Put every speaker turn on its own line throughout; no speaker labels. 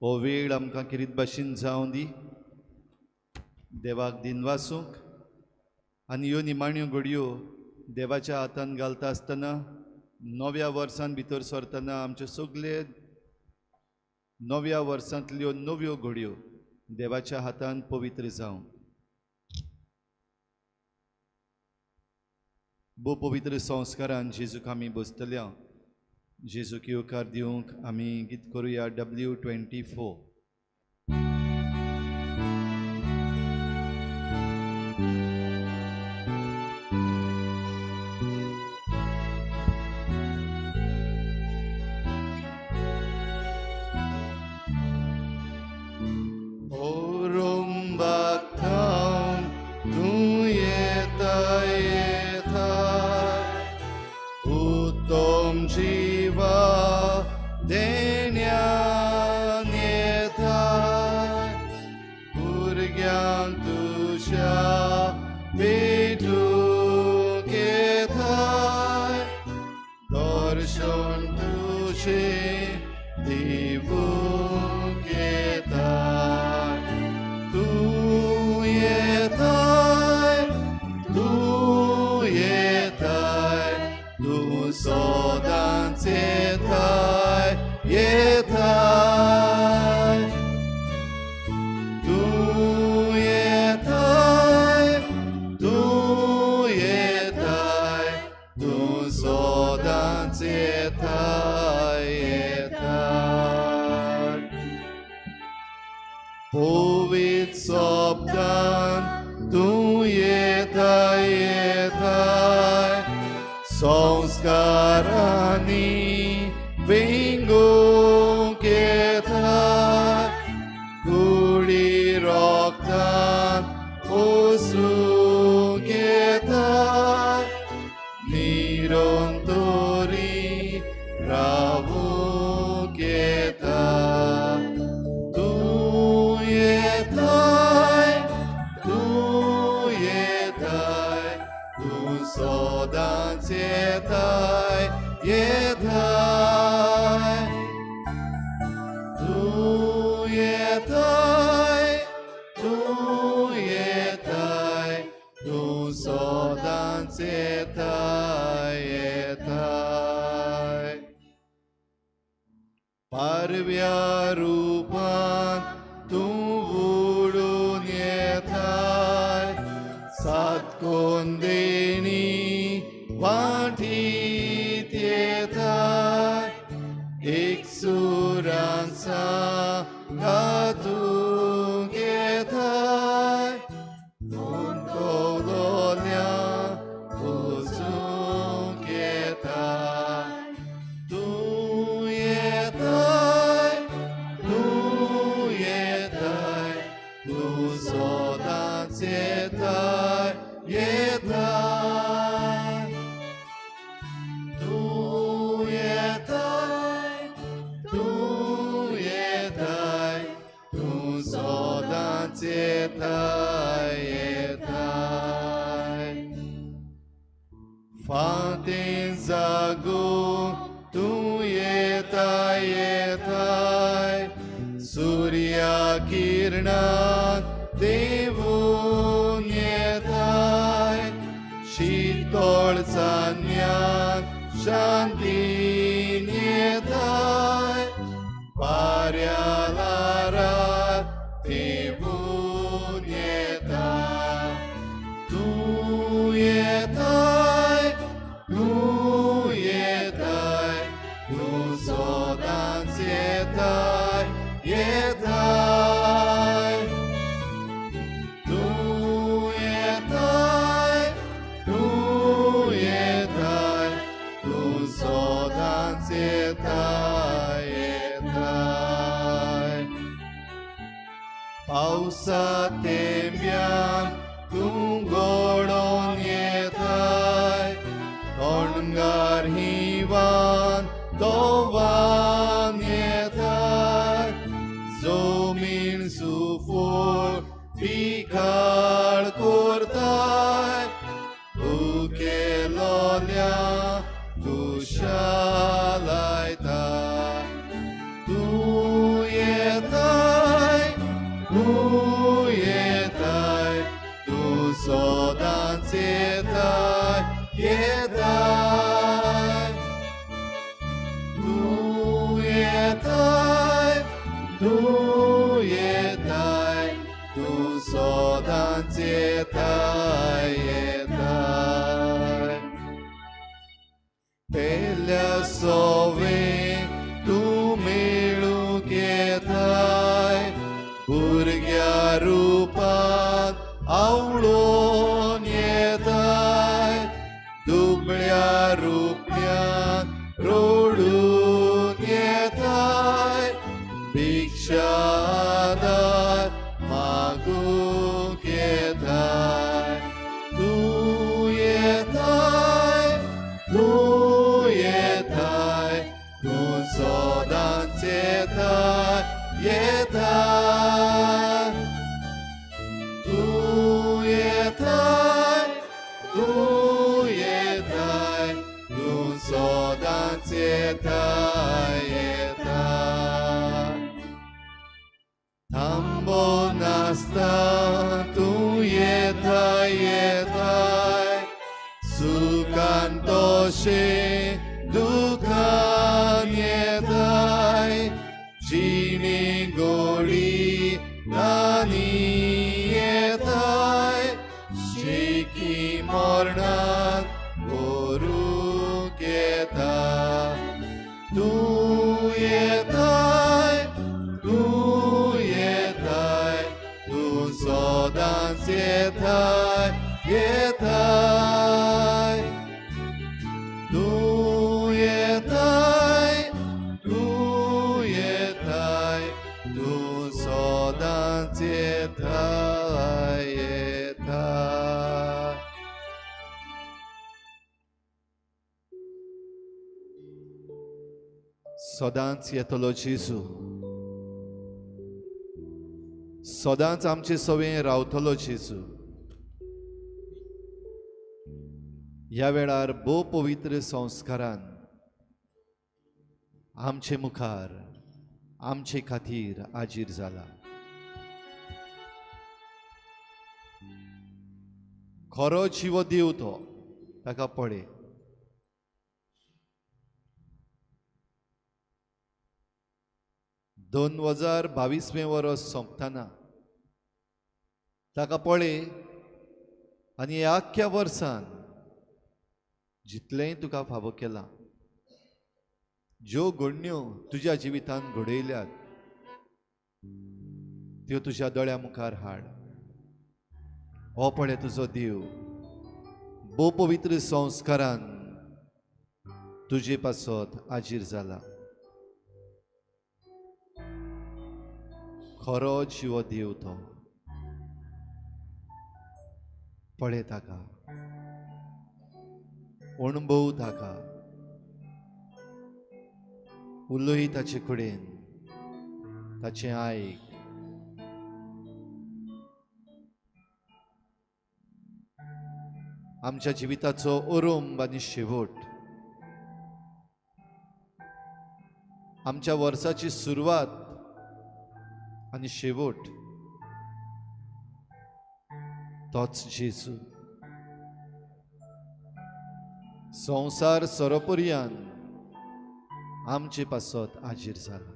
हो वेळ आमकां किरीत भाशेन जावं दी, देवाक दिनवासूंक आनी ह्यो निमाण्यो घडयो देवाच्या हातान घालता आसतना नव्या वर्सान भितर सरतना आमचे सगळे नव्या वर्सांतल्यो नव्यो घडयो देवाच्या हातान पवित्र जावं। भोव पवित्र संस्कारान जेजूक आमी बसतल्या। जेजूक येवकार दिवंक आमी गीत करुया W24।
Tu
तूं येताय, तूं सदांच येताय येताय. पेल्या सोवे तूं मेळूंक येताय, भुरग्या रुपान आवळोन येताय, दुबळ्या रुपयान रोडून येताय, भिक्षा आदार मागूंक येताय. तूं येताय, तूं येताय, तूं सदांच येताय येताय. तूं येताय, तूं येताय, तूं सदांच येताय येताय. थांबो नासता तूं येताय येताय, सुखान तशें दुखान येताय, जिणे गोडी नानी येताय, शेकी मरणान व्हरूंक येता. तूं येताय, तूं येताय, तूं सदांच येताय येताय. तूं येताय, तूं येताय, तूं सदांच येताय येताय. सदांच येतलो जेजू, सदांच आमचे सवें रावतलो जेजू. ह्या वेळार भोव पवित्र संस्कारान आमचे मुखार आमचे खातीर आजीर जाला. खरो जिवो देव तो, ताका पळय. 2022 वर्स सोंपतना ताका पळय आनी ह्या आख्ख्या वर्सान जितलेंय तुका फावो केलां, ज्यो घडण्यो तुज्या जिवितान घडयल्यात त्यो तुज्या दोळ्या मुखार हाड. हो पळय तुजो देव भोव पवित्र संस्कारान तुजे पासत आजीर जाला. खरो जिवो देव तो, पळय ताका, अणभव ताका, उलय ताचे कडेन, ताचें आयक. आमच्या जिविताचो अरंब आनी शेवट, आमच्या वर्साची सुरवात आनी शेवट तोच जेजू. संवसार सरोपर्यान आमचे पासत आजीर जाला.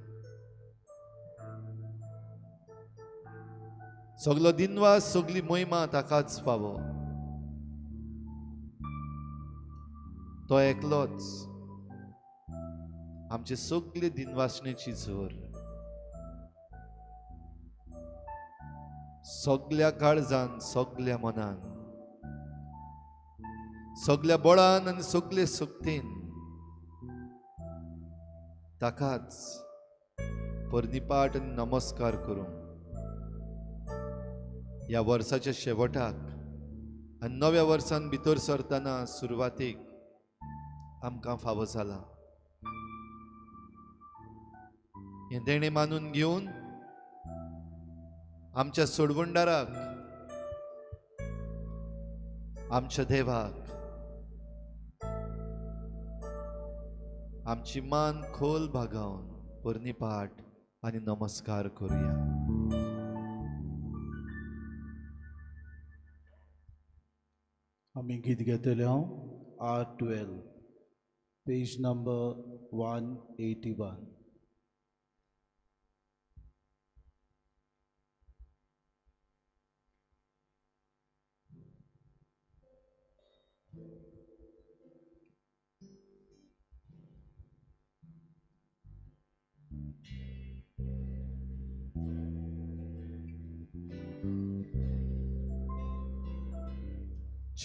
सगलो दिनवास, सगली महिमा ताकाच फावो. तो एकलोच आमचे सगळे दिनवासणेची जोर. सगल्या काळजान, सगल्या मनान, सगल्या बळान आनी सगले शक्तीन ताकाच पर्निपाट आनी नमस्कार करूं. ह्या वर्साच्या शेवटाक आनी नव्या वर्सान भितर सरतना सुरवातीक आमकां फावो जाला. हें देणें मानून घेवन आमच्या सोडवणदाराक, आमच्या देवाक आमची मान खोल भागावन पर्निपाट आनी नमस्कार करुया.
आमी गीत घेतले हांव R12, page number 181.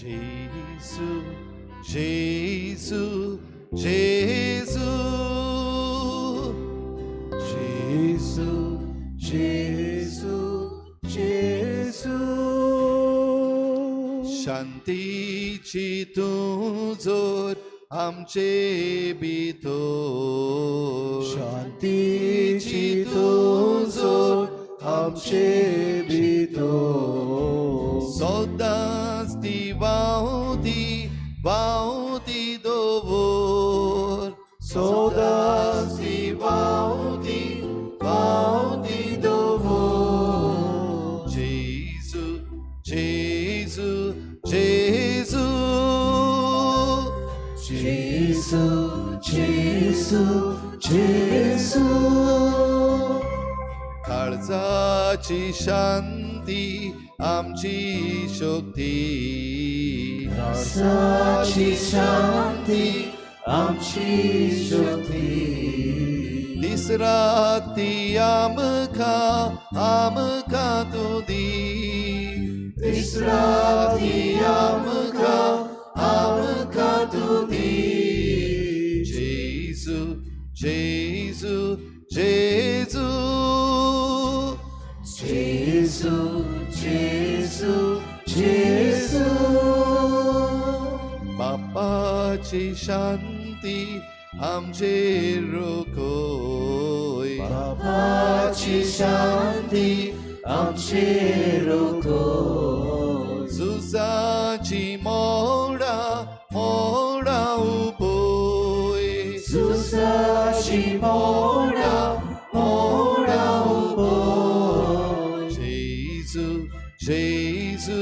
Gesù, Gesù, Gesù,
Gesù, Gesù, Gesù.
शांतीची तूं जोर आमचे भितर,
शांतीची तूं जोर आमचे भितर,
सदांच ती व्हांवती व्हांवती दवर,
सदांच ती व्हांवती व्हांवती दवर.
जेजू जेजू जेजू,
जेजू जेजू जेजू.
काळजाची शांती आमची शक्ती,
काळजाची शांती आमची शक्ती,
दीस रात ती आमकां आमकां तूं दी,
दीस रात ती आमकां आमकां तूं दी.
जेजू जेजू जेजू,
जेजू जेजू जेजू.
बापाची शांती आमचेर रोखय,
बापाची शांती आमचेर रोखय,
झुजाची मोडा मोडा उपय,
झुजाची मोडा मोडा उपय.
जेजू जेजू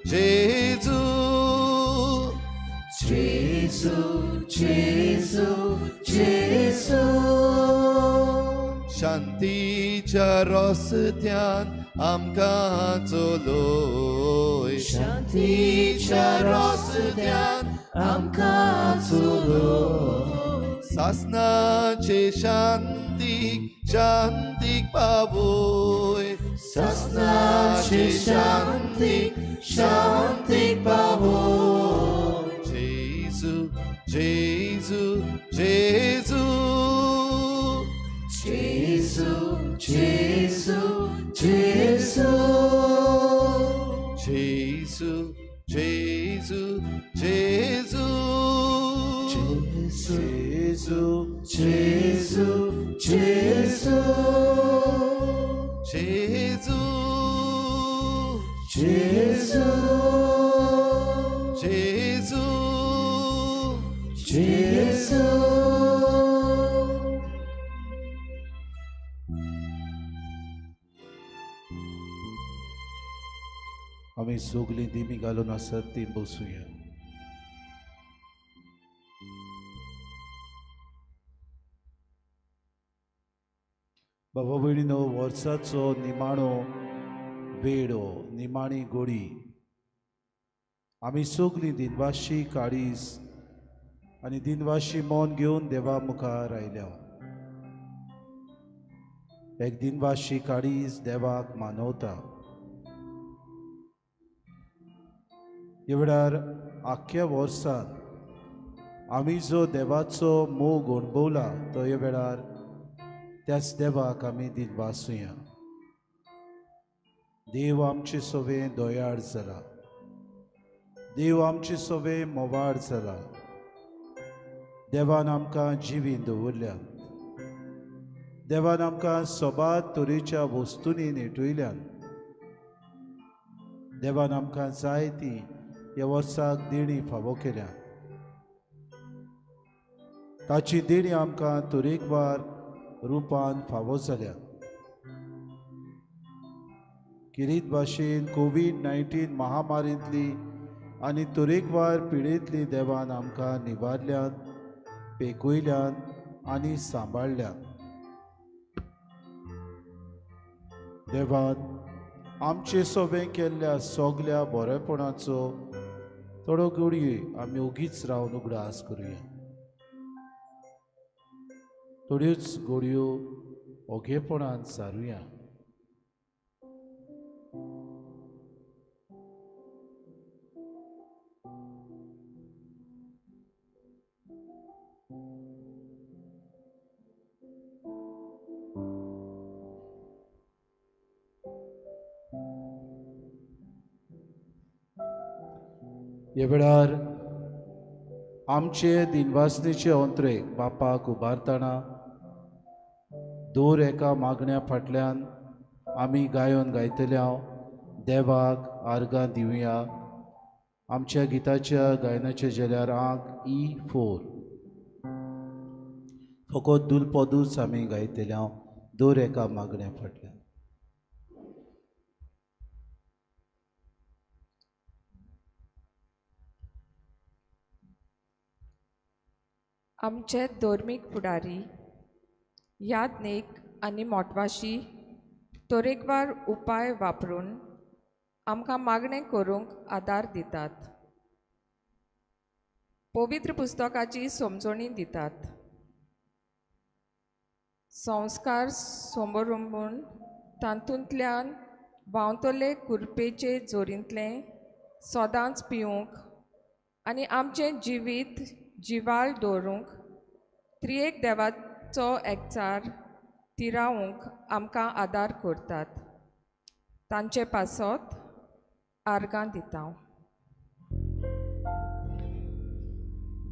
जेजू,
जेजू जेजू जेजू.
शांतीच्या रस्त्यान आमकां चलय,
शांतीच्या रस्त्यान आमकां चलय,
सासनाचे शांतीक शांतीक पावय,
सासनाचे शांतीक शांतीक पावय.
जेजू जेजू जेजू,
जेजू जेजू जेजू,
जेजू जेजू जेजू,
जेजू जेजू जेजू,
जेजू
जेजू
जेजू,
जेजू. आमी सगळीं दिमी घालून आसत ती बसुया. बाबा भयणीनो, वर्साचो निमाणो वेळ, निमाणी गोडी. आमी सगळीं दिनवाशी काळीज आनी दिनवाशी मन घेवन देवा मुखार आयल्या. एक दिनवाशी काळीज देवाक मानवता. ह्या वेळार आख्ख्या वर्सान आमी जो देवाचो मोग अणभवला तो ह्या वेळार त्याच देवाक आमी दिनवासुया. देव आमचे सवे दयाळ जाला, देव आमचे सवे मोवाळ जाला. देवान आमकां जिवीन दवरल्यान, देवान आमकां सोबाद तरेच्या वस्तूंनी नेटयल्यान, देवान आमकां जाय ती ह्या वर्साक देणी फावो केल्या. ताची देणी आमकां तरेकवार रुपान फावो जाल्या. किरीत भाशेन कोवीड-19 महामारींतली आनी तरेकवार पिडेंतली देवान आमकां निवारल्यान, पेकयल्यान आनी सांबाळल्यान. देवान आमचे सोबें केल्ल्या सगल्या बरेपणाचो थोड्यो घडयो आमी ओगीच रावन उगडास करुया. थोड्योच घडयो ओगेपणान सारुया. ह्या वेळार आमचे दिनवासनेचे अंत्रे बापाक उबारतना दर एका मागण्या फाटल्यान आमी गायोन गायतले हांव देवाक आर्गां दिवया. आमच्या गिताच्या गायनाच्या जेल्यार आंक E4 फकत दुलपदूच आमी गायतले हांव दर एका मागण्या फाटल्यान.
आमचे धर्मीक फुडारी यादनेक आनी मोटवाशी तरेकवार उपाय वापरून आमकां मागणें करूंक आदार दितात, पवित्र पुस्तकाची समजणी दितात, संस्कार समोरंबून तातूंतल्यान व्हांवतले कुरपेचे जोरींतलें सदांच पिवंक आनी आमचें जिवीत जिवाळ दवरूंक त्रिएक देवाचो एकचार तिरावंक आमकां आदार करतात. तांचे पासत आर्गां दिता.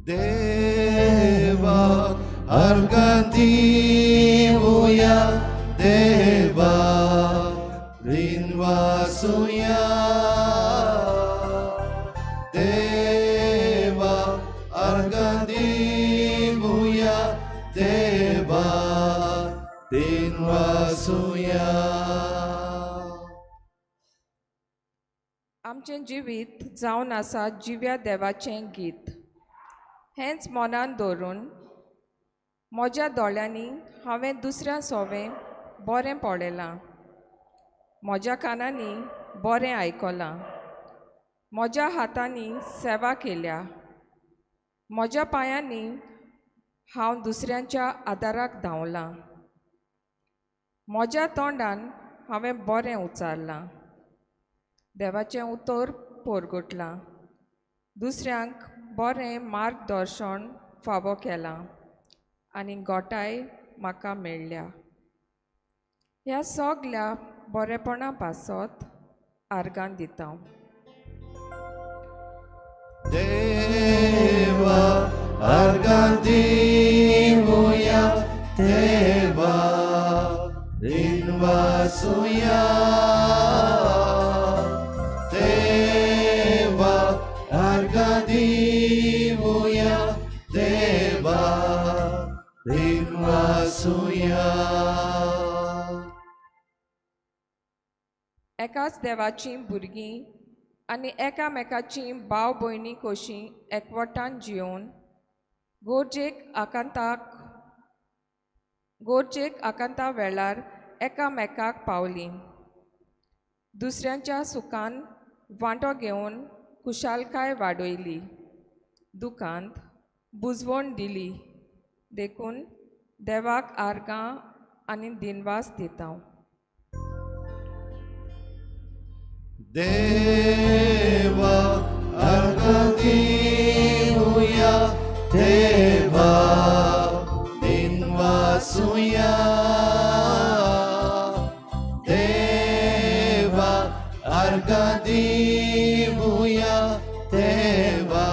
देवा आर्गां दिवया, देवा दिनवासुया, देवा आर्गां दिवया, देवा दिनवासुया.
आमचें जिवीत जावन आसा जिव्या देवाचें गीत. हेंच मनान दवरून म्हज्या दोळ्यांनी हांवें दुसऱ्या सोवें बरें पळयलां, म्हज्या कानांनी बरें आयकलां, म्हज्या हातांनी सेवा केल्या, म्हज्या पांयांनी हांव दुसऱ्यांच्या आदाराक धांवलां, म्हज्या तोंडान हांवें बरें उच्चारलां, देवाचें उतर पोरगुटलां, दुसऱ्यांक बरें मार्गदर्शन फावो केलां आनी गोटाय म्हाका मेळ्ळ्या. ह्या सगल्या बरेपणा पासत आर्गां दिता.
देवा आर्गां दिवया, देवा दिनवासुया, देवा आर्गां दिवया, देवा दिनवासुया.
एकाच देवाचीं भुरगीं आनी एकामेकाचीं भाव भयणी कशीं एकवटान जियोवन गोरजेक आकांता वेळार एकामेकाक पावलीं, दुसऱ्यांच्या सुखान वांटो घेवन खुशालकाय वाडयली, दुकांत बुजवण दिली. देखून देवाक आर्गां आनी दिनवास दिता.
देवा आर्गां दिवया, देवा दिनवासुया, देवा आर्गां दिवया, देवा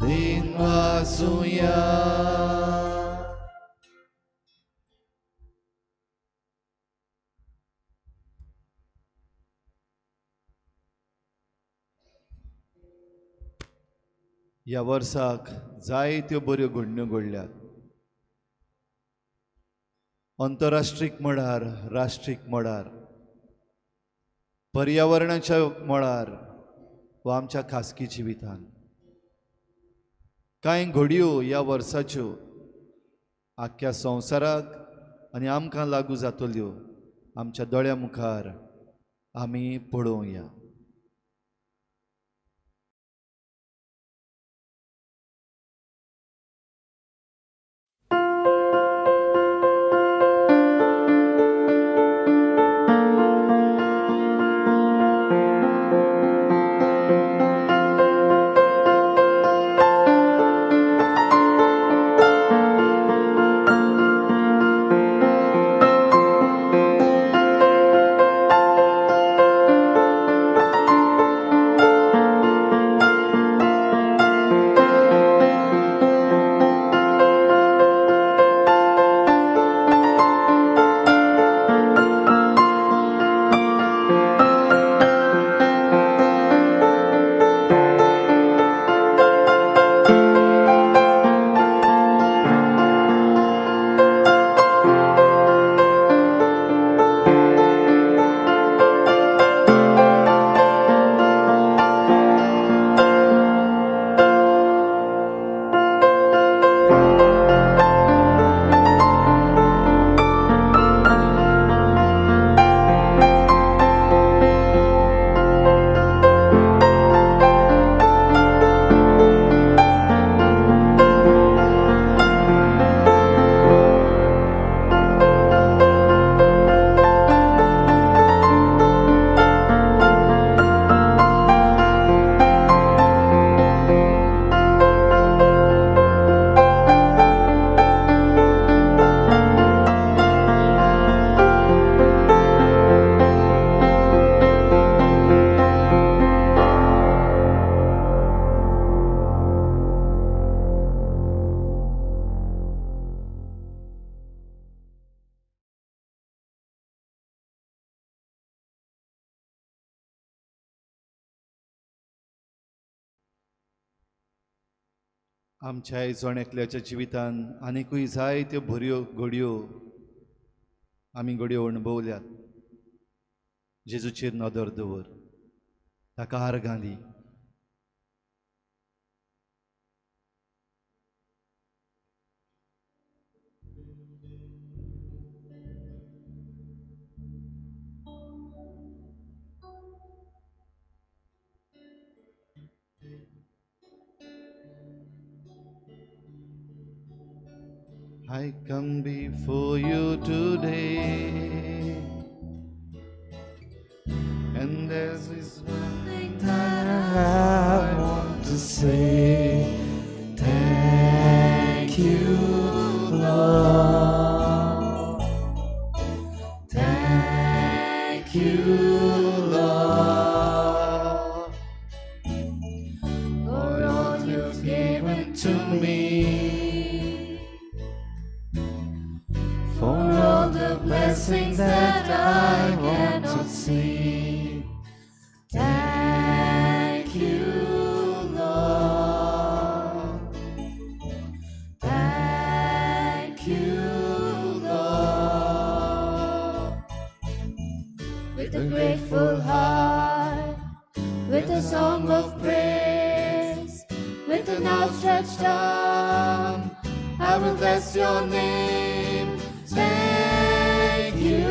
दिनवासुया. ह्या वर्साक जायत्यो बऱ्यो घडण्यो घडल्यात. अंतरराष्ट्रीक मळार, राष्ट्रीक मळार, पर्यावरणाच्या मळार वा आमच्या खासगी जिवितांत कांय घडयो ह्या वर्साच्यो आख्ख्या संवसाराक आनी आमकां लागू जातल्यो आमच्या दोळ्या मुखार आमी पळोवया. आमच्या जण एकल्याच्या जिवितान आनिकूय जायत्यो बऱ्यो घडयो आमी घडयो अणभवल्यात। जेजूचेर नदर दवर, ताका आर्गां दी। I come before you today, and there's this one thing that I want to say. Thank you, Lord. Thank you, Lord, for all you've given to me, for all the blessings that I cannot see. Thank you, Lord. Thank you, Lord.
With a grateful heart, with a song of praise, with an outstretched arm,
I will bless your name. Thank you,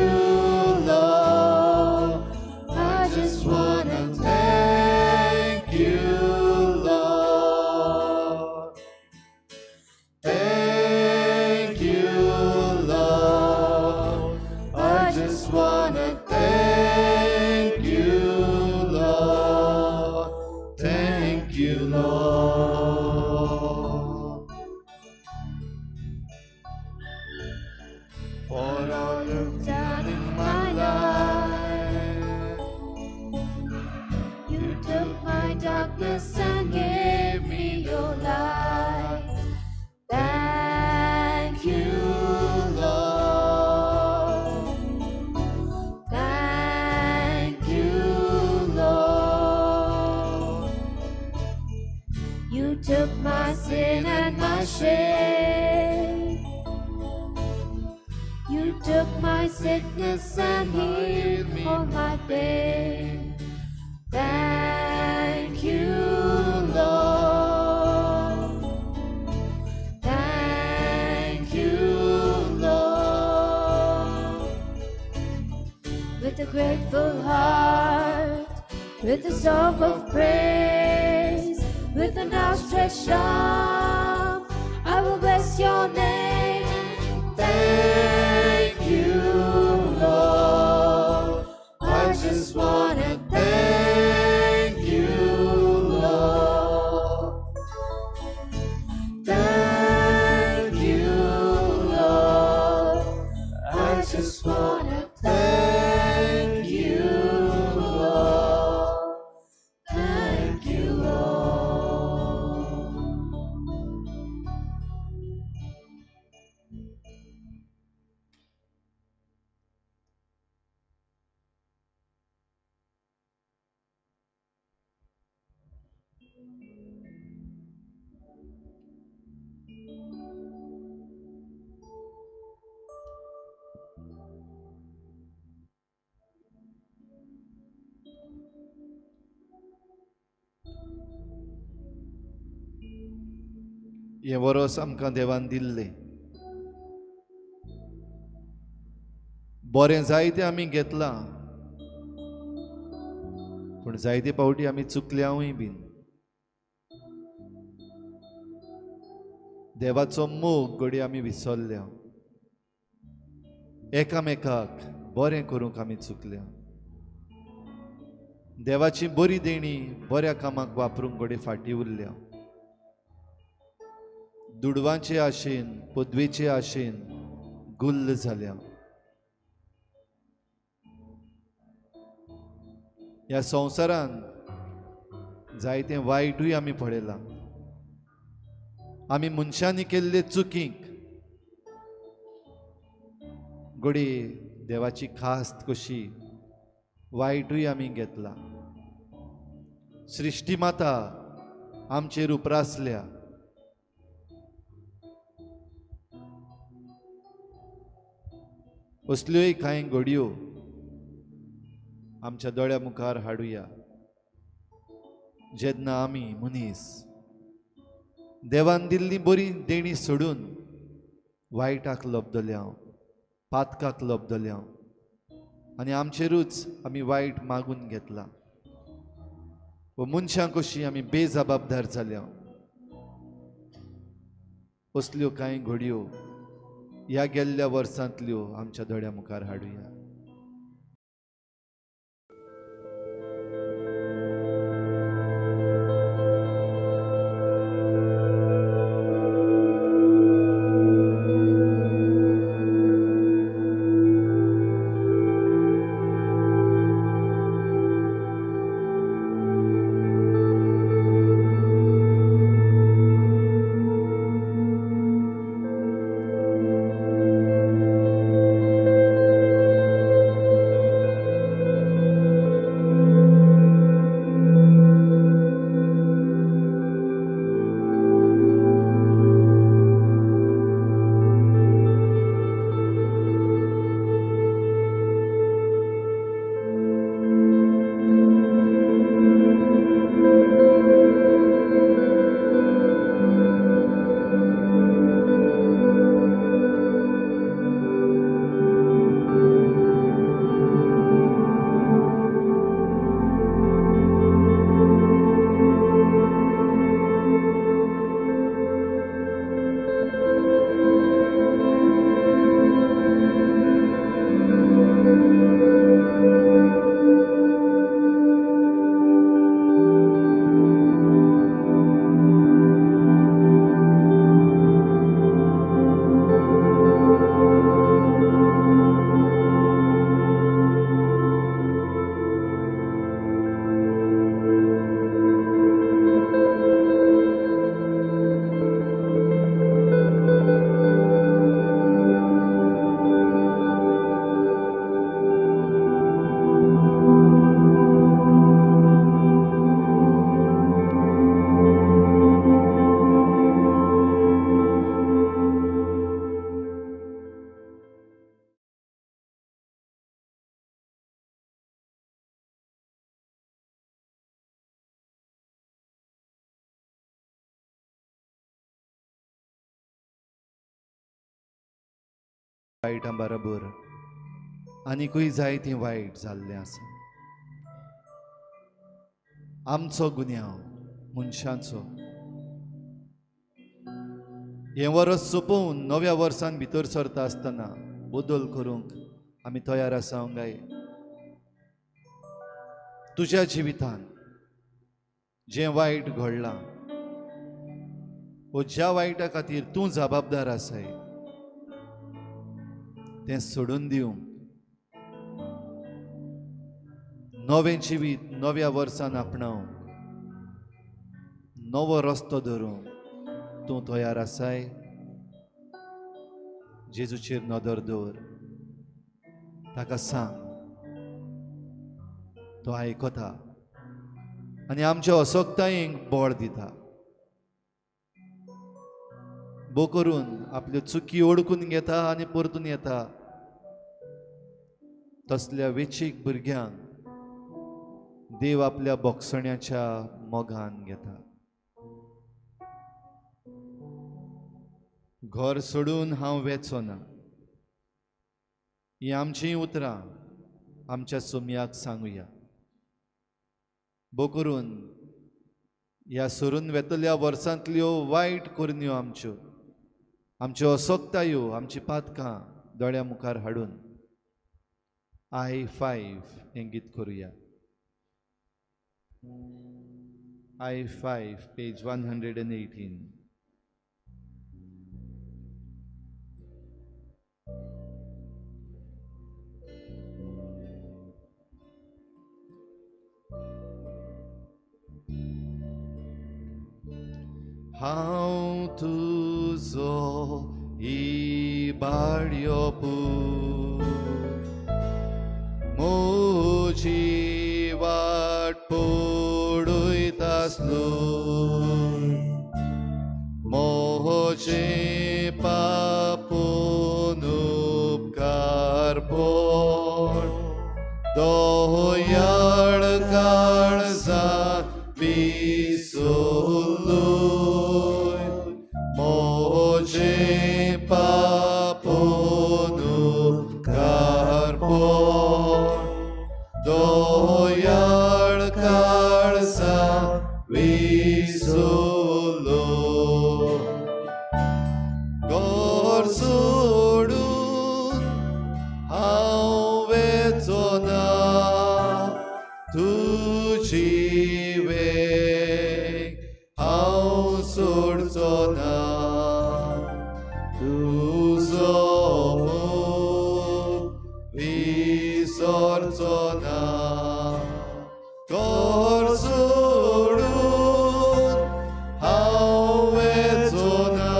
Lord. I just wanna thank you, Lord. Thank you, Lord. I just wanna thank you, Lord. Thank you, Lord. For all you've done in my life.
You took my darkness and gave me your light. Thank you, Lord. Thank you, Lord. You took my sin and my shame. You took my sickness and healed all my pain. Thank you, Lord. Thank you, Lord. With a grateful heart, with a song of praise, with an outstretched arm, I will bless your name.
Thank you, Lord. I just wanna thank you, Lord. Thank you, Lord. I just wanna thank you, Lord.
Thank you, Lord.
हें वरोस आमकां देवान दिल्लें बरें जायतें आमी घेतलां, पूण जायते फावटी आमी चुकल्यावूय बीन। देवाचो मोग घडये आमी विसरल्या, एकामेकाक बरें करूंक आमी चुकल्या। देवाची बरी देणी बऱ्या कामाक वापरूंक घडये फाटीं उरल्या। दुडवांचे आशेन, पदवेचे आशेन गुल्ल जाल्या। ह्या संवसारांत जायतें वायटूय आमी पळयलां। आमी मनशांनी केल्ले चुकींक घडये देवाची खास्त कशी वायटूय आमी घेतला। सृश्टी माता आमचेर उप्रासल्या, असल्योय कांय घडयो आमच्या दोळ्या मुखार हाडुया, जेन्ना आमी मनीस देवान दिल्ली बरी देणी सोडून वायटाक लब्दल्या, पातकाक लब्दल्या आनी आमचेरूच आमी वायट मागून घेतला व मनशां कशी आमी बेजबाबदार जाल्या. असल्यो कांय घडयो ह्या गेल्ल्या वर्सांतल्यो आमच्या दोळ्या मुखार हाडुया. वायटां बरोबर आनिकूय जायतीं वायट जाल्लें आसा. आमचो गुन्यांव मनशांचो हें वर्स सोंपोवन नव्या वर्सान भितर सरता आसतना बदल करूंक आमी तयार आसा काय? तुज्या जिवितान जें वायट घडलां वो ज्या वायटा खातीर तूं जबाबदार आसाय तें सोडून दिवंक नवें जिवीत नव्या वर्सान आपणावंक नवो रस्तो धरूंक तूं तयार आसाय? जेजूचेर नदर दवर, ताका सांग, तो आयकता आनी आमच्या असक्तायेंक बळ दिता. बो करून आपल्यो चुकी ओळखून घेता आनी परतून येता. तसल्या वेचीक भुरग्यांक देव आपल्या बोगसण्याच्या मोगान घेता. घर सोडून हांव वेचो ना हीं आमचीं उतरां आमच्या सोमयाक सांगुया. बो करून ह्या सरून वेतल्या वर्सांतल्यो वायट करण्यो आमच्यो, आमच्यो असक्तायो, आमची पातकां दोळ्या मुखार हाडून I5 हें गीत करुया. I5 page 118. हांव तुजो इबाड्यो पूत, म्हजी वाट पळयतासलो, म्हजें पापून उपकार दोयाळ काळजा विसुलोय मोजे पापोनु कारपोण दोयाळ काळजा विसुलो घर सोडून हांव वेचो ना तुजी वेग हांव सोडचो ना तुजो मोग विसरचो ना घर सोडून हांव वेचो ना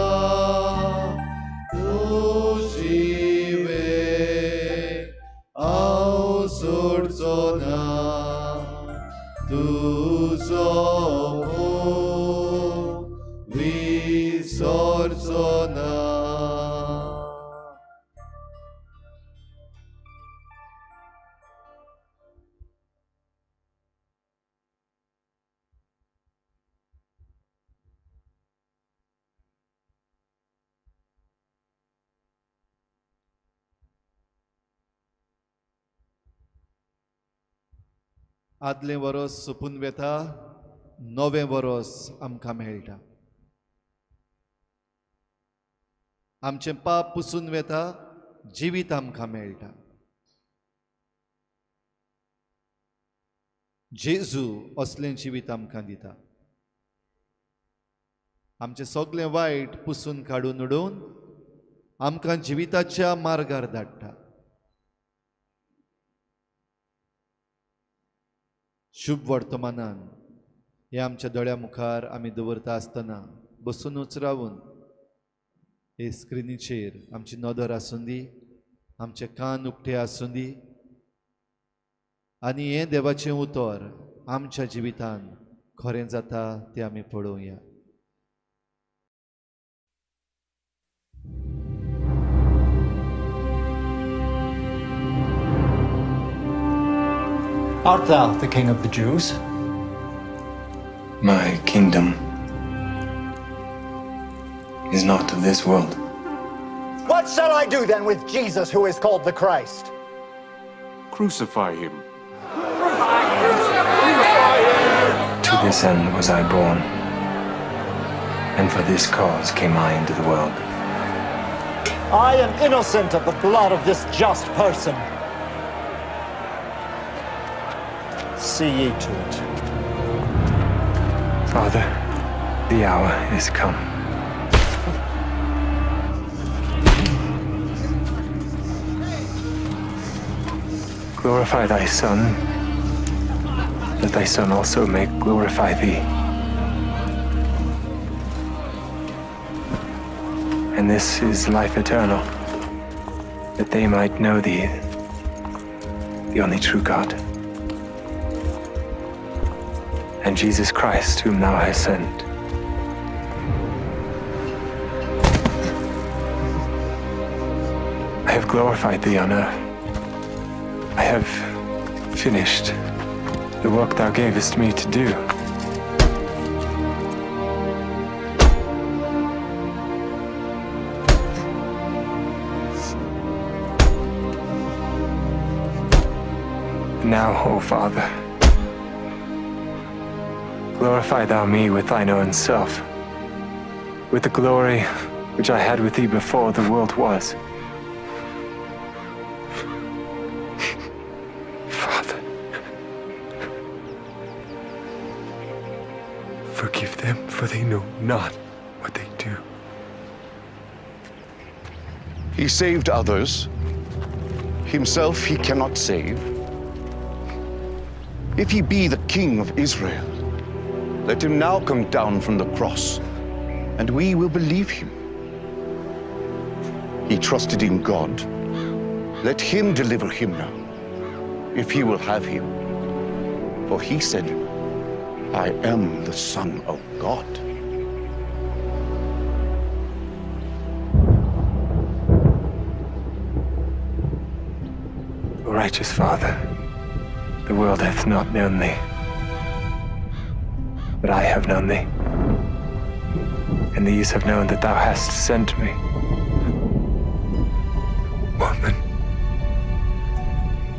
तुजी वेग हांव सोडचो ना तुजो मोग विसरचो ना. आदलें वरस सोंपून वेता, नवें वरस आमकां मेळटा. आमचें पाप पुसून वेता, जिवीत आमकां मेळटा. जेजू असलें जिवीत आमकां दिता. आमचें सगळें वायट पुसून काडून उडोवन आमकां जिविताच्या मार्गार धाडटा. शुभ वर्तमानान हें आमच्या दोळ्या मुखार आमी दवरता आसतना बसुनूच रावून हे स्क्रिनीचेर आमची नदर आसूं दी, आमचे कान उक्ते आसूं दी आनी हें देवाचें उतर आमच्या जिवितान खरें जाता तें आमी पळोवया.
Art thou the King of the Jews?
My kingdom is not of this world.
What shall I do then with Jesus, who is called the Christ?
Crucify him.
To this end was I born, and for this cause came I into the world.
I am innocent of the blood of this just person. See ye to it.
Father, the hour is come. Glorify thy Son, that thy Son also may glorify thee. And this is life eternal, that they might know thee, the only true God, and Jesus Christ, whom thou hast sent. I have glorified thee on earth. I have finished the work thou gavest me to do. Now, O Father, glorify thou me with thine own self, with the glory which I had with thee before the world was. Father, forgive them, for they know not what they do.
He saved others. Himself he cannot save. If he be the King of Israel, let him now come down from the cross, and we will believe him. He trusted in God. Let him deliver him now, if he will have him. For he said, I am the Son of God.
Righteous Father, The world hath not known thee, but I have known thee, and these have known that thou hast sent me. Woman,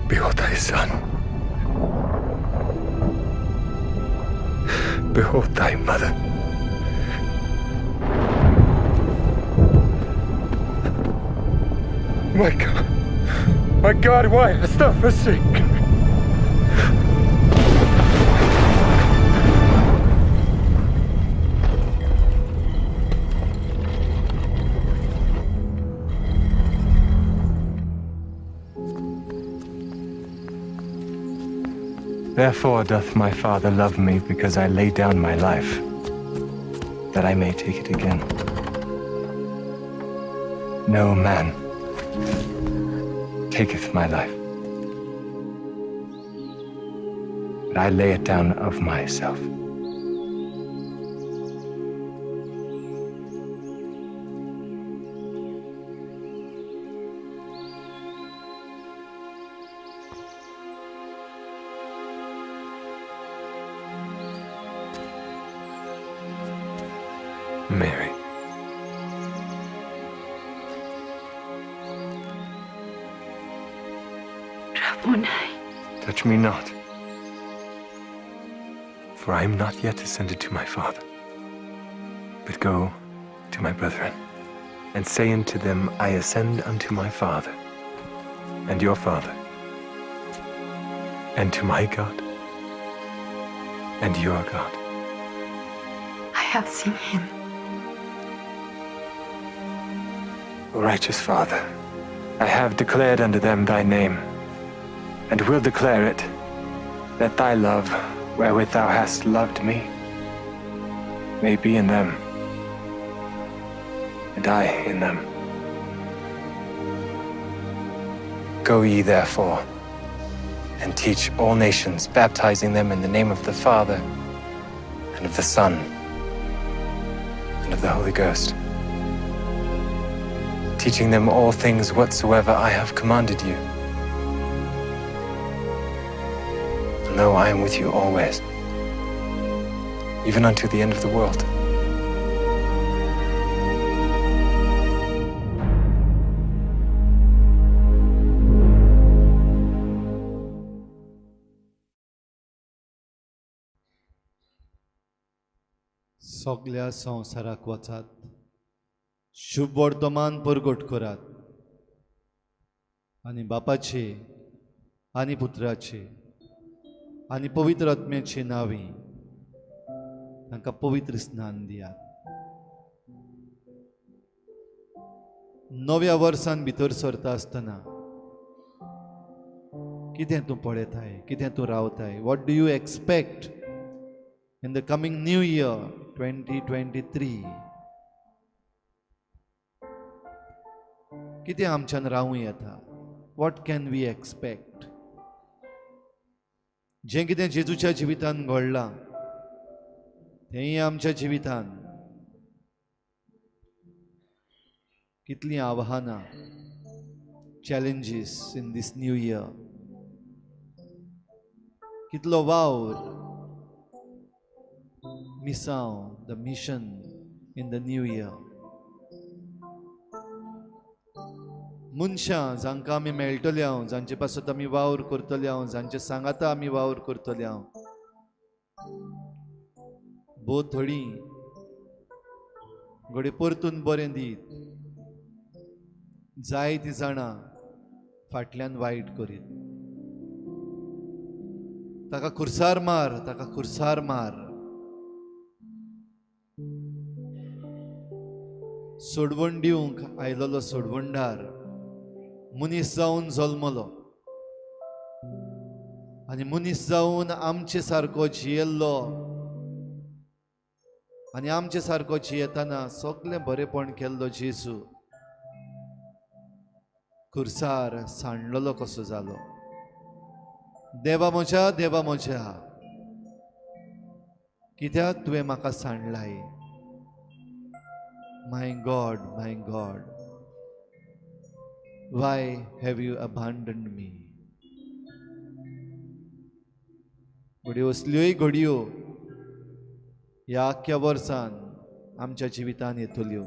behold thy son. Behold thy mother. My God, why hast thou forsaken me? Therefore doth my Father love me, because I lay down my life, that I may take it again. No man taketh my life, but I lay it down of myself. Mary.
Rabboni.
Touch me not, for I am not yet ascended to my Father. But go to my brethren, and say unto them, I ascend unto my Father, and your Father, and to my God, and your God.
I have seen him.
O righteous Father, I have declared unto them thy name, and will declare it, that thy love, wherewith thou hast loved me, may be in them, and I in them. Go ye therefore, and teach all nations, baptizing them in the name of the Father, and of the Son, and of the Holy Ghost, teaching them all things whatsoever I have commanded you. And lo, I am with you always, even unto the end of the world.
सगल्या संवसाराक वचात, शुभ वर्तमान परगट करात आनी बापाचे आनी पुत्राचे आनी पवित्र आत्म्याचे नांवी तांकां पवित्र स्नान दियात. नव्या वर्सान भितर सरता आसतना कितें तूं पळयताय, कितें तूं रावताय? What do you expect in the coming new year 2023? कितें आमच्यान रावूं येता? What can we expect? जें कितें जेजूच्या जिवितान घडलां तेंय आमच्या जिवितान. कितलीं आव्हानां, challenges in this new year, कितलो वावर, मिसांव, the mission in the new year. मनशां जांकां आमी मेळटले हांव, जांचे पासत आमी वावर करतले हांव, जांचे सांगाता आमी वावर करतले हांव, भोव थोडी घडये परतून बरें दीत, जायतीं जाणां फाटल्यान वायट करीत. ताका खुर्सार मार, ताका खुर्सार मार. सोडवण दिवंक आयलोलो सोडवणदार मनीस जावन जल्मलो आनी मनीस जावन आमचे सारको जियेल्लो आनी आमचे सारको जियेतना सगळें बरेपण केल्लो जेजू खुर्सार सांडलेलो कसो जालो. देवा म्हज्या, देवा म्हज्या, कित्याक तुवें म्हाका सांडलाय? My God, my God, why have you abandoned me? घडये असल्योय घडयो ह्या आख्ख्या वर्सान आमच्या जिवितान येतल्यो.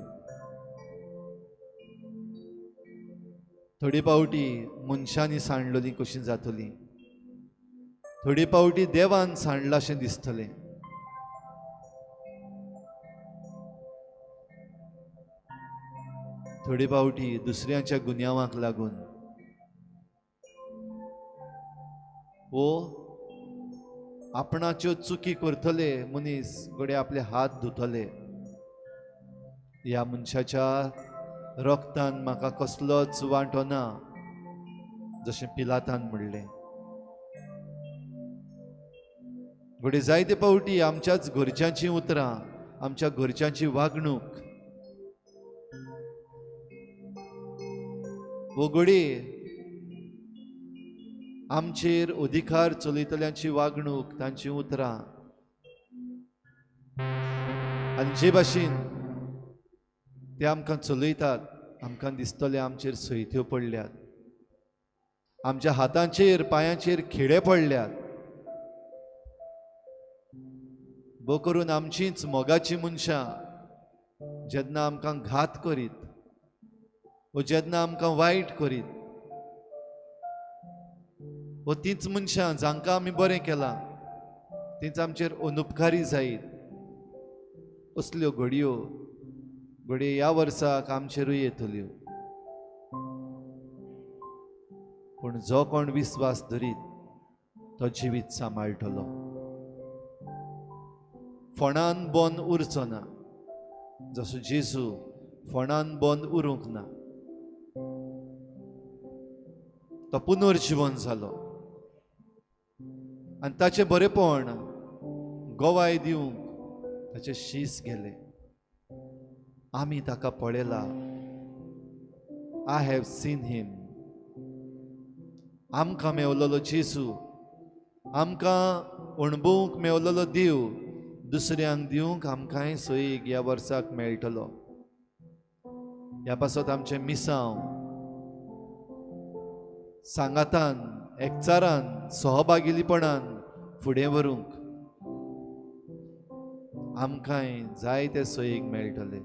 थोडे पावटी मनशांनी सांडलोली कशी जातली, थोडे पावटी देवान सांडलां अशें दिसतलें. थोडे पावटी दुसऱ्यांच्या गुन्यांवाक लागून वो आपणाच्यो चुकी करतले मनीस घडये आपले हात धुतले. ह्या मनशाच्या रक्तान म्हाका कसलोच वांटो ना, जशें पिलातान म्हणलें. घडये जायते पावटी आमच्याच घरच्यांची उतरां, आमच्या घरच्यांची वागणूक वो घडये आमचेर अधिकार चलयतल्यांची वागणूक, तांची उतरां आनी जे भाशेन ते आमकां चलयतात, आमकां दिसतले आमचेर सयत्यो पडल्यात, आमच्या हातांचेर पांयांचेर खिळे पडल्यात. बो करून आमचींच मोगाचीं मनशां जेन्ना आमकां घात करीत वो जेन्ना आमकां वायट करीत, वो तींच मनशां जांकां आमी बरें केलां तींच आमचेर अनुपकारी जायत. असल्यो घडयो घडये ह्या वर्साक आमचेरूय येतल्यो. पूण जो कोण विस्वास धरीत तो जिवीत सांबाळटलो, फोंडान बंद उरचो ना, जसो जेजू फोंडान बंद उरूंक ना, तो पुनर्जिवन जालो आनी ताचें बरेपण गवाय दिवंक ताचे शीस गेले. आमी ताका पळयला, I have seen him. आमकां मेवलेलो जेजू, आमकां अणभवूंक मेवलेलो देव दुसऱ्यांक दिवंक आमकांय सोयीक ह्या वर्साक मेळटलो. ह्या पासत आमचें मिसांव सांगातान, एकचारान, सहभागिलीपणान फुडें व्हरूंक आमकांय जायते सोयीक मेळटले.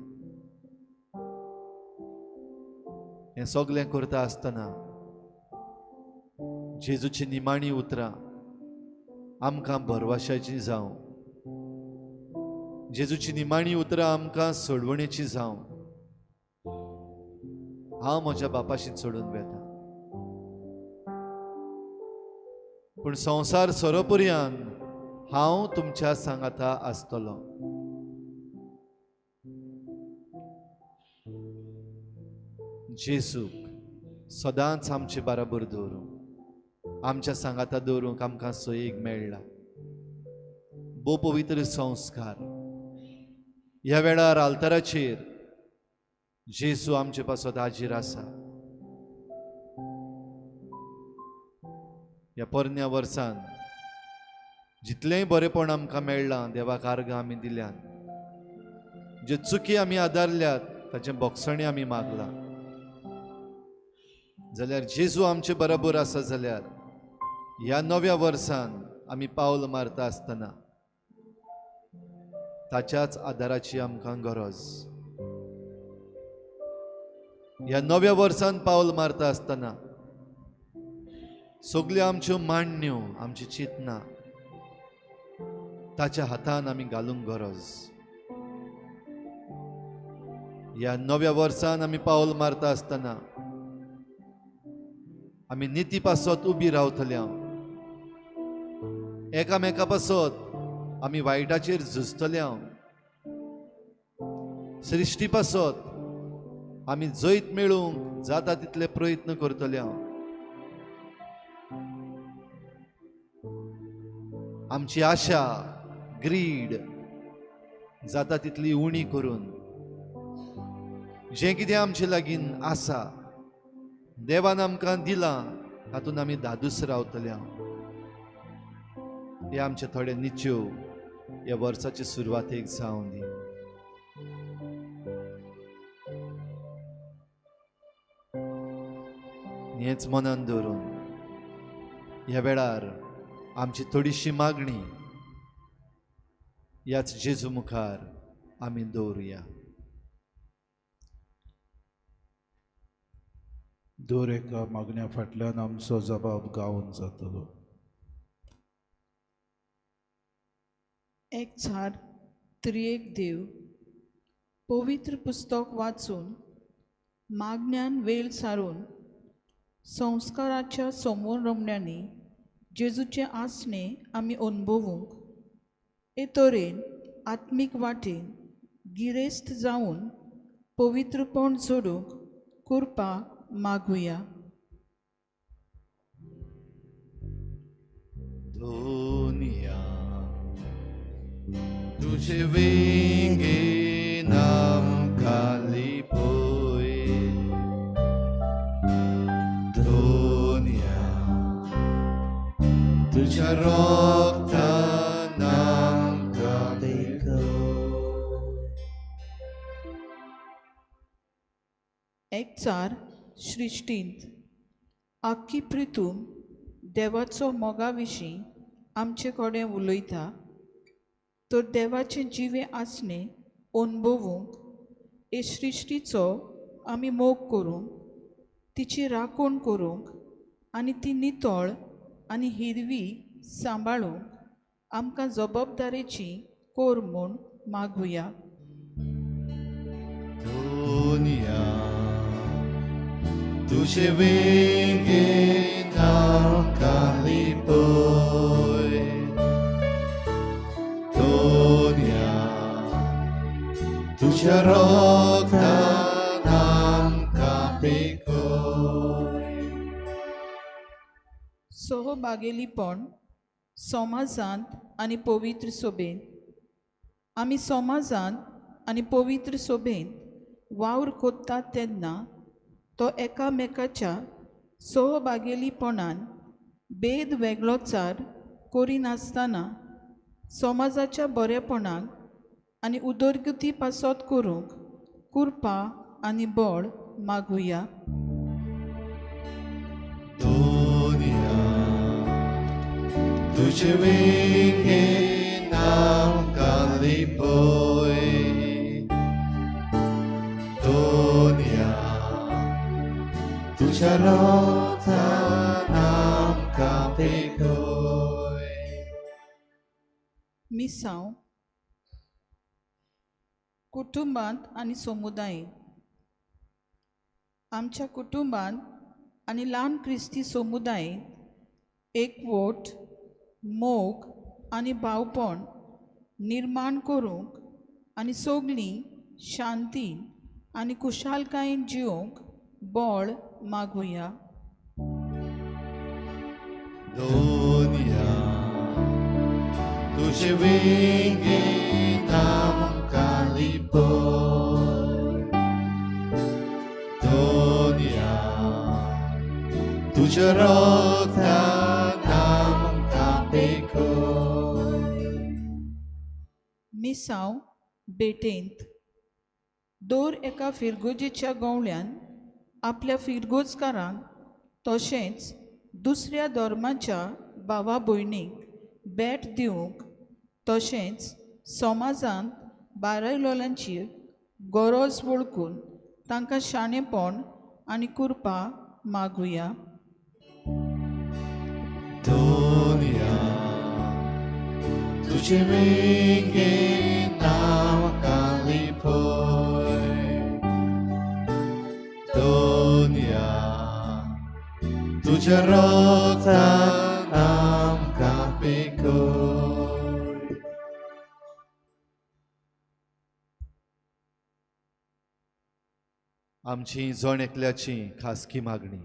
हें सगळें करता आसतना जेजूची निमाणी उतरां आमकां भरवशाची जावं, जेजूची निमाणी उतरां आमकां सोडवणेची जावं. हांव म्हज्या बापाशी चडून वेता, पूण संवसार सोरोपर्यान हांव तुमच्या सांगाता आसतलो. जेजूक सदांच आमचे बराबर दवरूंक, आमच्या सांगाता दवरूंक आमकां सोयीक मेळ्ळा. भोव पवित्र संस्कार ह्या वेळार आल्ताराचेर जेजू आमचे पासत हाजीर आसा. ह्या पोरण्या वर्सान जितलेंय बरेपण आमकां मेळ्ळां, देवाक आर्गां आमी दिल्यात, ज्यो चुकी आमी आदारल्यात ताचें बोगसणें आमी मागलां, जाल्यार जेजू आमचे बराबर आसा जाल्यार ह्या नव्या वर्सान आमी पावल मारता आसतना ताच्याच आदाराची आमकां गरज. ह्या नव्या वर्सान पावल मारता आसतना सगल्यो आमच्यो मांडण्यो, आमची चिंतना ताच्या हातान आमी घालूंक गरज. ह्या नव्या वर्सान आमी पावल मारता आसतना आमी निती पासत उबी रावतले, एकामेका पासत आमी वायटाचेर झुजतले, सृश्टी पासत आमी जैत मेळोवंक जाता तितले प्रयत्न करतले. आमची आशा, ग्रीड जाता तितली उणी करून जें कितें आमचे लागीं आसा, देवान आमकां दिलां, तातूंत आमी धादूस रावतले. हे आमचे थोडे निच्यो ह्या वर्साचे सुरवातेक जावं दी. हेंच मनान दवरून ह्या वेळार आमची थोडीशी मागणी ह्याच जेजू मुखार आमी दवरुया.
दर एका मागण्या फाटल्यान आमचो जबाब गावन जातलो.
एकचार त्रिएक देव पवित्र पुस्तक वाचून मागण्यान वेळ सारून संस्काराच्या समोर रमण्यांनी जेजूचें आसणें आमी अनुभवूंक हे तरेन आत्मीक वाटेन गिरेस्त जावन पवित्रपण जोडूंक कृपा मागुया.
दुनिया तुझे वेंगे नाम काली पोय, दुनिया तुझ्या रोगता नाम काली
एकचार सृश्टींत आख्खी प्रितूम देवाचो मोगा विशीं आमचे कडेन उलयता तर देवाचें जिवें आसणें अनुभवूंक हे सृश्टीचो आमी मोग करूंक, तिची राखण करूंक आनी ती नितळ आनी हिरवी सांबाळूंक आमकां जबाबदारेची कोर म्हूण मागुया.
दुनिया तुझे वेंगे नाम काली पोय, दुनिया तुझ्या रोगता नाम कापी कोय.
सहभागेलीपण समाजांत आनी पवित्र सोबेंत आमी समाजांत आनी पवित्र सोबेंत वावर कोत्तात तेन्ना तो एकामेकाच्या सहभागेलीपणान भेद वेगळोचार करिनासतना समाजाच्या बरेपणाक आनी उदरगती पासत करूंक कृपा आनी बळ मागुया.
दुनिया तुझे वेंगे नाम काली पोय, दुनिया तुझ्या रोगता नाम कापी कोय.
मिसांव कुटुंबांत आनी समुदायेंत आमच्या कुटुंबांत आनी ल्हान क्रिस्ती समुदायेंत एकवट, मोग आनी भावपण निर्माण करूंक आनी सगळीं शांतीन आनी खुशालकायेन जिवंक बळ मागुया.
दुनिया तुझे वेंगे नाम काली पोय, दुनिया तुझ्या रोगता नाम कापी कोय.
मिसांव बेटेंत दर एका फिरगोजेच्या गवळ्यान आपल्या फिरगोजकारांक तशेंच दुसऱ्या धर्माच्या भावा भयणीक भेट दिवंक तशेंच समाजांत बारायलोलांची गरज वळखून तांकां शाणेपण आनी कृपा मागुया.
दुनिया तुझे वेंगे नाम काली पोय, दुनिया तुझ्या रोगता नाम कापी कोय. आमची जण एकल्याची खासगी मागणी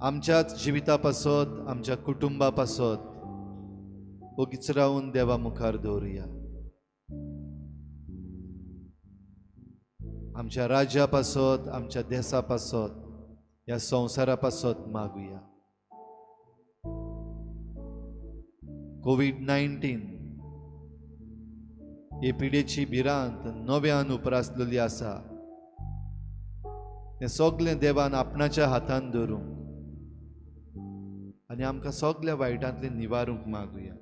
आमच्याच जिविता पासत, आमच्या कुटुंबा पासत ओगीच रावन देवा मुखार दवरुया. आमच्या राज्या पासत, आमच्या देसा पासत, ह्या संवसारा पासत मागुया. कोवीड-19 हे पिडेची भिरांत नव्यान उप्रासलेली आसा. तें सगळें देवान आपणाच्या हातान धरूंक आनी आनी आमकां सगल्या वायटांतलें निवारूंक मागुया.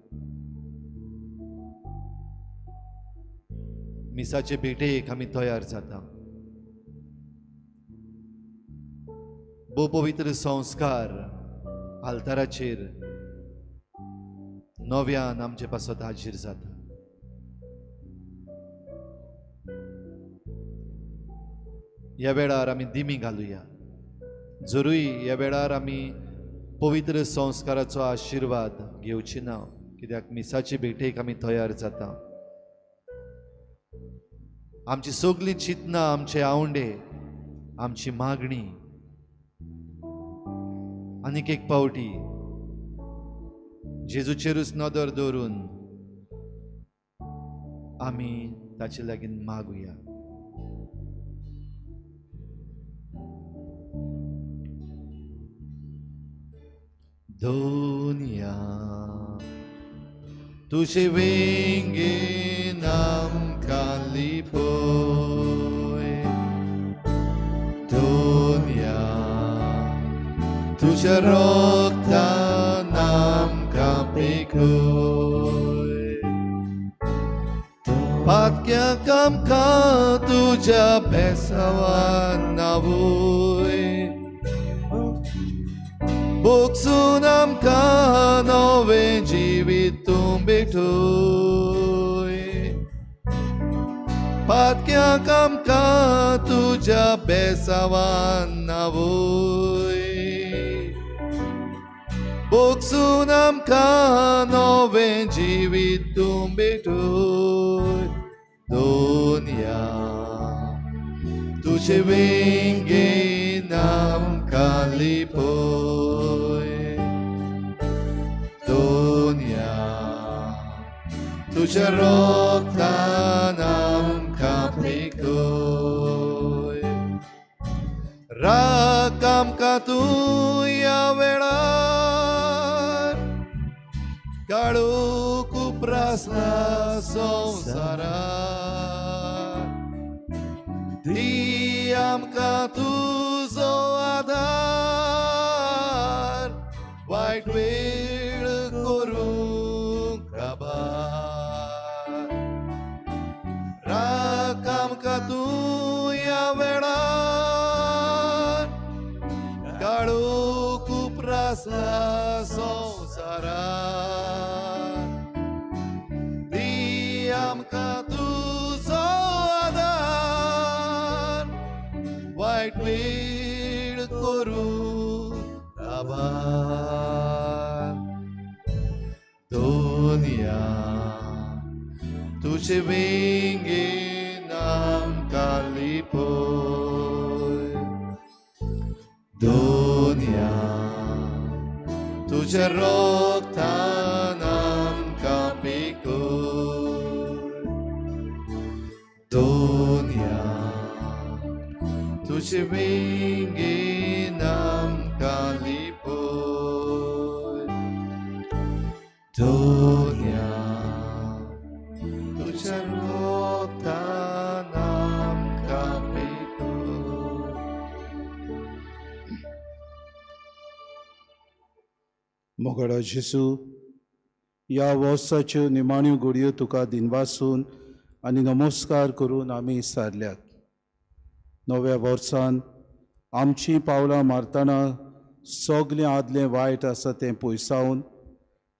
मिसाचे भेटेक आमी तयार जाता. भोव पवित्र संस्कार आल्ताराचेर नव्यान आमचे पासत हाजीर जाता. ह्या वेळार आमी दिमी घालुया. जरूय ह्या वेळार आमी पवित्र संस्काराचो आशिर्वाद घेवची ना, कित्याक मिसाचे भेटेक आमी तयार जाता. आमची सगळीं चिंतनां, आमचे आवंडे, आमची मागणी आनीक एक पावटी जेजूचेरूच नदर दवरून आमी ताचे लागीं मागुया. दोनया तुजे वेंगेन आमकां लिपय, दोनया तुज्या रोगतान आमकां पिकय, पातक्यांक आमकां तुज्या बेसावान नावय, बोगसून आमकां नवें जिवीत तूं भेटय, पातक्यांक आमकां तुज्या बेसावान नावय, बोगसून आमकां नवें जिवीत तूं भेटय. दोनया तुजे वेंगेन आमकां लिपय, दोनया तुज्या रोगतान आमकां पिकय, राख आमकां तूं ह्या वेळार, काळोख उप्रासला संवसारार, दी आमकां तुजो आदार, वायट वेळ करूंक काबार, राख आमकां तूं ह्या वेळार, काळोख उप्रासला संवसारार, दी आमकां तुजो आदार, वायट वेळ करूंक काबार. दोनया तुजे वेंगेन आमकां लिपय, दोनया तुज्या रोगतान आमकां पिकय, दोनया तुजे वेंगेन आमकां लिपय, दोनया तुज्या रोगतान आमकां पिकय.
मोगाडो जेजू, ह्या वर्साच्यो निमाण्यो घडयो तुका दिनवासून आनी नमस्कार करून आमी सारल्यात. नव्या वर्सान आमचीं पावलां मारतना सगलें आदलें वायट आसा तें पयसावन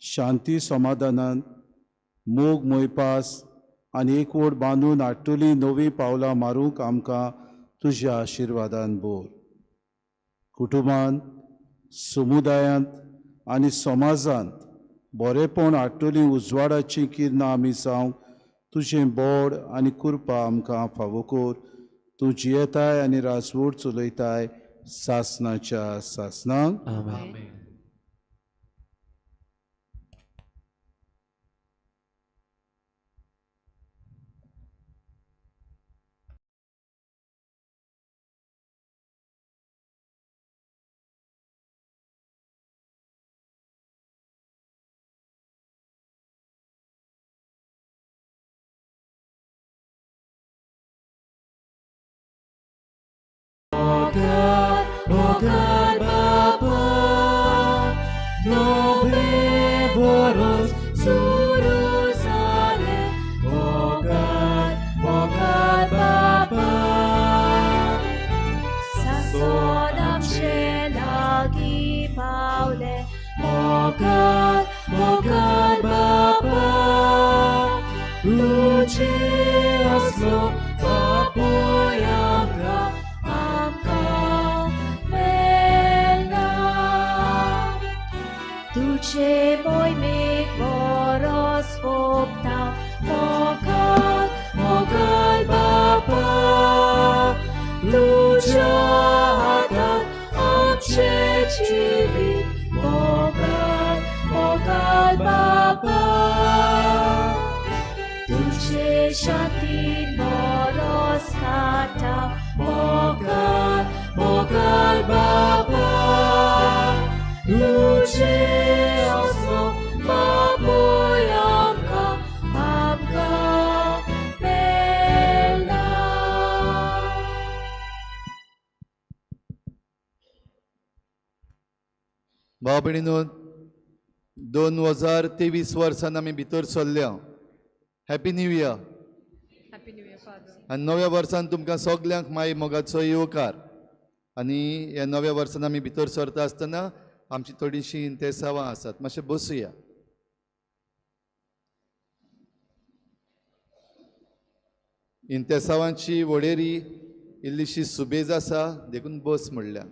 शांती समाधानान मोग मोयपास आनी एकवट बांदून हाडटलीं नवीं पावलां मारूंक आमकां तुज्या आशिर्वादान भर. कुटुंबान, समुदायांत आनी समाजांत बरेपण हाडटलीं उजवाडाचीं किरणां आमी जावंक तुजें बोड आनी कृपा आमकां फावो कर. तूं जियेताय आनी राजवट चलयताय सासनाच्या सासनाक.
आमेन.
O God, Bapoy, वरोस सुरू जालें मोगान मोगान बाबा सासोन आमचे लागीं पावलें मोगान मोगान बाबा तुजे असलो बापूय आमकां आमकां मेळना तुजे मोहिमेक वरोस सोंपता मोगान मोगान बाबा तुज्या हातांत आमचें जिवीत मोगान मोगान बाबा तुजे शांतीन वरोस काडटा मोगान मोगान बाबा तुजे असलो बापूय आमकां आमकां मेळना.
भाव भयणीनो, 2023 वर्सान आमी भितर सरल्या. Happy new year.
Happy new year, Father.
आनी नव्या वर्सान तुमकां सगल्यांक माय मोगाचो येवकार. आनी ह्या नव्या वर्सान आमी भितर सरता आसतना आमची थोडीशीं इंतेसांवां आसात, मातशें बसुया. इंतेसांवांची वळेरी इल्लीशी सुबेज आसा, देखून बस म्हणल्या.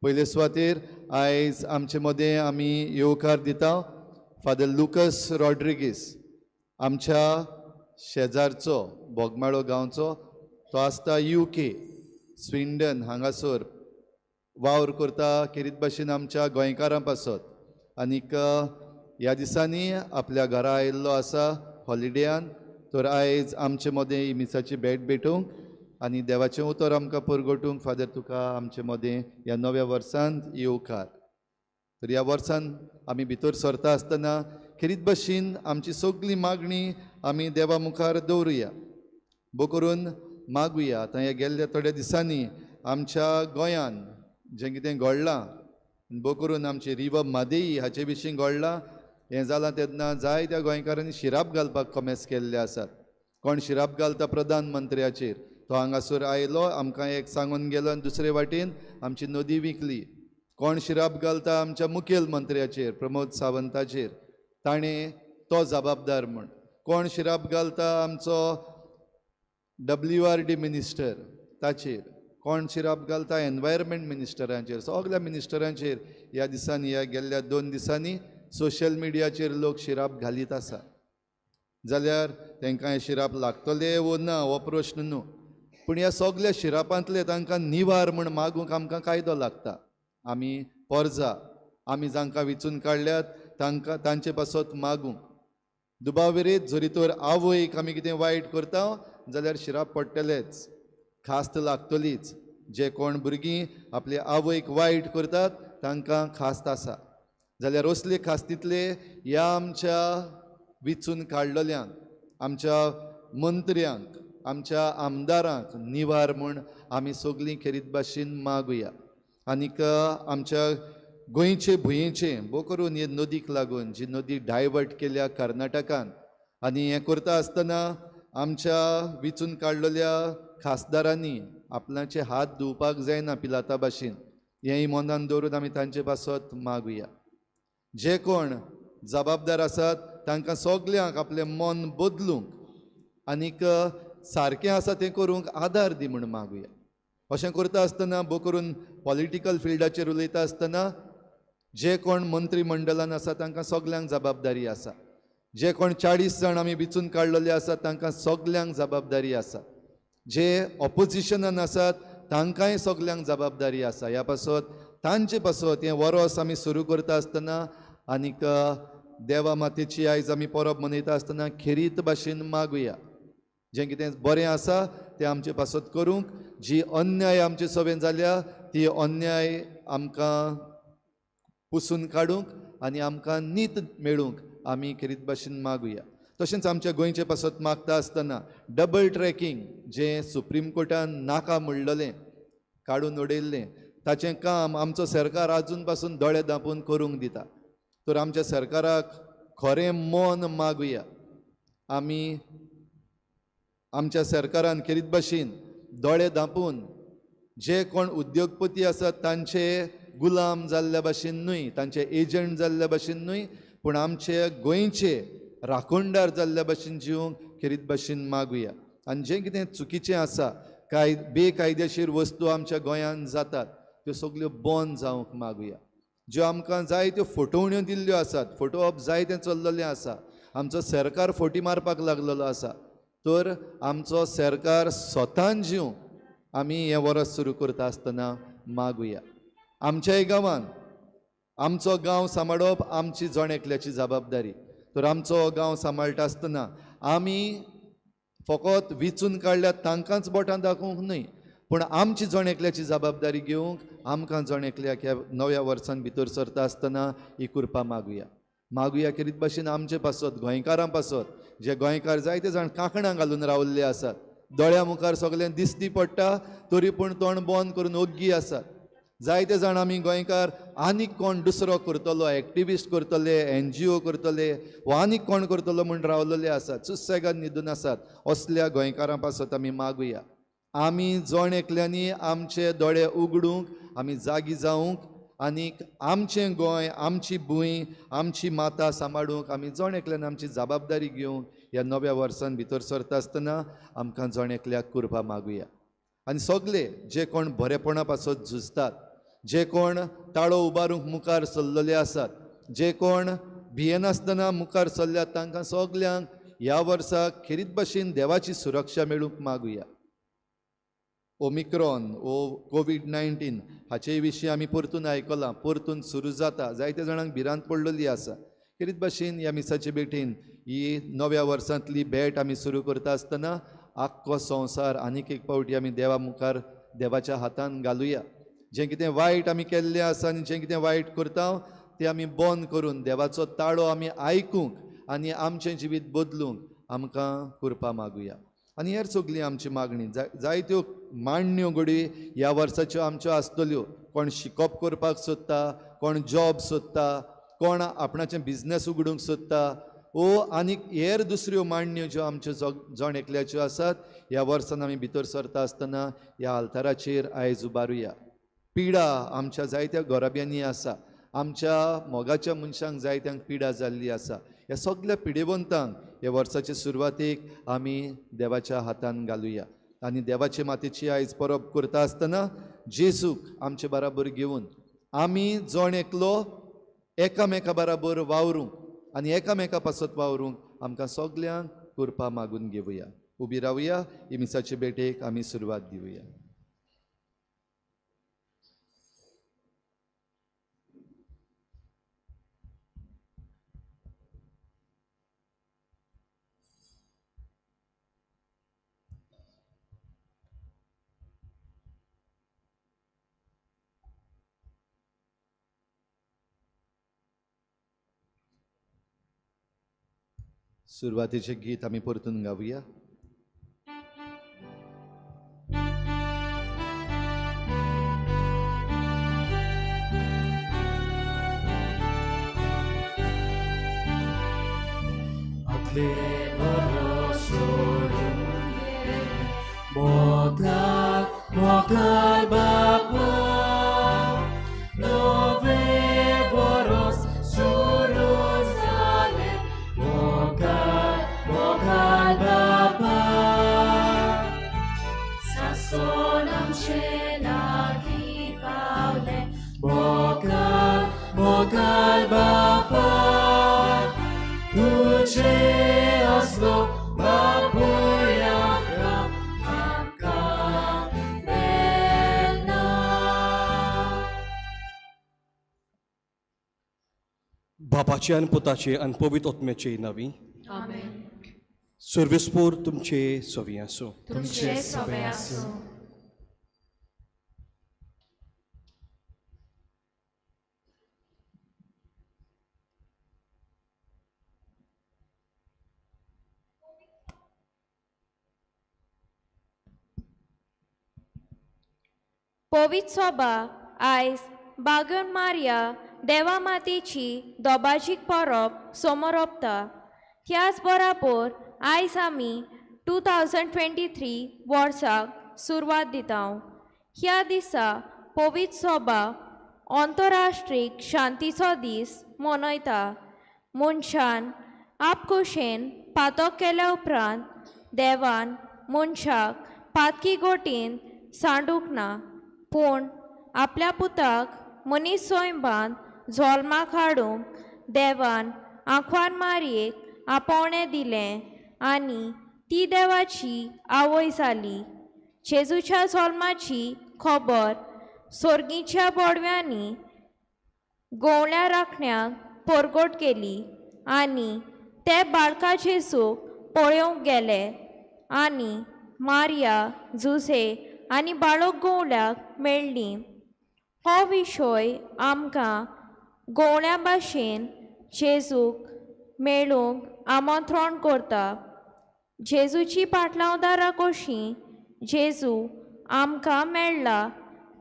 पयले सुवातेर आयज आमचे मदें आमी येवकार दिता फादर लुकस रॉड्रिगीस, आमच्या शेजारचो, बोगमाळो गांवचो. तो आसता UK, Swindon हांगासर वावर करता खेरीत भाशेन आमच्या गोंयकारां पासत. आनीक ह्या दिसांनी आपल्या घरा आयिल्लो आसा हॉलिडेयान. तर आयज आमचे मदें मिसाची भेट भेटूंक आनी देवाचें उतर आमकां परगटूंक फादर तुका आमचे मदें ह्या नव्या वर्सांत येवकार. तर ह्या वर्सान आमी भितर सरता आसतना खेरीत भाशेन आमची सगळी मागणी आमी देवा मुखार दवरुया, बो करून मागुया. आतां ह्या गेल्ल्या थोड्या दिसांनी आमच्या गोंयान जें कितें घडलां, बो करून आमची रिवर म्हादेई हाचे विशीं घडलां, हें जालां तेन्ना जायत्या गोंयकारांनी शिराप घालपाक कोमेस केल्ले आसात. कोण शिराप घालता प्रधानमंत्र्याचेर, तो हांगासर आयलो आमकां एक सांगून गेलो आनी दुसरे वाटेन आमची नदी विकली. कोण शिराप घालता आमच्या मुखेल मंत्र्याचेर प्रमोद सावंताचेर, ताणें तो जबाबदार म्हूण. कोण शिराप घालता आमचो WRD minister ताचेर, कोण शिराप घालता एनवायरमेंट मिनिस्टरांचेर. सगल्या मिनिस्टरांचेर ह्या दिसांनी, ह्या गेल्ल्या 2 दिसांनी सोशल मिडियाचेर लोक शिराप घालीत आसा. जाल्यार तांकां हे शिराप लागतले वो ना हो प्रश्न न्हू, पूण ह्या सगल्या शिरापांतले तांकां निवार म्हूण मागूंक आमकां कायदो लागता. आमी पोरजा, आमी जांकां विचून काडल्यात तांकां तांचे पासत मागूंक. दुबाविरीत जरी तर आवयक आमी कितें वायट करता जाल्यार शिराप पडटलेच, खास्त लागतलीच. जे कोण भुरगीं आपले आवयक वायट करतात तांकां खास्त आसा. जाल्यार असले खास्तींतले ह्या आमच्या विचून काडलेल्यांक, आमच्या मंत्र्यांक, आमच्या आमदारांक निवार म्हूण आमी सगळीं खेरीत भाशेन मागुया. आनीक आमच्या गोंयचे भुंयेचें बो करून हे नदीक लागून जी नदी डायवर्ट केल्या कर्नाटकान, आनी हें करता आसतना आमच्या विचून काडलेल्या खासदारांनी आपणाचे हात धुवपाक जायना पिलाता भाशेन, हेंय मनान दवरून आमी तांचे पासत मागुया. जे कोण जबाबदार आसात तांकां सगल्यांक आपलें मन बदलूंक आनीक सारकें आसा तें करूंक आदार दी म्हूण मागुया. अशें करता आसतना बो करून पॉलिटिकल फिल्डाचेर उलयता आसतना जे कोण मंत्रीमंडळान आसा तांकां सगल्यांक जबाबदारी आसा. जे कोण 40 जाण आमी विचून काडलेले आसात तांकां सगल्यांक जबाबदारी आसा. जे ऑपोजिशनान आसात तांकांय सगल्यांक जबाबदारी आसा. ह्या पासत तांचे पासत हें वरोस आमी सुरू करता आसतना आनीक देवा मातेची आयज आमी परब मनयता आसतना खेरीत भाशेन मागुया. जें कितें बरें आसा तें आमचे पासत करूंक, जी अन्याय आमचे सवेन जाल्या ती अन्याय आमकां पुसून काडूंक आनी आमकां नीत मेळूंक आमी खेरीत भाशेन मागुया. तशेंच आमच्या गोंयचे पासत मागता आसतना डबल ट्रॅकिंग जें सुप्रीम कोर्टान नाका म्हणलेलें काडून उडयल्लें ताचें काम आमचो सरकार आजून पासून दोळे धांपून करूंक दिता. तर आमच्या सरकाराक खरें मन मागुया. आमी आमच्या सरकारान खेरीत भाशेन दोळे धांपून जे कोण उद्योगपती आसात तांचे गुलाम जाल्ल्या भाशेन न्हय, तांचे एजंट जाल्ल्या भाशेन न्हय, पूण आमचे गोंयचे राखणदार जाल्ल्या भाशेन जिवंक खेरीत भाशेन मागुया. आनी जें कितें चुकीचें आसा, काय बेकायदेशीर वस्तू आमच्या गोंयांत जातात त्यो सगल्यो बंद जावंक मागुया. ज्यो आमकां जाय त्यो फटोवण्यो दिल्ल्यो आसात, फटोवप जाय तें चल्लेलें आसा, आमचो सरकार फटी मारपाक लागलेलो आसा, तर आमचो सरकार स्वतान जिवंक आमी हें वर्स सुरू करता आसतना मागुया. आमच्याय गांवांत आमचो गांव सांबाळप आमची जण एकल्याची जबाबदारी. तर आमचो गांव सांबाळटा आसतना आमी फकत विचून काडल्यात तांकांच बोटां दाखोवंक न्हय, पूण आमची जण एकल्याची जबाबदारी घेवंक आमकां जण एकल्याक ह्या नव्या वर्सान भितर सरता आसतना ही कृपा मागुया. मागुया खेरीत भाशेन आमचे पासत, गोंयकारां पासत, जे गोंयकार जायते जाण कांकणां घालून रावल्ले आसात, दोळ्या मुखार सगळें दिसती पडटा तरी पूण तोंड बंद करून ओग्गी आसात. जायते जाण आमी गोंयकार आनीक कोण दुसरो करतलो, एक्टिविस्ट करतले, NGO करतले वा आनीक कोण करतलो म्हूण रावलेले आसात, सुसेगाद न्हिदून आसात. असल्या गोंयकारां पासत आमी मागुया. आमी जण एकल्यांनी आमचे दोळे उगडूंक, आमी जागी जावंक आनीक आमचें गोंय, आमची भूंय, आमची माता सांबाळूंक आमी जण एकल्यान आमची जबाबदारी घेवंक ह्या नव्या वर्सान भितर सरता आसतना आमकां जण एकल्याक कृपा मागुया. आनी सगले जे कोण बरेपणा पासत झुजतात, जे कोण ताळो उबारूंक मुखार सरलेले आसात, जे कोण भियेनासतना मुखार सरल्यात, तांकां सगल्यांक ह्या वर्साक खेरीत भाशेन देवाची सुरक्षा मेळूंक मागुया. ओमिक्रॉन ओ COVID-19 हाचे विशीं आमी परतून आयकलां, परतून सुरू जाता, जायते जाणांक भिरांत पडलेली आसा. खेरीत भाशेन ह्या मिसाचे भेटीन ही नव्या वर्सांतली भेट आमी सुरू करता आसतना आख्खो संवसार आनीक एक फावटी आमी देवा मुखार देवाच्या हातान घालुया. जें कितें वायट आमी केल्लें आसा आनी जें कितें वायट करता तें आमी बंद करून देवाचो ताळो आमी आयकूंक आनी आमचें जिवीत बदलूंक आमकां कृपा मागुया. आनी हेर सगळी आमची मागणी जायत्यो मांडण्यो घडये ह्या वर्साच्यो आमच्यो आसतल्यो. कोण शिकप करपाक सोदता, कोण जॉब सोदता, कोण आपणाचें बिजनेस उगडूंक सोदता, ओ आनीक हेर दुसऱ्यो मांडण्यो ज्यो आमच्यो जण एकल्याच्यो आसात ह्या वर्सान आमी भितर सरता आसतना ह्या आल्ताराचेर आयज उबारुया. पिडा आमच्या जायत्या घराब्यांनी आसा, आमच्या मोगाच्या मनशांक जायत्यांक पिडा जाल्ली आसा. ह्या सगल्या पिडेवंतांक ह्या वर्साचे सुरवातेक आमी देवाच्या हातान घालुया. आनी देवाचे मातेची आयज परब करता आसतना जेजूक आमचे बराबर घेवन आमी जण एकलो एकामेका बराबर वावरूंक आनी एकामेका पासत वावरूंक आमकां सगल्यांक कृपा मागून घेवया. उबी रावया, ही मिसाचे भेटेक आमी सुरवात दिवया. सुरवातीचे गीत आमी परतून गावया.
Mogal Baba, Nove Voros Suruzale, Mogal, Mogal Baba, Sasonam Shelagi Paule, Mogal, Mogal Baba, Tuche Oslo, Babuya.
बापाचे आनी पुताचे आनी पवित्र आत्म्याचे नांवी
आमेन.
सर्वेस्पोर तुमचे सवी आसूं.
तुमचे सवे आसूं.
पवित्र सोबा आयज बागन मारिया
देवा मातेची दोबाजीक परब सोमरोपता. त्याच बराबर आयज आमी 2023 वर्साक सुरवात दिता. ह्या दिसा पवित्र सोबा आंतरराष्ट्रीय शांतीचो दीस मनयता. मनशान आपखुशेन पातक केल्या उपरांत देवान मनशाक पातकी गोटीन सांडूंक ना, पूण आपल्या पुताक मनीस स्वयंबान जल्माक हाडूंक देवान आंकवार मारयेक आपोवणें दिलें आनी ती देवाची आवय जाली. जेजूच्या जल्माची खबर सोर्गीच्या बोडव्यांनी गोवल्या राखण्याक परगट केली आनी ते बाळका जेजूक पळोवंक गेले आनी मारिया, जुझे आनी बाळक गोवल्याक मेळ्ळी. हो विशय आमकां गोवल्या भाशेन जेजूक मेळूंक आमंत्रण करता. जेजूची पाटलावदारां कशीं जेजू आमकां मेळ्ळा,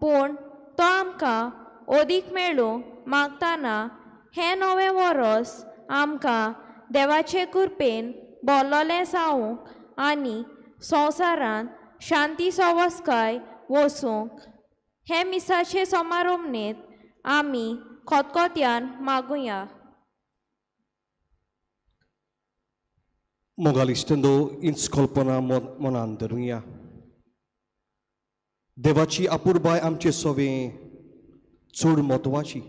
पूण तो आमकां अदीक मेळूंक मागतना हें नवें वरस आमकां देवाचे कृपेन बोल्लोलें जावंक आनी संवसारांत शांती सवस्काय वसूंक हे मिसाचे समारोमनेत आमी खतखत्यान मागुया.
मोगाल इश्टंदो इंच कल्पना मनान धरुया. देवाची अपुरबाय आमचे सोवे चड म्हत्वाची.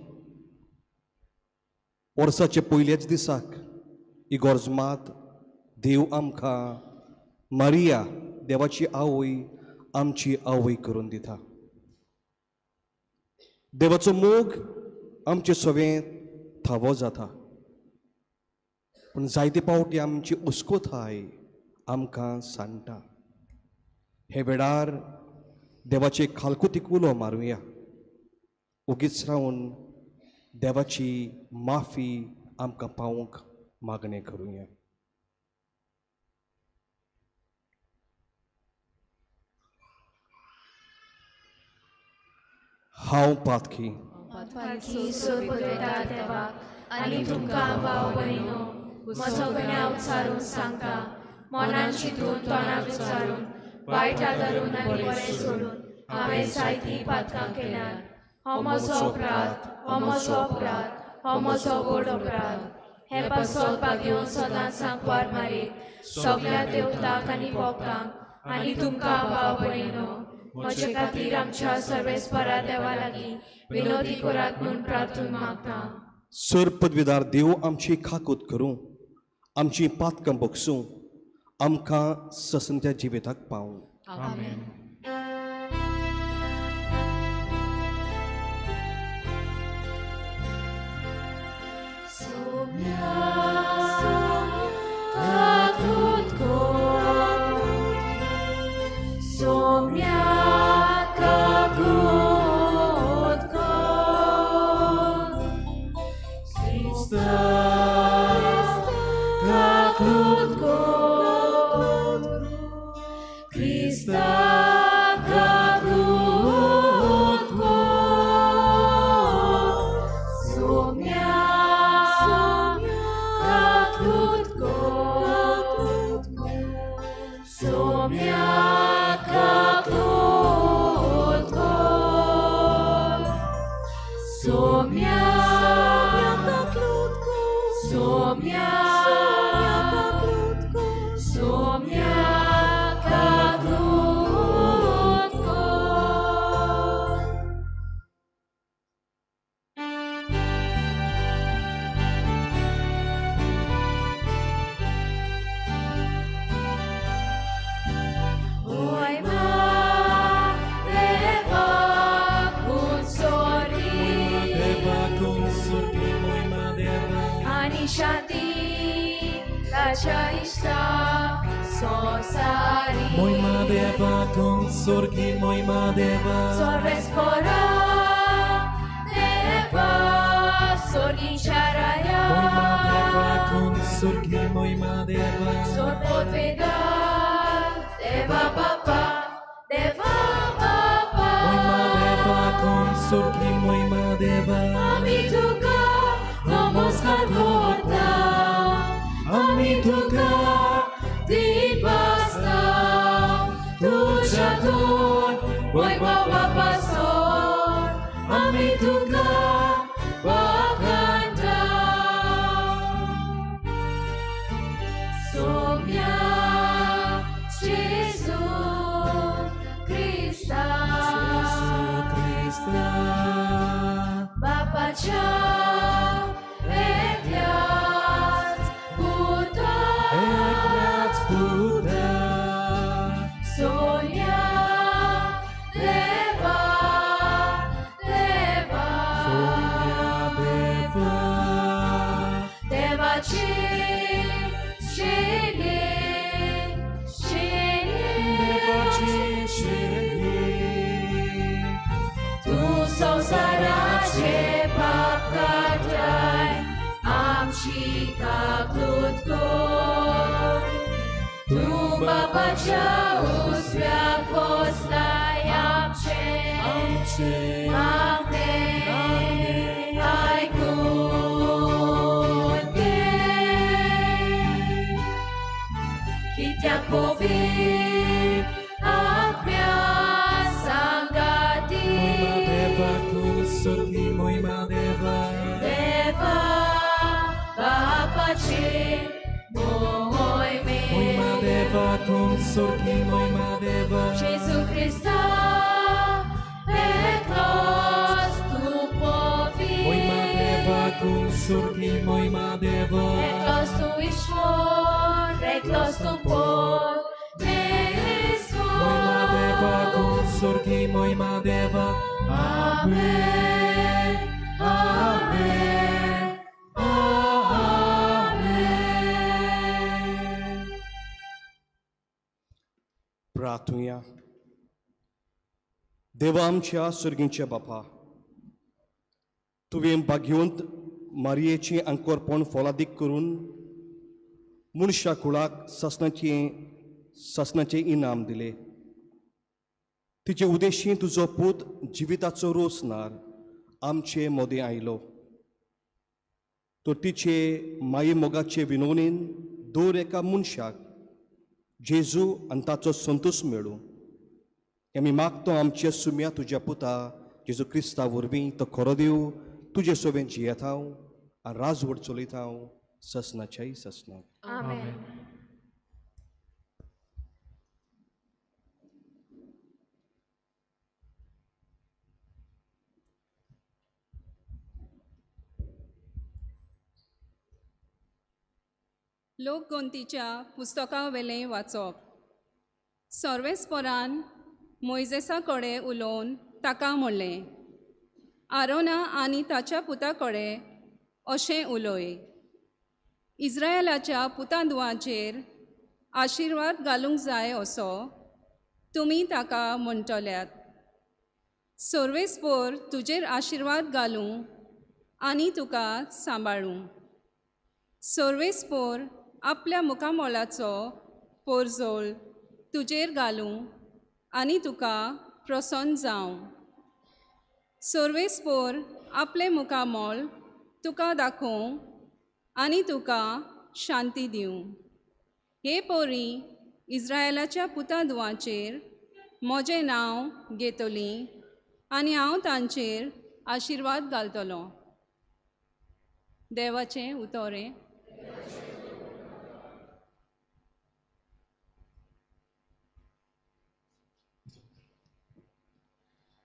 वर्साचे पयल्याच दिसाक इगोर्ज मात देव आमकां मारिया देवाची आवय आमची आवय करून दिता. देवाचो मोग आमचे सोवे थावो जाता, पूण जायते पावटी आमची उस्कोथाय आमकां सांडटा. हे वेळार देवाचे खालकुतीक उलो मारुया. ओगीच रावन देवाची माफी आमकां पावूंक मागणें करुया. हांव पातकी
देवाक आनी तुमकां भाव भयणो म्हजो गुन्यांव उच्चारून सांगता. मनान चिंतून तोंडान उच्चारून वायट आदरून आनी बरें सोडून हांवें जायतीं पातकां केल्यात. हो म्हजो अपराध, हो म्हजो अपराध, हो म्हजो व्हड अपराध. हे पासत भागेवन सदांच सांकवार मारीत सगळ्या देवताक आनी भक्तांक आनी तुमकां भाव भयणो म्हजे खातीर आमच्या सर्वेस्परा देवा लागीं विनोदी करात म्हूण प्रार्थून मागता.
सर पदवीदार देव आमची खाकूत करूं, आमची पातकां बगसूं, आमकां ससंत्या जिविताक पावूं.
आमेन.
Deva.
आमी तुका दिपासता तुज्या तोंड वैभवा पासून आमी तुका वाखाणता. सोम्या जेजू क्रिस्ता, बापाच्या एकल्याच पुता, सोम्या देवा देवा, देवाची शेली शेली, तूं संवसाराचे पाप काडटाय, आमची काकूत कर. तूं बापाच्या उजव्याक बसलाय, आमचें मागणें आयकून घे. कित्याक पवित्र आत्म्या सांगाती देवा बापाचे मोहिमे जेजू क्रिस्ता एकलोच तूं पवित्र, एकलोच तूं ईश्वर, एकलोच तूं परमेश्वर. आमेन, आमेन, आमेन.
प्रार्थुया. देवा आमच्या सर्गींच्या बापा, तुवें भाग्यवंत मारयेचें आंकोरपण फोलादीक करून मनशा कुळाक सासणाचें इनाम दिलें. तिचे उदेशी तुजो पूत जिविताचो रोसनार आमचे मोदें आयलो. तर तिचे माये मोगाचे विनवणीन दर एका मनशाक जेजू आनी ताचो संतोश मेळूं आमी मागतो आमच्या सुम्या तुज्या पुता जेजू क्रिस्ता वरवीं. तो खरो देव, तुजे सोबेन जियेता आनी राजवट चलयता ससनाच्याय ससनाक.
आमेन.
लोकगोंतीच्या पुस्तकावेलें वाचप. सर्वेस्परान मोयजेसा कडेन उलोवन ताका म्हणलें, आरोना आनी ताच्या पुता कडेन अशें उलय, इस्रायलाच्या पुता धुवांचेर आशिर्वाद घालूंक जाय असो तुमी ताका म्हणटल्यात. सर्वेस्पोर तुजेर आशिर्वाद घालूं आनी तुका सांबाळूं. सर्वेस्पोर आपल्या मुखामोलाचो पोरजोळ तुजेर घालूं आनी तुका प्रसन्न जावं. सर्वेस्पोर आपलें मुखामोल तुका दाखोवं आनी तुका शांती दिवं. हे पोरी इस्रायलाच्या पुता धुवांचेर म्हजें नांव घेतलीं आनी हांव तांचेर आशिर्वाद घालतलो. देवाचें उतोरें.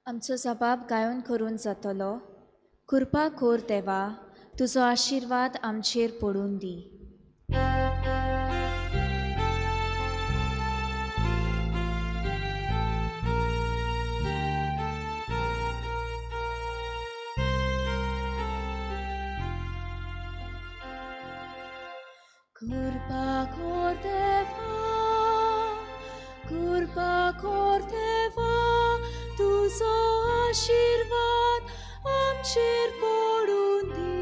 आमचो जबाब गायन करून जातलो. कृपा कोर देवा, तुजो आशिर्वाद आमचेर पडून दी. कृपा कोर देवा, कृपा कोर देवा, तुजो आशिर्वाद आमचेर पडून दी.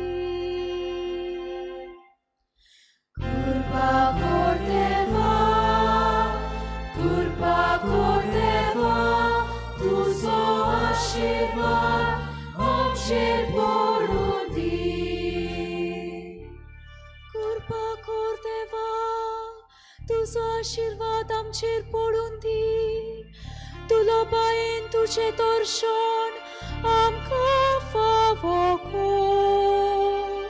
कृपा कोर देवा, कृपा कोर देवा, तुजो आशिर्वाद आमचेर पडून दी. कृपा कोर देवा, तुजो आशिर्वाद आमचेर पडून दी. तुलो बायेन तुजें दर्शन आमकां फावो कर.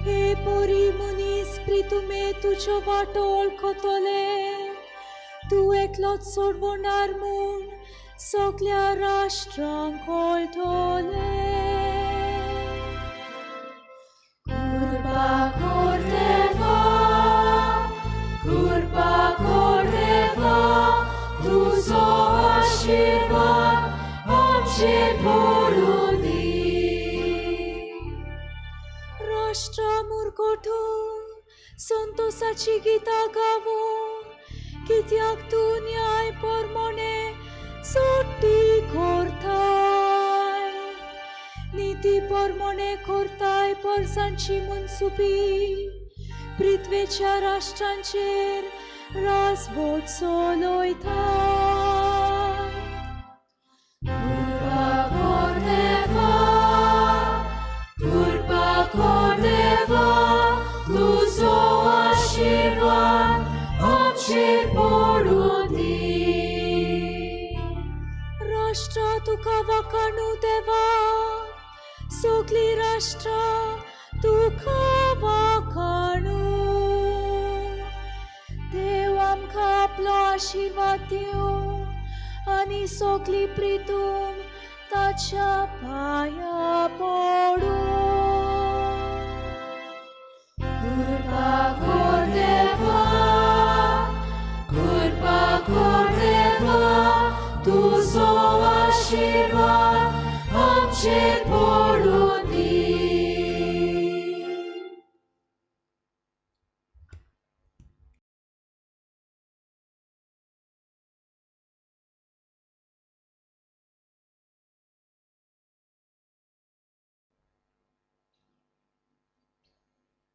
हे बरी मनीस प्रितुमे तुज्यो वाटो वळखतले. तूं एकलोच सोडवणार म्हूण सगल्या राष्ट्रांक कळटलें. कृपा कर देवा, कृपा कर देवा, तुजो आशिर्वाद आमचेर पडूं दी. राष्ट्रां मुरगटून संतोसाची गितां गावूं, कित्याक तूं न्याय परमणे सुटी करताय. निती परमणे करताय परसांची मनसुपी. पृथ्वेच्या राष्ट्रांचेर राजवट चलयताय. कृपा कर देवा, कृपा कर देवा, तुजो आशिर्वाद आमचेर पडूं दी. राष्ट्रां तुका वाखाणू देवा, सगलीं राष्ट्रां तुका वाखाणू. देव आमकां आपलो आशिर्वाद दिवं आनी सगली प्रितूम ताच्या पांया पडूं. कृपा कर देवा, कृपा कर देवा, तुजो आशिर्वाद आमचेर पडूं दी.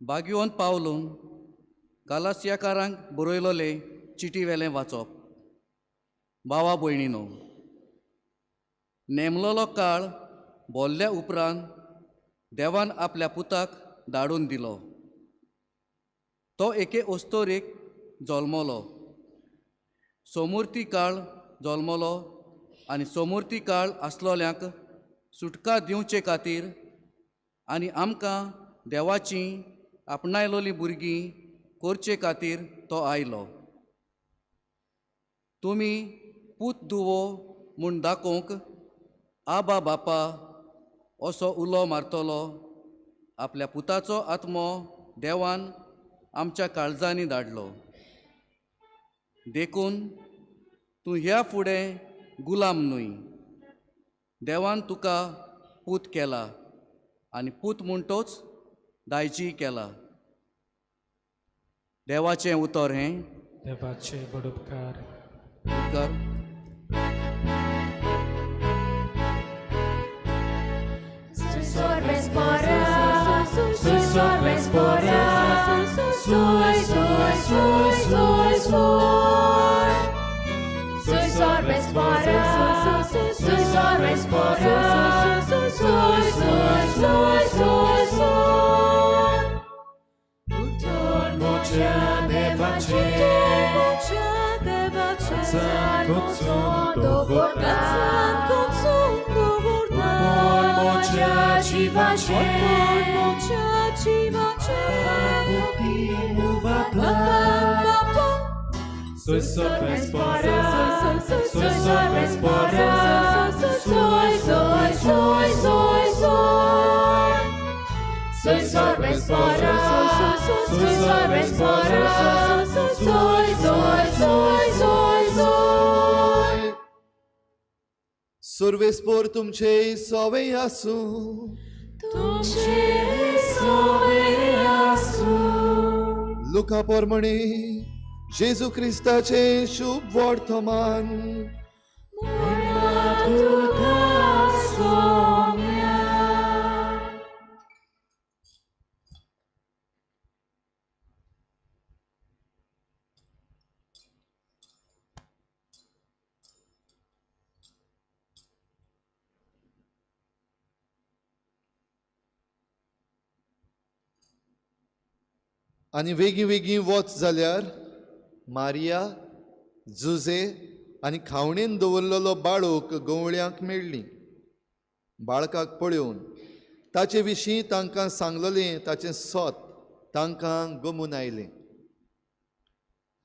बागियोन पावलून गालासियाकारांक बरयलोले चिटी वेलें वाचप. भावा भयणीनो, नेमलोलो काळ बोल्ल्या उपरांत देवान आपल्या पुताक धाडून दिलो. तो एके अस्तोरेक जल्मलो, सोमुर्ती काळ जल्मलो आनी सोमुर्ती काळ आसलोल्यांक सुटका दिवचे खातीर आनी आमकां देवाची आपणायलोली भुरगीं करचे खातीर तो आयलो. तुमी पूत दुवो म्हूण दाखोवंक आबा बापा असो उलो मारतलो आपल्या पुताचो आत्मो देवान आमच्या काळजांनी धाडलो. देखून तूं ह्या फुडें गुलाम न्हय, देवान तुका पूत केला आनी पूत म्हणटोच दायजी केला. देवाचें उतर हें.
देवाचें व्हड उपकार.
उपकार.
सर्वेस्पोर तुमचे सोवे आसूं.
तुमचे सोवे आसूं.
लुका परमणे जेजू क्रिस्ताचे शुभ वर्तमान.
तुका सोम्या.
आनी वेगीं वेगीं वच जाल्यार मारिया, जुजे आनी खावणेन दवरलेलो बाळक गवळ्यांक मेळ्ळी. बाळकाक पळोवन ताचे विशीं तांकां सांगलेलें ताचें सत तांकां गमून आयलें.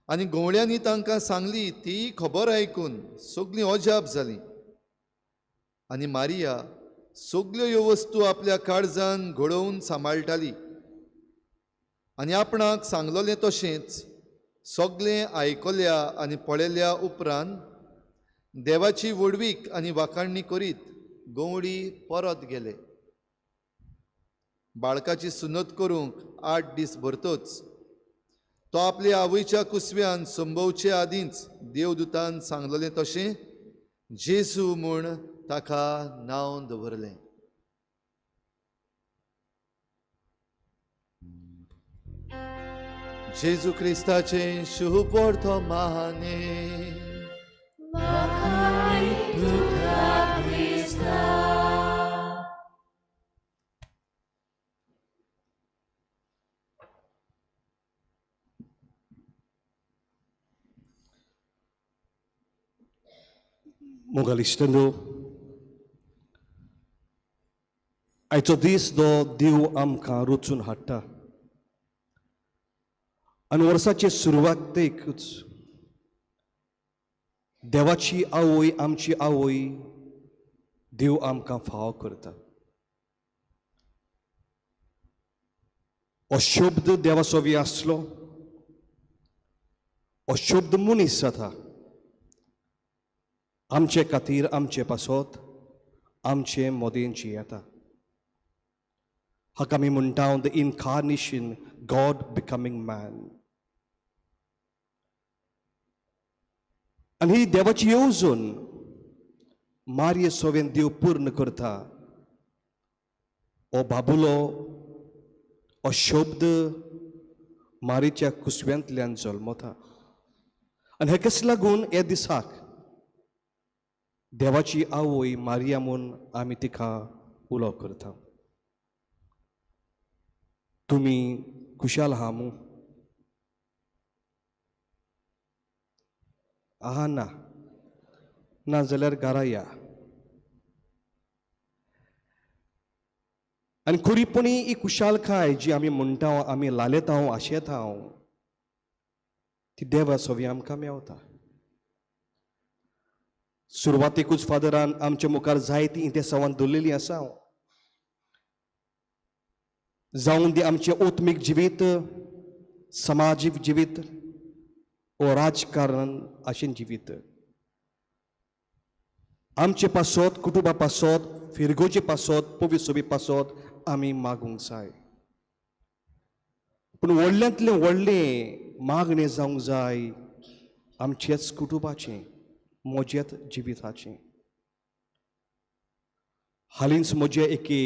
आनी गवळ्यांनी तांकां सांगली ती खबर आयकून सगळीं अजाप जालीं. आनी मारिया सगल्यो ह्यो वस्तू आपल्या काळजान घडोवन सांबाळटाली आनी आपणाक सांगलेलें तशेंच सगळें आयकल्या आनी पळयल्या उपरांत देवाची व्हडवीक आनी वाखाणणी करीत गवळी परत गेले. बाळकाची सुनत करूंक 8 दीस भरतच तो आपल्या आवयच्या कुसव्यान संभोवचे आदींच देवदूतान सांगलेलें तशें जेजू म्हूण ताका नांव दवरलें. जेजू क्रिस्ताचें शुभ वर्तमाने.
मोगाल इश्टांनो, आयचो दीस जो देव आमकां रचून हाडटा आनी वर्साचे सुरवातेकूच देवाची आवय आमची आवय देव आमकां फावो करता. हो शब्द देवासोवी आसलो, हो शब्द मनीस जाता आमचे खातीर, आमचे पासत, आमचे मोदेन जियेता. हाका आमी म्हणटा the incarnation, God becoming man. आनी ही देवाची येवजण मारये सोवेन देव पूर्ण करता. हो बाबुलो, हो शब्द मारीच्या कुसव्यांतल्यान जल्मता आनी हेकाच लागून ह्या दिसाक देवाची आवय मारिया म्हूण आमी तिका उलो करता. तुमी खुशाल आहा मू? आहा ना? ना जाल्यार घरा या. आनी खरीपणी ही खुशालकाय जी आमी म्हणटा, आमी लालेता, आशेता, ती देवा सवी आमकां मेवता. सुरवातेकूच फादरान आमच्या मुखार जायती इंतेसांवान दवरलेली आसा. जावन दी आमचें आत्मीक जिवीत, समाजीक जिवीत ओ राजकारण अशें जिवीत, आमचे पासत, कुटुंबा पासत, फिरगोजे पासत, पविसोबी पासत आमी मागूंक जाय. पूण व्हडल्यांतलें व्हडलें मागणें जावंक जाय आमचेच कुटुंबाचें, म्हजेच जिविताचें. हालींच म्हजे एके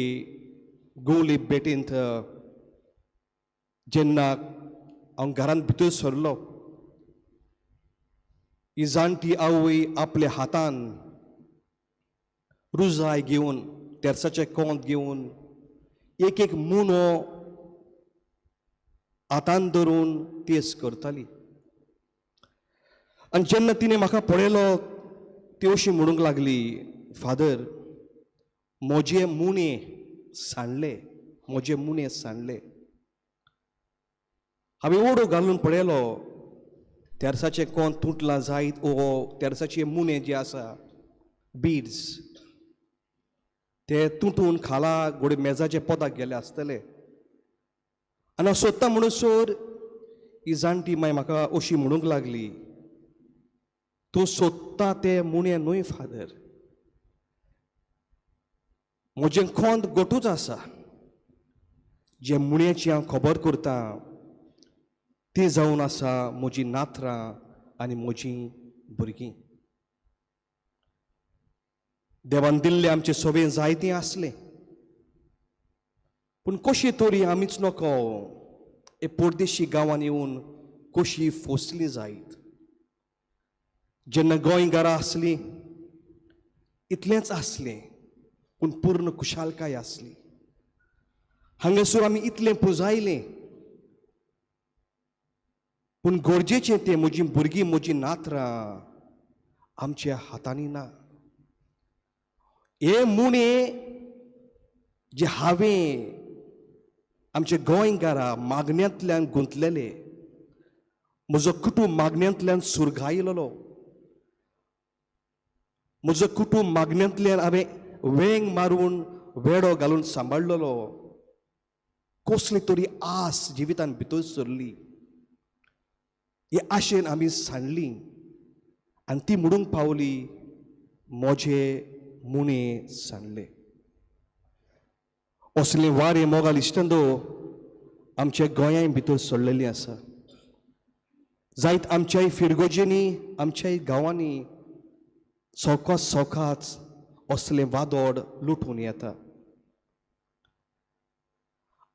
गोवली बेटींत जेन्ना हांव घरांत भितर सरलो, ही जाणटी आवय आपल्या हातान रुजाय घेवन, तेरसाचें कोंत घेवन, एक एक मुनो हातान धरून तेस करताली. आनी जेन्ना तिणें म्हाका पळयलो ती अशी म्हणूंक लागली, फादर म्हजे मुणे सांडले, म्हजे मुणे सांडले. हांवें ओडो घालून पळयलो, तेरसाचें कोंत तुटलां जायत ओ तेरसाचे मुणे जे आसा बीड्स ते तुटून खाला गोडे मेजाचे पोदाक गेले आसतले. आनी हांव सोदता म्हणसर ही जाणटी माय म्हाका अशी म्हणूंक लागली, तूं सोदता ते मुणे न्हय फादर, म्हजें खोंत गोटूच आसा, जे मुण्याची हांव खबर करता ती जावन आसा म्हजी नातरां आनी म्हजीं भुरगीं. देवान दिल्ले आमचे सवे जायतीं आसलें, पूण कशी तरी आमीच नको हे परदेशी गांवांत येवन कशी फोसली जायत. जेन्ना गोंय घरा आसली इतलेंच आसलें, पूण पूर्ण खुशालकाय आसली. हांगासर आमी इतलें पुजायलें, पूण गरजेचें तें म्हजीं भुरगीं, म्हजीं नातरां आमच्या हातांनी ना. हे मुणे जे हांवें आमच्या गोंयकारा मागण्यांतल्यान गुंतलेले, म्हजो कुटूंब मागण्यांतल्यान सुरगायलेलो, म्हजो कुटूंब मागण्यांतल्यान हांवें वेंग मारून वेडो घालून सांबाळलेलो, कसली तरी आस जिवितान भितर सरली. हे आशेन आमी सांडली आनी ती म्हणूंक पावली, म्हजे मुणे सांडले. असले वारें मोगाल इश्टंदो आमच्या गोंयांय भितर सरलेली आसा. जायत आमच्याय फिरगोजेंनी, आमच्याय गांवांनी सवकास सवकास असलें वादोड लुटून येता.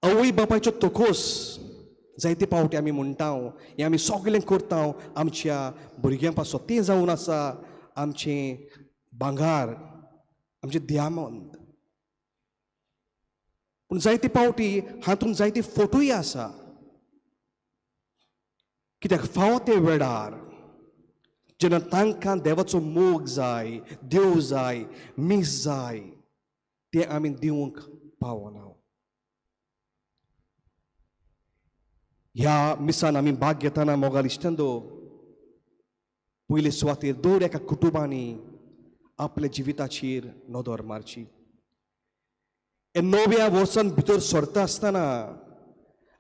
आवय बापायचो तोकोस जायते फावटी आमी म्हणटा, हें आमी सगळें करता आमच्या भुरग्यां पासत, तें जावन आसा आमचें भांगार, आमचें दियामंत. पूण जायते फावटी हातूंत जायते फोटूय आसा, कित्याक फावो ते वेळार जेन्ना तांकां देवाचो मोग जाय, देव जाय, मीस जाय, तें आमी दिवंक पावना. ह्या मिसान आमी भाग घेतना मोगाल इश्टंदो, पयले सुवातेर दर एका कुटुंबांनी आपल्या जिविताचेर नदर मारची. हे नव्या वर्सान भितर सरता आसतना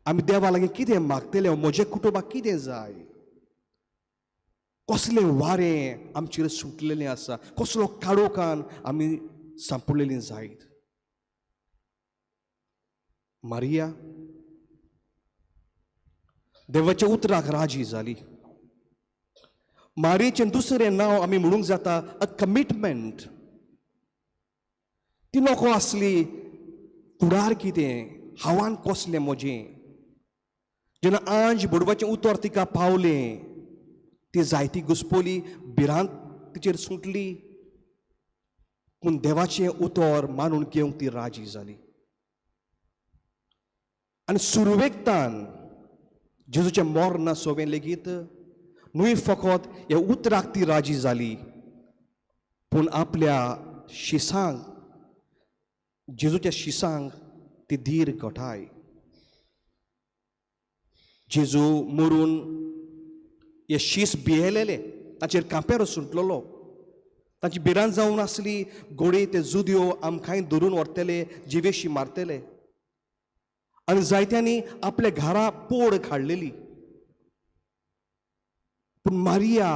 आमी देवा लागीं कितें मागतले, म्हज्या कुटुंबाक कितें जाय, कसलें वारें आमचेर सुटलेलें आसा, कसलो काळोखान आमी सांपडलेलीं जायत. मारिया देवाच्या उतराक राजी जाली. मारियेचें दुसरें नांव आमी म्हणूंक जाता अ कमिटमेंट. ती नको आसली फुडार कितें, हावान कसलें म्हजें. जेन्ना आंज बडवाचें उतर तिका पावलें, ती जायती घुसपली, भिरांत तिचेर सुटली, पूण देवाचें उतर मानून घेवंक ती राजी जाली. आनी सुरवेकतान जेजूचें मर्ण सोवें लेगीत न्हय फकत ह्या उतराक ती राजी जाली, पूण आपल्या शिसांक, जेजूच्या शिसांक ती धीर घटाय. जेजू मरून हे शीस भियेलेले, ताचेर कांपेरो सुटलेलो, तांची भिरांत जावन आसली, घोडे ते जुदयो आमकांय धरून व्हरतले, जिवेशी मारतले. आनी जायत्यांनी आपल्या घरा पोड काडलेली. पूण मारिया,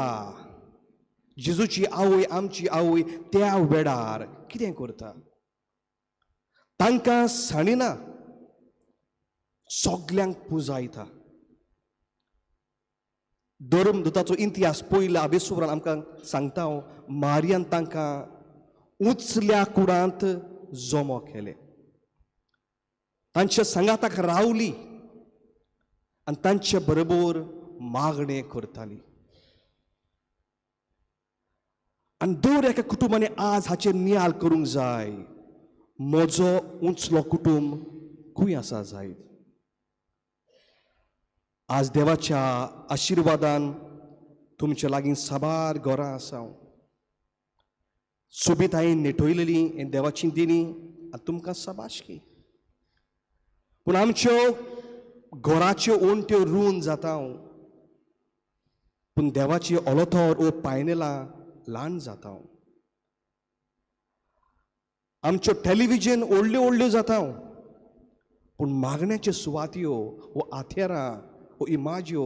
जेजूची आवय, आमची आवय, त्या वेळार कितें करता, तांकां सांडिना, सगल्यांक पुजायता. धर्मदूताचो इतिहास पयल्या आबेसुरान आमकां सांगता, मारियान तांकां उंचल्या कुडांत जमो केले, तांच्या सांगाताक रावली आनी तांचे बरोबर मागणें करताली. आनी दर एका कुटुंबांनी आज हाचेर नियाळ करूंक जाय, म्हजो उंचलो कुटुंब खंय आसा जायत. आज देवाच्या आशिर्वादान तुमच्या लागीं साबार घरां आसा, सोबितायेन नेटयलेली हें देवाची दिणी आनी तुमकां साबाशकी. पूण आमच्यो घराच्यो ओणट्यो रून जाता, पूण देवाची ओलोथोर ओ पायनेलां ल्हान जाता. आमच्यो टेलिविजन व्हडल्यो व्हडल्यो जाता, पूण मागण्याच्यो सुवात्यो वो आथेरां वो इमाज्यो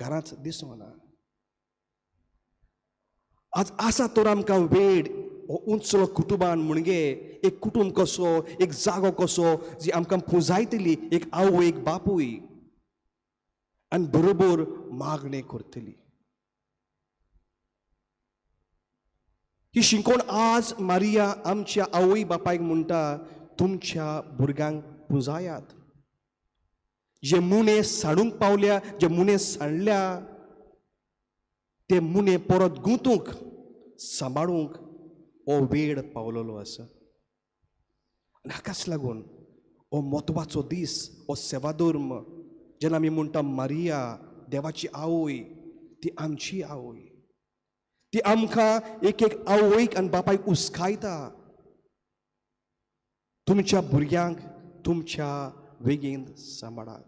घरांत दिसना. आज आसा तर आमकां वेळ हो उंचलो कुटुंबान म्हणजे एक कुटुंब कसो, एक जागो कसो जी आमकां पुजायतली, एक आवय एक बापूय आनी बरोबर मागणें करतली. ही शिकवण आज मारिया आमच्या आवय बापायक म्हणटा, तुमच्या भुरग्यांक पुजायात. जे मुणे साडूंक पावल्या, जे मुणे सांडल्या, ते मुणे परत गुंतूंक सांबाळूंक हो वेळ पावलेलो आसा. आनी हाकाच लागून हो म्हत्वाचो दीस, हो सेवाधर्म, जेन्ना आमी म्हणटा मारिया देवाची आवय ती आमची आवय, ती आमकां एक एक आवयक आनी बापायक उस्कायता, तुमच्या भुरग्यांक तुमच्या वेगीन सांबाळात.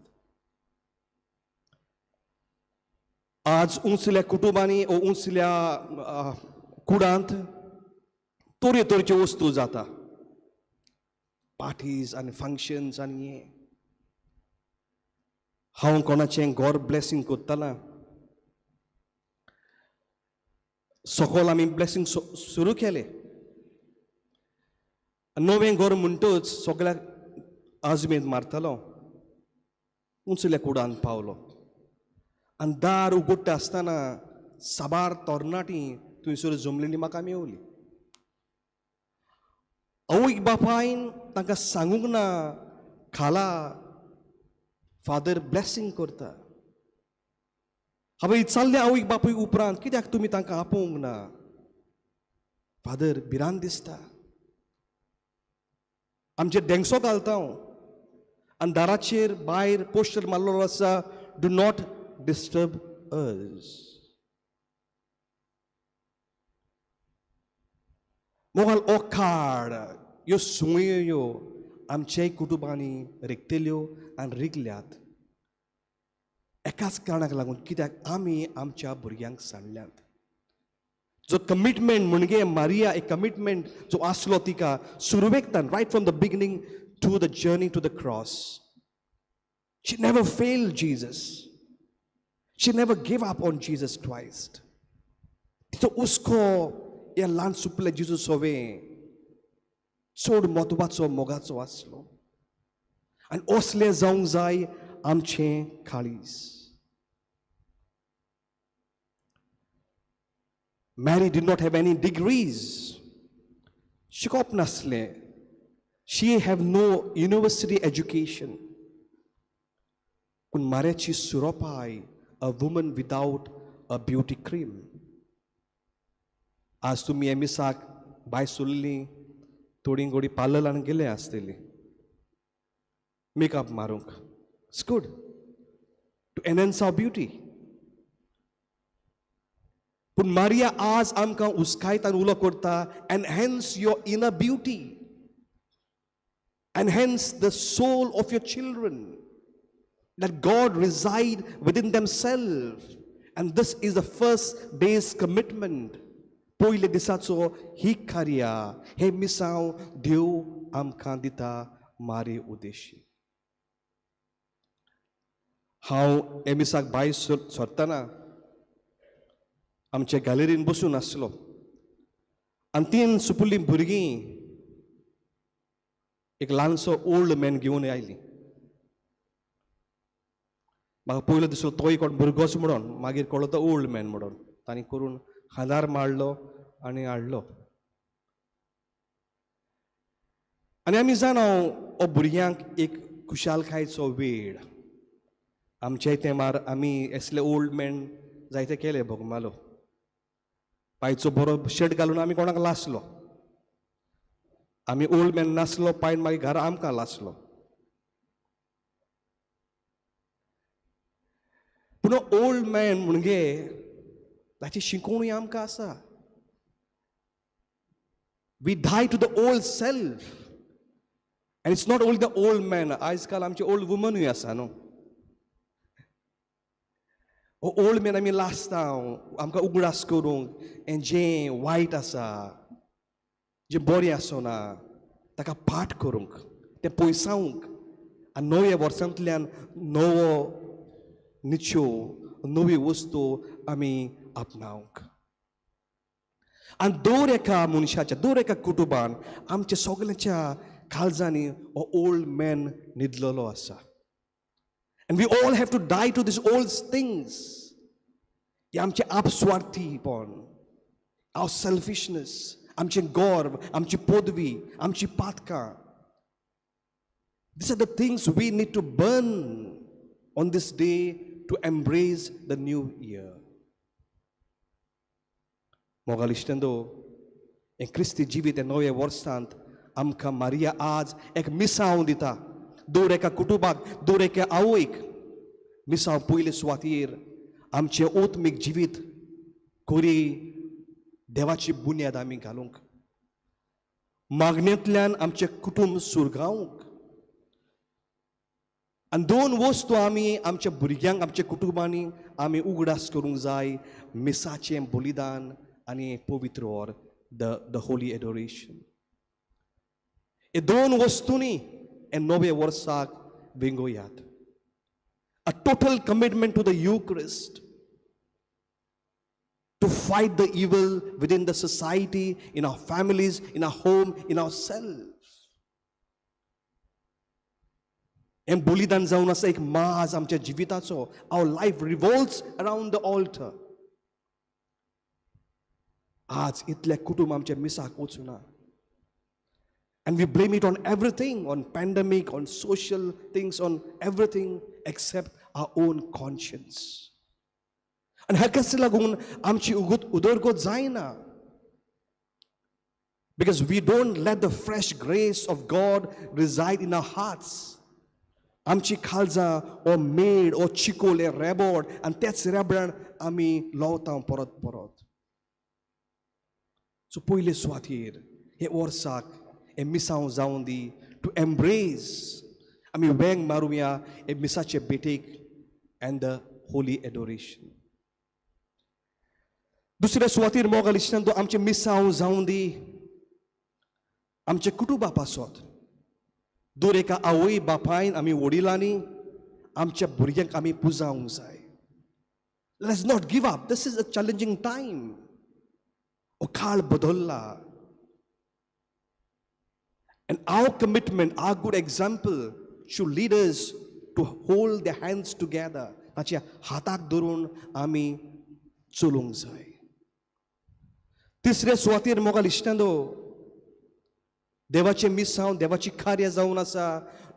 आज उंचल्या कुटुंबांनी ओ उंचल्या कुडांत तरे तरेच्यो वस्तू जाता, पार्टीज आनी फंक्शन्स आनी हें. हांव कोणाचें घर ब्लेसींग करतना सकल आमी ब्लेसींग सुरू केलें. नवें घर म्हणटच सगळ्याक आजमेद मारतालो, उंचल्या कुडान पावलो आनी दार उगडटा आसतना साबार तरणाटी थंयसर जमलेली म्हाका मेवली. आवयक बापायन तांकां सांगूंक ना, खाला फादर ब्लेसींग करता. हांवें विचारलें आवयक बापूय उपरांत, कित्याक तुमी तांकां आपोवंक ना? फादर भिरांत दिसता, आमचेर धेंगसो घालता हांव आनी दाराचेर भायर पोस्टर मारलेलो आसा, do not disturb अस. मोगाल ओ काड ह्यो सुंयो ह्यो आमच्याय कुटुंबांनी रिगतल्यो आनी रिगल्यात एकाच कारणाक लागून, कित्याक आमी आमच्या भुरग्यांक सांडल्यात. जो कमिटमेंट म्हणजे मारिया एक कमिटमेंट जो आसलो तिका सुरवेक तान, right from the beginning to the journey to the cross, she never fail Jesus, she never give up on Jesus Christ. तिचो हुस्को ह्या ल्हान सुपले जेजू सोवे चड म्हत्वाचो मोगाचो आसलो आनी असलें जावंक जाय आमचें काळीज. Mary did not have any degrees, शिकोवप नासलें, she have no university education, पूण मार्याची सुरोपाय, a woman without a beauty cream. आज तुमी हे मिसाक भायर सोडली थोडी गोडी पार्लरान गेले आसतली मेकअप मारूंक, it's good to enhance our beauty. पूण मारिया आज आमकां उस्कायता आनी उलो करता, enhance your inner beauty, enhance the soul of your children, that God reside within themselves. And this is the first day's commitment. पयले दिसाचो ही कार्या, हे मिसांव देव आमकां दिता मारे उद्देशी. हांव हे मिसाक भायर सरतना आमच्या गॅलरीन बसून आसलो आनी तीन सुपुल्लीं भुरगीं एक ल्हानसो ओल्ड मॅन घेवन आयलीं. म्हाका पयलो दिसलो तोय कोण भुरगोच म्हणून, मागीर कळ्ळो तो ओल्ड मॅन म्हणून. तांणी करून हातार मारलो आनी हाडलो. आनी आमी जाणा हो भुरग्यांक एक खुशालकायेचो वेळ. आमच्या तेंपार आमी असले ओल्ड मॅन जायते केले बोगमालो, पांयचो बरो शर्ट घालून आमी कोणाक लासलो, आमी ओल्ड मॅन नासलो पांयन मागीर घरा आमकां लासलो. पूण ओल्ड मॅन म्हणजे ताची शिकोवणी आमकां आसा. We die to the old self. And it's not only the old man, आयज काल आमचे ओल्ड वुमनूय आसा न्हू. हो ओल्ड मॅन आमी लासता आमकां उगडास करूंक हें जें वायट आसा, जें बरें आसना ताका पाठ करूंक, तें पयसावंक आनी नव्या वर्सांतल्यान नवो निच्यो, नवी वस्तू आमी आपणावंक. आनी दर एका मनशाच्या, दर एका कुटुंबान आमच्या सगळ्यांच्या काळजांनी हो ओल्ड मॅन न्हिदलेलो आसा. And we all have to die to these old things. हे आमचें आपस्वार्थीपण, our selfishness, आमचें गर्व, आमची पदवी, आमची पातकां. These are the things we need to burn on this day to embrace the new year. मोगाल इश्टंदो, हें क्रिस्ती जिवीत हें नव्या वर्सांत आमकां मारिया आज एक मिसांव दिता. दर एका कुटुंबाक, दर एका आवयक मिसांव पयले सुवातेर आमचें आत्मीक जिवीत कोरी देवाची बुन्याद आमी घालूंक, मागणेंतल्यान आमचें कुटुंब सुरगावंक. आनी दोन वस्तू आमी आमच्या भुरग्यांक आमच्या कुटुंबांनी आमी उगडास करूंक जाय, मिसाचें बलिदान आनी पवित्र or the Holi adoration. हे दोन वस्तूंनी हे नवे वर्साक वेंगोयात. A total commitment to the Eucharist, to fight the evil within the society, in our families, in our home, in ourselves. हें बलिदान जावन आसा एक माज आमच्या जिविताचो. Our life revolves around the altar. आज इतलें कुटुंब आमच्या मिसाक वचूना. And we blame it on everything, on pandemic, on social things, on everything except our own conscience. आनी हाकाच लागून आमची उदरगत जायना. Because we don't let the fresh grace of God reside in our hearts. आमची खालजां ओ मेड ओ चिकोल हे रेबोड आनी त्याच रेबडान आमी लवता परत परत. सो पयले सुवातेर हे वर्साक हे मिसांव जावन दी टू एम्ब्रेस, आमी वेंग मारुया हे मिसाचे भेटेक एंड the Holi adoration. दुसऱ्या सुवातेर मोगाल इश्टान तो आमचें मिसांव जावन दी आमच्या कुटुंबा पासत. दर एका आवय बापायन आमी वडिलांनी आमच्या भुरग्यांक आमी पुजावंक जाय. Let's not give up. This is a challenging time. हो काळ बदल्ला. And our commitment, our good example should lead us to hold their hands together. ताच्या हाताक धरून आमी चलूंक जाय. तिसऱ्या सुवातेर मोगाल इश्टांनो, देवाचें मिसांव देवाची कार्य जावन आसा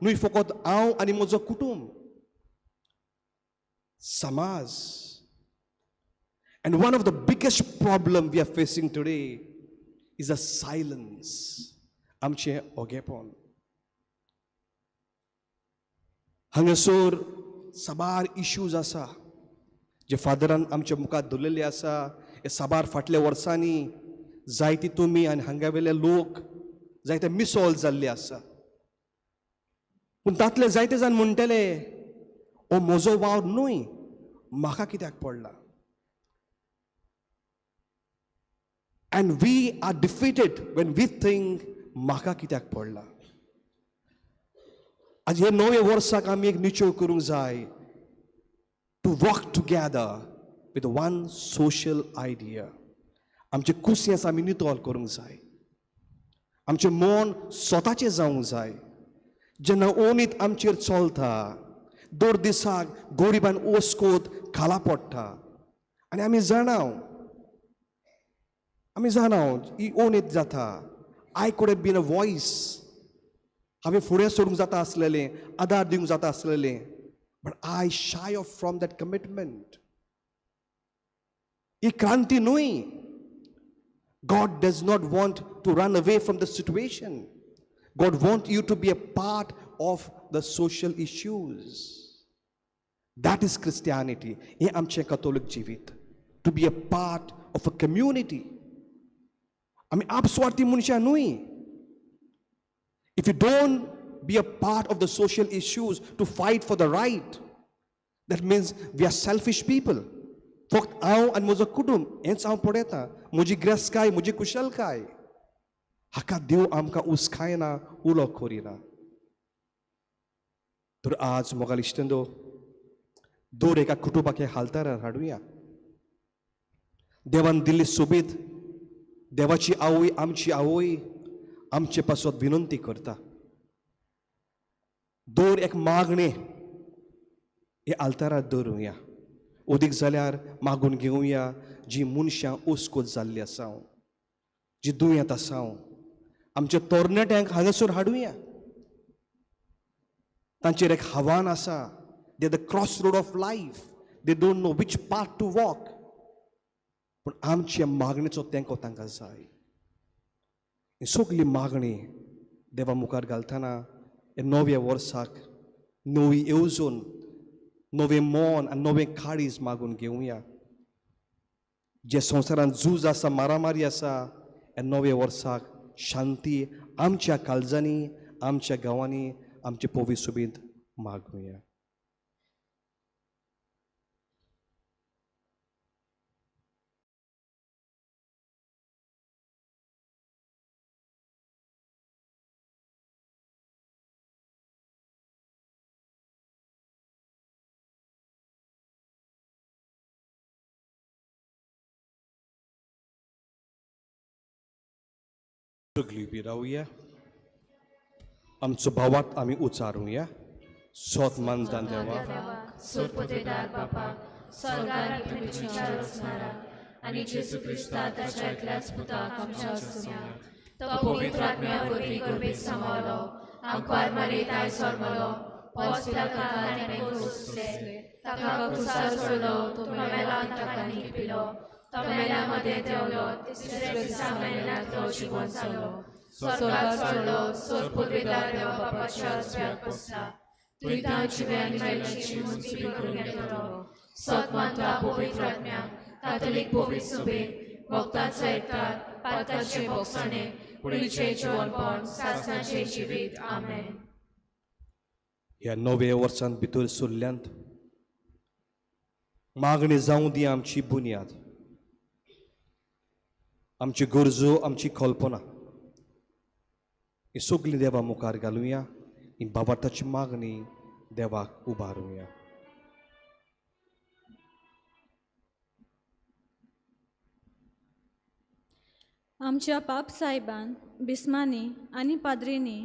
न्हय फकत हांव आनी म्हजो कुटुंब, समाज. And one of the biggest problem we are facing today is a silence, आमचें ओगेपण. हांगासर साबार इश्यूज आसा जे फादरान आमच्या मुखार दवरलेले आसा. हे साबार फाटल्या वर्सांनी जायते तुमी आनी हांगावेले लोक जायते मिसॉल जाल्ले आसा. पूण तांतले जायते जाण म्हणटले हो म्हजो वावर न्हय, म्हाका कित्याक पडला. And we are defeated when we think म्हाका कित्याक पडला. आज हे नवे वर्साक आमी एक निश्चय करूंक जाय to walk together with one social idea. आमचें कुसियेंस आमी नितळ करूंक जाय. आमचें मन स्वताचें जावंक जाय. जेन्ना ओनीत आमचेर चलता दर दिसाक गरिबान ओसकोत खाला पडटा आनी आमी जाणाव, आमी जाणाव ही ओनीत जाता. I could have been a voice. हांवें फुडें सरूंक जाता आसलेलें, आदार दिवंक जाता आसलेलें, but I shy off from that commitment. ही क्रांती न्हय. God does not want to run away from the situation. God wants you to be a part of the social issues. That is Christianity. हें आमचें कथोलीक जिवीत. To be a part of a community. आमी आपस्वार्थी मनशां न्हय. If you don't be a part of the social issues to fight for the right, that means we are selfish people. फक्त हांव आनी म्हजो कुटुंब हेंच हांव पळयतां, म्हजी ग्रेसकाय, म्हजी कुशलकाय. हाका देव आमकां उस्कायना, उलो करिना. तर आज मोगाल इश्टंदो दर एका कुटुंबाक हे हालतारार हाडुया. देवान दिल्ली सोबीत देवाची आवय आमची आवय आमचे पासत विनंती करता. दर एक मागणें हे आल्तारार दवरुया. अदीक जाल्यार मागून घेवया जी मनशां ओसकोत जाल्ली आसा, जी दुयेंत आसा, आमच्या तरणाट्यांक हांगासर हाडुया. तांचेर एक आव्हान आसा. They the cross road of life. They don't know which path to walk. पूण आमच्या मागणेचो तेंको तांकां जाय. ही सगली मागणी देवा मुखार घालतना हे नव्या वर्साक नवी येवजण, नवें मन आनी नवें काळीज मागून घेवया. जे संवसारांत झूज आसा, मारामारी आसा, ह्या नव्या वर्साक शांती आमच्या काळजांनी, आमच्या गांवांनी, आमचे पवित्र सुबींत मागुया. सगळीं उबी रावया, आमचो भावार्थ आमी उचारुया. सोत मानतान देवा,
सोदपोतेदार बापा, स्वर्गार आनी पृथ्वीच्या रचणारा आनी जेजू क्रिस्ता ताच्या एकल्याच पुताक आमच्या सुन्याक, तो पवित्र आत्म्या वरवीं गर्भेत सांबाळलो, आंकवार मारयेत आयज जल्मलो, पोंच पिलाताक ताणें सोंसले, ताका क्रुसार चडलो, तो मेला आनी ताका लिपिलो, तो मेल्या मदें देंवलो, तिसऱ्या दिसा मेल्ल्यांतलो जिवंत जालो, स्वर्गार चडलो, सोदपोतेदार देवा बापाच्या उजव्याक बसला, थंय जिवे आनी मेल्ल्याची मुजबी करून घेतलो. सत मानता पवित्र आत्म्याक, कातोलीक पवित्र सभेक, भक्तांचो एकतार, पातकांचे भोगसणे, कुडीचें जिवनपण, सासणाचें जिवीत. आमेन.
ह्या नव्या वर्सांत भितर सरल्यांत मागणी जावं दी आमची बुन्याद, आमची गरजो, आमची कल्पना, ही सगळीं देवा मुखार घालुया. ही भावार्थाची मागणी देवाक उबारुया.
आमच्या पाप साहेबान, बिस्मांनी आनी पाद्रींनी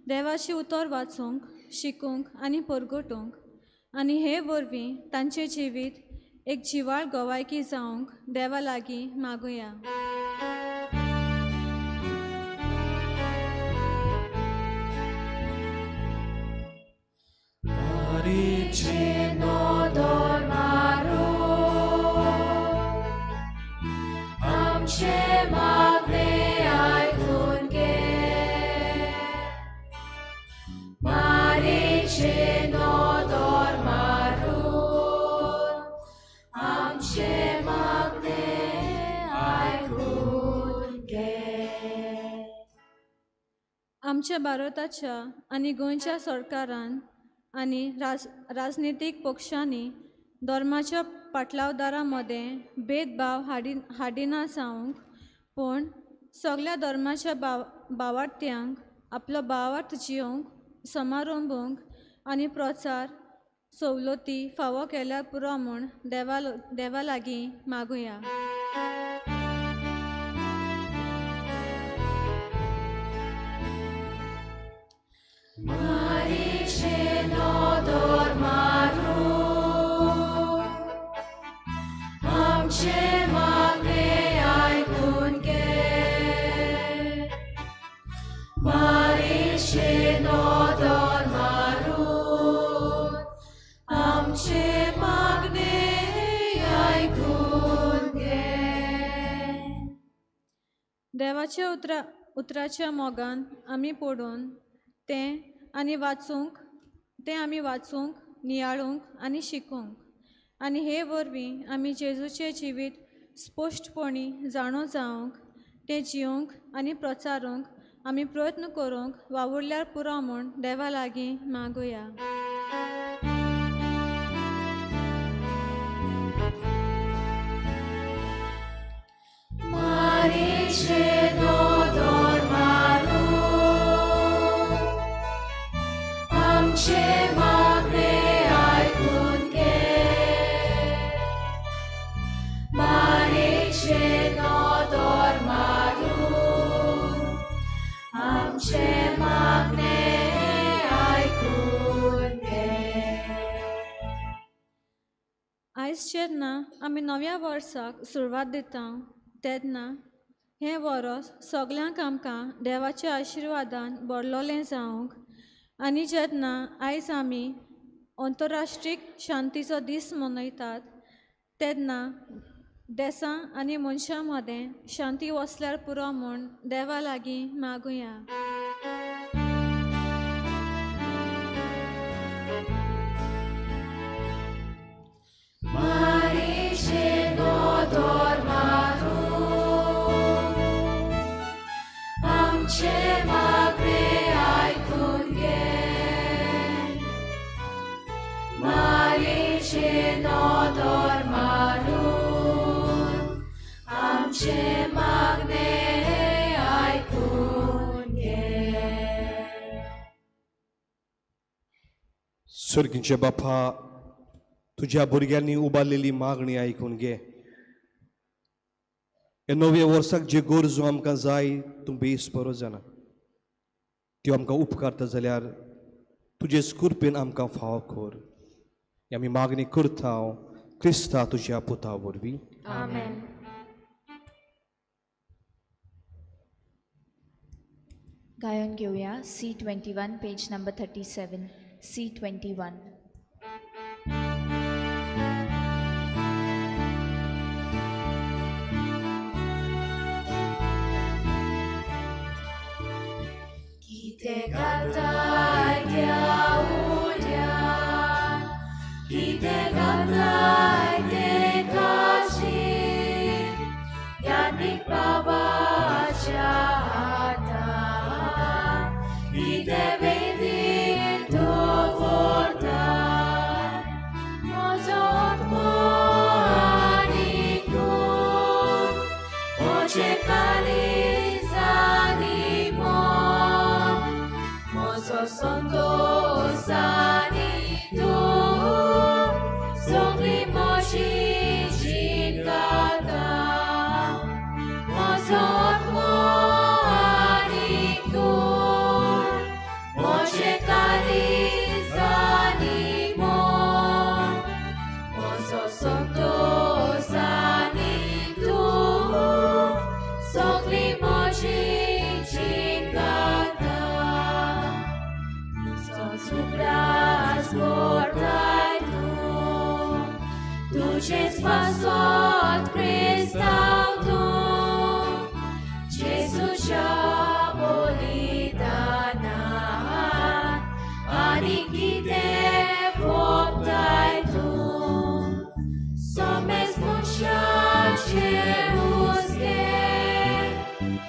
देवाचें उतर वाचूंक, शिकूंक आनी परगटूंक आनी हे वरवीं तांचें जिवीत एक जिवाळ गवायकी जावंक देवा लागीं मागुया.
आमचें मागणें आयकून घे, मारीचें नदर मारून आमचें मागणें आयकून घे.
आमच्या भारताच्या आनी गोंयच्या सरकारान आनी राजनितीक पक्षांनी धर्माच्या पाटलावदारां मदें भेदभाव हाडिना जावंक, पूण सगल्या धर्माच्या भावार्थ्यांक आपलो भावार्थ जियोवंक, समारंभूंक आनी प्रचार सवलती फावो केल्यार पुरो म्हूण देवा लागीं मागुया.
मारीचें नदर मारून आमचें मागणें आयकून घे, मारीचें नदर मारून आमचें मागणें आयकून घे.
देवाच्या उतराच्या मोगान आमी पडून तें आनी वाचूंक, तें आमी वाचूंक, नियाळूंक आनी शिकूंक आनी हे वरवीं आमी जेजूचें जिवीत स्पश्टपणी जाणो जावंक, तें जियोवंक आनी प्रचारूंक आमी प्रयत्न करूंक वावुरल्यार पुरो म्हूण देवा लागीं मागुया.
मारीचें नदर मारून आमचें मागणें आयकून घे, मारीचें नदर मारून आमचें मागणें आयकून घे.
आयज जेन्ना आमी नव्या वर्साक सुरवात दिता तेन्ना हें वरोस सगल्यांक आमकां देवाच्या आशिर्वादान भरलोलें जावंक आनी जेन्ना आयज आमी अंतरराष्ट्रीय शांतीचो दीस मनयतात तेन्ना देसां आनी मनशां मदें शांती वसल्यार पुरो म्हूण देवा लागीं मागुया.
आमचें मागणें आयकून घे. मारयेचेर नदर मारून आमचें मागणें आयकून घे.
सर्गीचे बापा, तुज्या भुरग्यांनी उबारलेली मागणी आयकून घे. ह्या नव्या वर्साक ज्यो गरजो आमकां जाय तूं बेस बरो जाणा, त्यो आमकां उपकारता जाल्यार तुजे कृपेन आमकां फावो कर. ही आमी मागणी करता क्रिस्ता तुज्या पुता वरवीं.
आमेन.
गायन घेवया C21 page number 37 C21.
कितें घालताय त्या उड्यान, कितें घालताय ते काशी, यादीक बाबाच्या हातान, कितें वेदीर दवरताय, म्हजो आत्मो आनी कूड, म्हजें काळीज आनी मन, म्हजो संतोश आनी तूं, सगळी म्हजी जीण गाता. म्हजो आत्मो आनी कूड, म्हजें काळीज आनी मन, म्हजो संतोश आनी तूं, सगळी म्हजी जीण गाता. तुजो उगडास करताय तूं, तुजेच पासत क्रिस्तांव तूं, जेजूच्या बलिदानान आनी कितें भोगताय तूं, समेस्त मनशाचे हुस्के,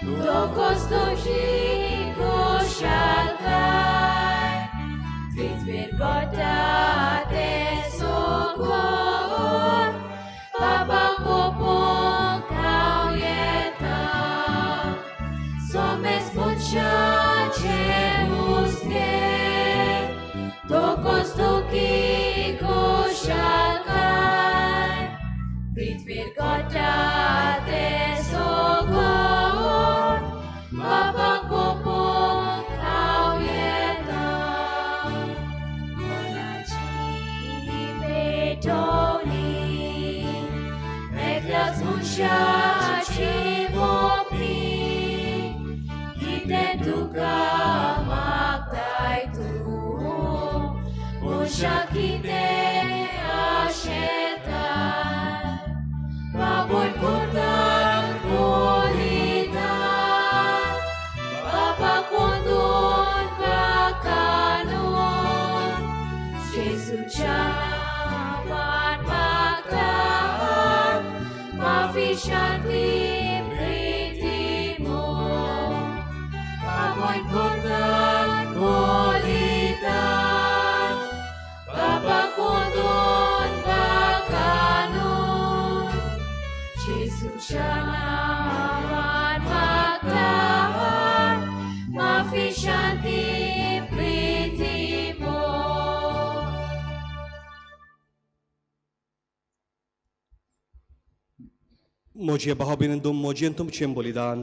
दोगोस तुजी खुशालकाय, पृथ्वीर घडटा तें सगळें, बाबा पळोवंक हांव येता. समेस्त मनशाचे हुस्के, दोगोस तुजी खुशालकाय, पृथ्वीर घडटा तें सगळें, बाबा पळोवंक हांव येता. मनाची पेटोवणी, एकल्याच मनशाची मोपणी, कितें तुका मागताय तूं, मनशां कितें आशेताय, बाबूय पुताक बलिदान, बाबा कोंदून काकानून, जेजूच्या नांवान मागता, माफी शांती प्रिती मोग. बाबूय पुताक बलिदान, बाबा कोंदून काकानून, जेजूच्या नांवान मागता, माफी शांती प्रिती मोग.
म्हजे भाव भयणींनो, म्हजें तुमचें बलिदान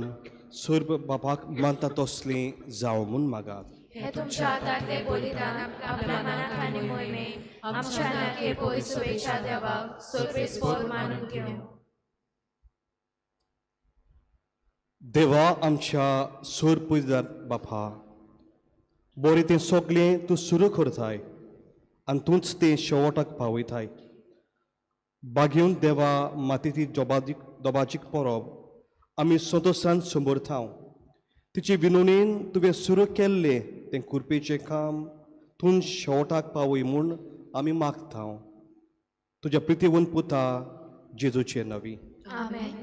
सर्व बापाक मानता तसलें जावं म्हूण मागात.
हे तुमच्या हातांतलें बलिदान आपल्या मनाक आनी मोहिमे आमच्या नाके पयस सोबेच्या देवाक सर्वेस्पोर मानून घेवं.
देवा आमच्या सोर पुजदार बापा, बरें तें सगळें तूं सुरू करताय आनी तूंच तें शेवटाक पावयताय. बागेवन देवा मातीची दोबाजीक परब आमी संतोशान समर्थां. तिचे विनोणेन तुवें सुरू केल्लें तें कुरपेचें काम तूं शेवटाक पावय म्हूण आमी मागता. तुज्या प्रितीवन पुता जेजूचे नवी.
आमेन.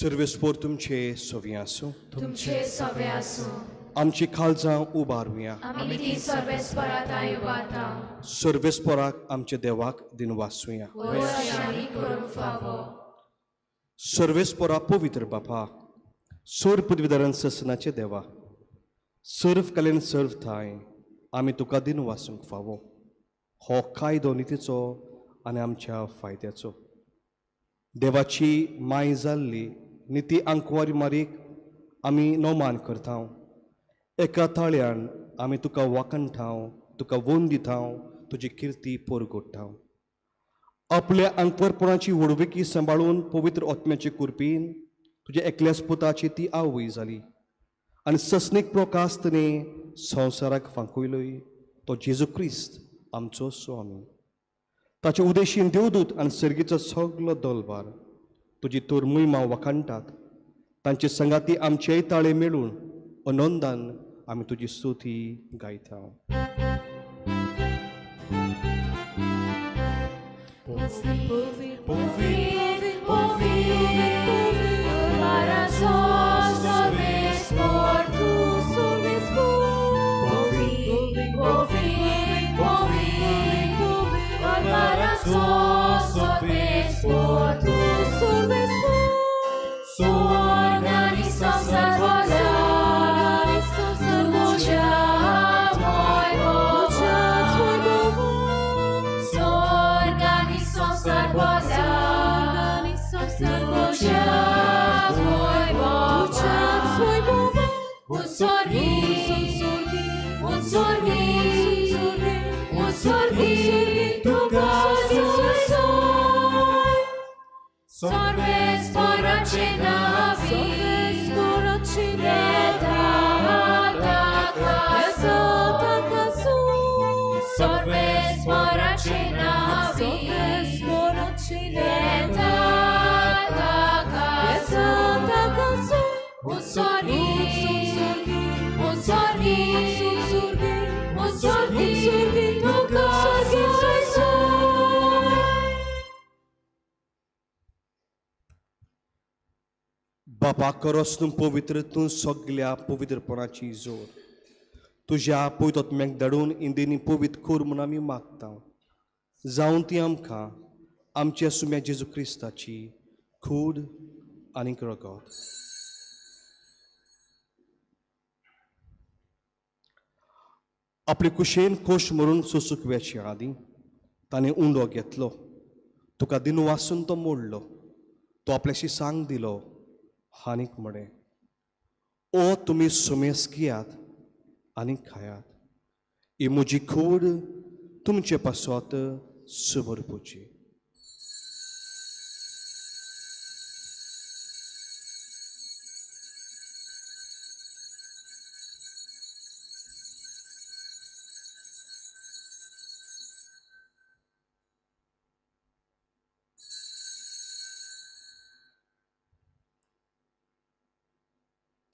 सर्वेस्पोर तुमचे सवी आसूं.
तुमचे सवे आसूं.
आमची काळजां उबारुया.
आमी ती सर्वेस्परा तांय उबारता.
सर्वेस्पोराक आमच्या देवाक दिनवासुया.
वय अशें आमी करूंक फावो.
सर्वेस्पोरा पवित्र बापा, सोर पदवीधरान ससनाचे देवा, सर्व कलेन सर्व थांय आमी तुका दिनवासूंक फावो. हो कायदो नितीचो आनी आमच्या फायद्याचो. देवाची माय जाल्ली निती आंकवारी मारीक आमी नोमान करता. एका ताळ्यान आमी तुका वाखणटाव, तुका वोन दिताव, तुजी किर्ती पोरगोडटाव. आपल्या आंकवारपणाची व्हडविकी सांबाळून पवित्र आत्म्याचे कुरपीन तुज्या एकल्याच पुताची ती आवय जाली आनी ससनीक प्रकाश तिणें संवसाराक फांकयलोय, तो जेजू क्रिस्त आमचो स्वामी. ताचे उदेशीन देवदूत आनी सर्गीचो सगलो दलबार तुजी तोर महिमा वाखाणटात. तांचे संगाती आमचेय ताळे मेळून आनंदान आमी तुजी स्तुती गायता. बापा करस तूं पवित्र, तूं सगल्या पवित्रपणाची जोर. तुज्या पवित्र आत्म्याक धाडून इंदिनी पवित्र कर म्हूण आमी मागता. जावन ती आमकां आमच्या सुम्या जेजू क्रिस्ताची कूड आनीक रगत. आपले कुशेन खोश मरून सोसूक वेचे आदीं ताणें उंडो घेतलो, तुका दिनवासून तो मोडलो, तो आपल्याशी सांग दिलो आनीक म्हळें, ओ तुमी सुमेस घेयात आनी खायात, ही म्हजी कूड तुमचे पासत समर्पुची.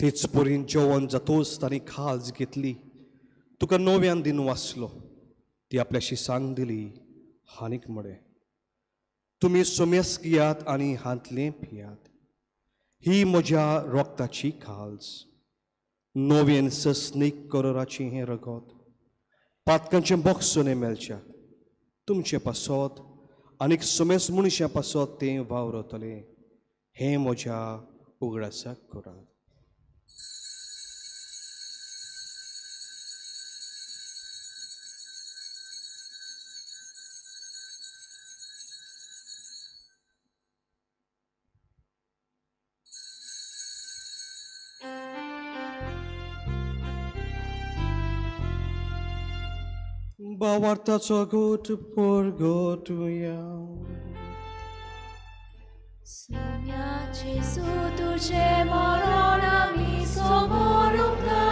तेच परीन जेवण जातोच तांणी खाज घेतली, तुका नव्यान दिन वाचलो, ती आपल्याशी सांग दिली आनीक म्हळें, तुमी सोमेस घेयात आनी हांतलें पियात, ही म्हज्या रोगताची खाज, नव्यान सस्नीक करोराचें हें रगत पातकांचें बोगसणें मेळच्या तुमचे पासत आनीक सोमेस मनशां पासत तें वावरतलें, हें म्हज्या उगडासाक करात. बावार्थाचो गोट पोरगोटुया.
सुम्या जेजू तुजें मरण आमी समोरुंकता,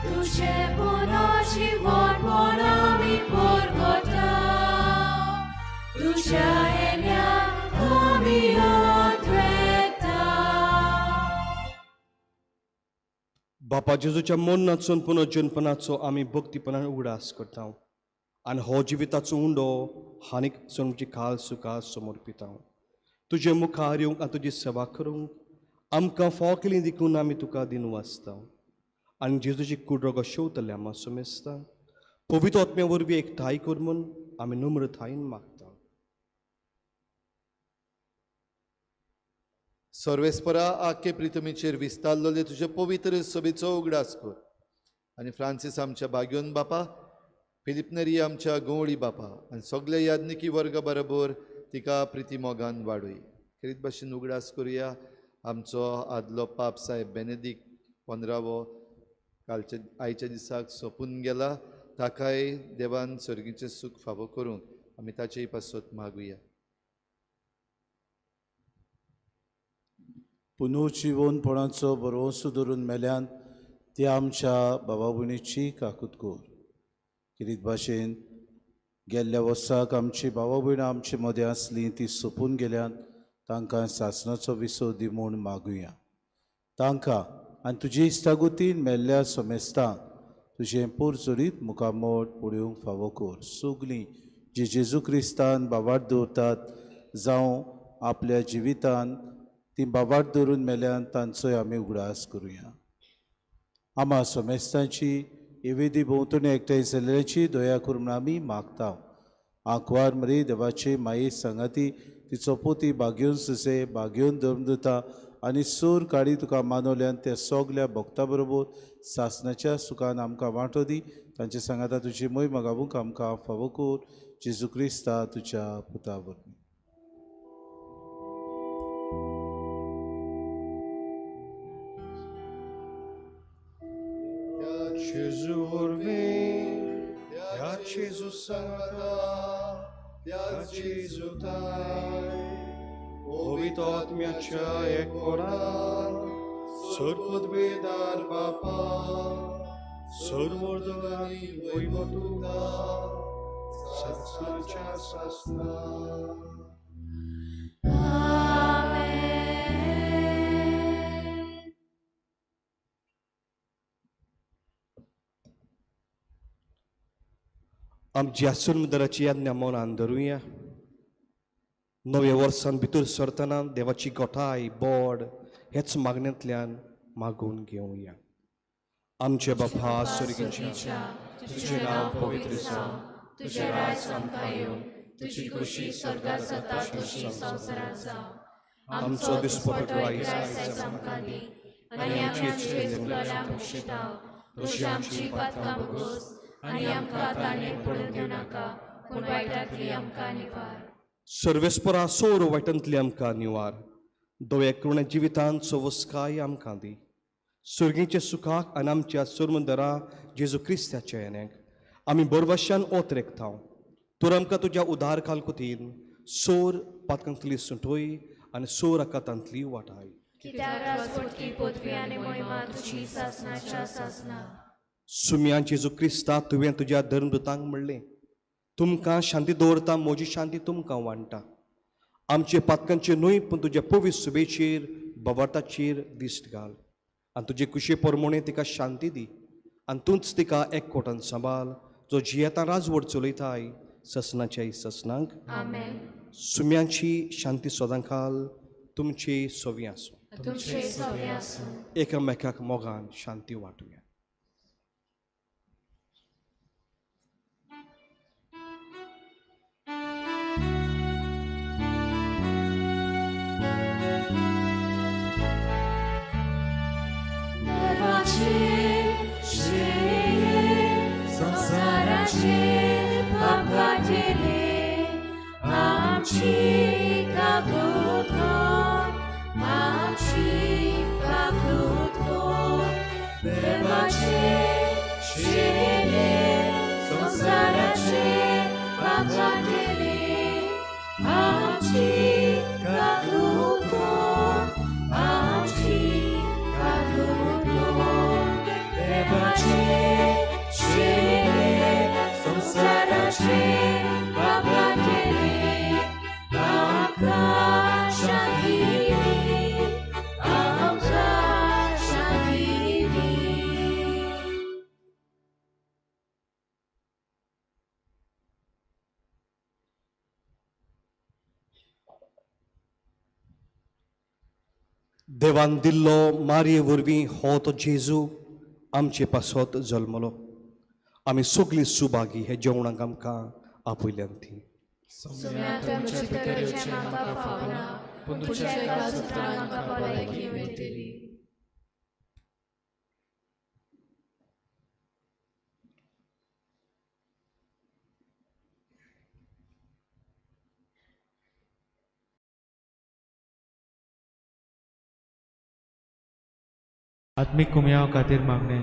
तुजें पुनर्जीवनपण आमी पोरगोता, तुज्या येण्याक आमी ओतरेता.
बापा जेजूच्या मरणाचो पुनर्जन्मपणाचो आमी भक्तीपणान उगडास करता आनी हो जिविताचो उंडो हानीक सणची खाल सुखा समर्पिता. तुजे मुखार येवंक आनी तुजी सेवा करूंक आमकां फाव केली देखून आमी तुका दिनवासता आनी जेजूची कूड रोगो शेवतल्या आमा सोमेस्ता पवित्र आत्म्या वरवीं एकठांय कर म्हूण आमी नम्रतायेन मागता.
सर्वेस्परा आख्खे प्रितमीचेर विस्तारलेले तुजे पवित्र सभेचो उगडास कर आनी फ्रांसीस आमच्या बाग्योन बापा, फिलिपनरी आमच्या गंवळी बापा आनी सगळे याज्ञिकी वर्ग बरोबर तिका प्रिती मोगान वाडय. खेरीत भाशेन उगडास करुया आमचो आदलो पाप साहेब बेनेदीक 15वो कालच्या आयच्या दिसाक सोंपून गेला, ताकाय देवान सर्गीचें सूख फावो करूंक आमी ताचेय पासत मागुया.
पुनर्जिवनपणाचो भरवंसो धरून मेल्यान ते आमच्या बाबा भयणीची काकूत कर. खेरीत भाशेन गेल्ल्या वर्साक आमची बाबा भयणां आमचे मदें आसलीं ती सोंपून गेल्यान तांकां सासणाचो विसव दी म्हूण मागुया. तांकां आनी तुजी इश्टागतीन मेल्ल्या समेस्तांक तुजें पोरजोरीत मुखामोट पळोवंक फावो कर. सगलीं जी जेजू क्रिस्तान बाबाट दवरतात जावं आपल्या जिवितान ती बाबाट दवरून मेल्यान तांचोय आमी उगडास करुया. आमा समेस्तांची एवेदी भोंवतणी एकठांय जाल्ल्याची दया करून आमी मागता. आंकवार मरे देवाचे माये सांगाती तिचो पोती बागेवन सुसे बागेवन धर्मदुता आनी सूर काडी तुका मानवल्यान त्या सगल्या भक्ता बरोबर सासणाच्या सुखान आमकां वांटो दी. तांचे सांगाता तुजी मोय मागावूंक आमकां फावो कर. जेजू क्रिस्ता तुज्या पुता वरवीं.
Gesù वरवीं, त्या जेजू सांगाता, त्या जेजू ताय, पवित्र आत्म्याच्या एकवटान, सर्वोद्वेदार बापा, सर्वोर्दलानी वैवतुका, सासणाच्या सासणा. आमच्या सुरमुदराची याज्ञा मनान धरुया. नव्या वर्सान भितर सरतना देवाची गोठाय बोड हेच मागण्यांतल्यान मागून घेवया. आमचे बापा स्वर्गीच्या,
तुझें नांव पवित्र जावं, तुझें राज आमकां येवं, तुजी खुशी स्वर्गात जाता तशी संवसारांत जावं.
आमचो दिसपट्टो
आयज आमकां दी आनी आमी आमचे चुकलेल्यांक बक्षिता तशी आमची पातकां भोगोस आनी आमकां ताणें पडून दिवं नाका, पूण वायटांतली आमकां निवार.
सर्वेस्परा सोर वायटांतली आमकां निवार. दोव्या करुण्या जिवितांत सवस्काय आमकां दी. सुर्गीच्या सुखाक आनी आमच्या सुरमंदरा जेजू क्रिस्ताच्या येण्याक आमी बरवशान ओत रेखता. तूं आमकां तुज्या उदार कालकुतीन सोर पातकांतली सुटोय आनी सोर आकातांतली वाटाय.
कित्याक राजवटकी पदवी आनी महिमा तुजी सासणाच्या सासणा.
सुम्या जेजू क्रिस्ता, तुवें तुज्या धर्मदूतांक म्हणलें, तुमकां शांती दवरता, म्हजी शांती तुमकां वांट्टा. आमचे पातकांचे न्हय पूण तुज्या पवित्र सुबेचेर बवार्थाचेर दिश्ट घाल आनी तुजे कुशे प्रमाणे तिका शांती दी आनी तूंच तिका एकवटान सांबाळ, जो जियेता राजवट चलयताय ससनाच्या ससनांक.
आमेन.
सुम्यांची शांती सदांकाल तुमची सवी आसूं.
तुमचे सवी आसूं.
एकामेकाक मोगान शांती वांटुया.
संसाराचे पाप काडले, आमची काकूत कर, आमची काकूत कर. देवाचे शिले संसाराचे पाप काडले, आमची काकूत कर, आमची काकूत कर. देवाचे शिले संसाराचे पाप काडले,
देवान दिल्लो मारये वरवीं हो तो जेजू आमचे पासत जल्मलो. आमी सगळीं सुभागी हे जेवणाक आमकां आपयल्यान ती.
सुम्या तुमचे भितर येवचें आमकां फावना, पूण तुमच्या एका सुत्रान आमकां भलायकी मेळटली.
आत्मीक कुमयाव खातीर मागणें.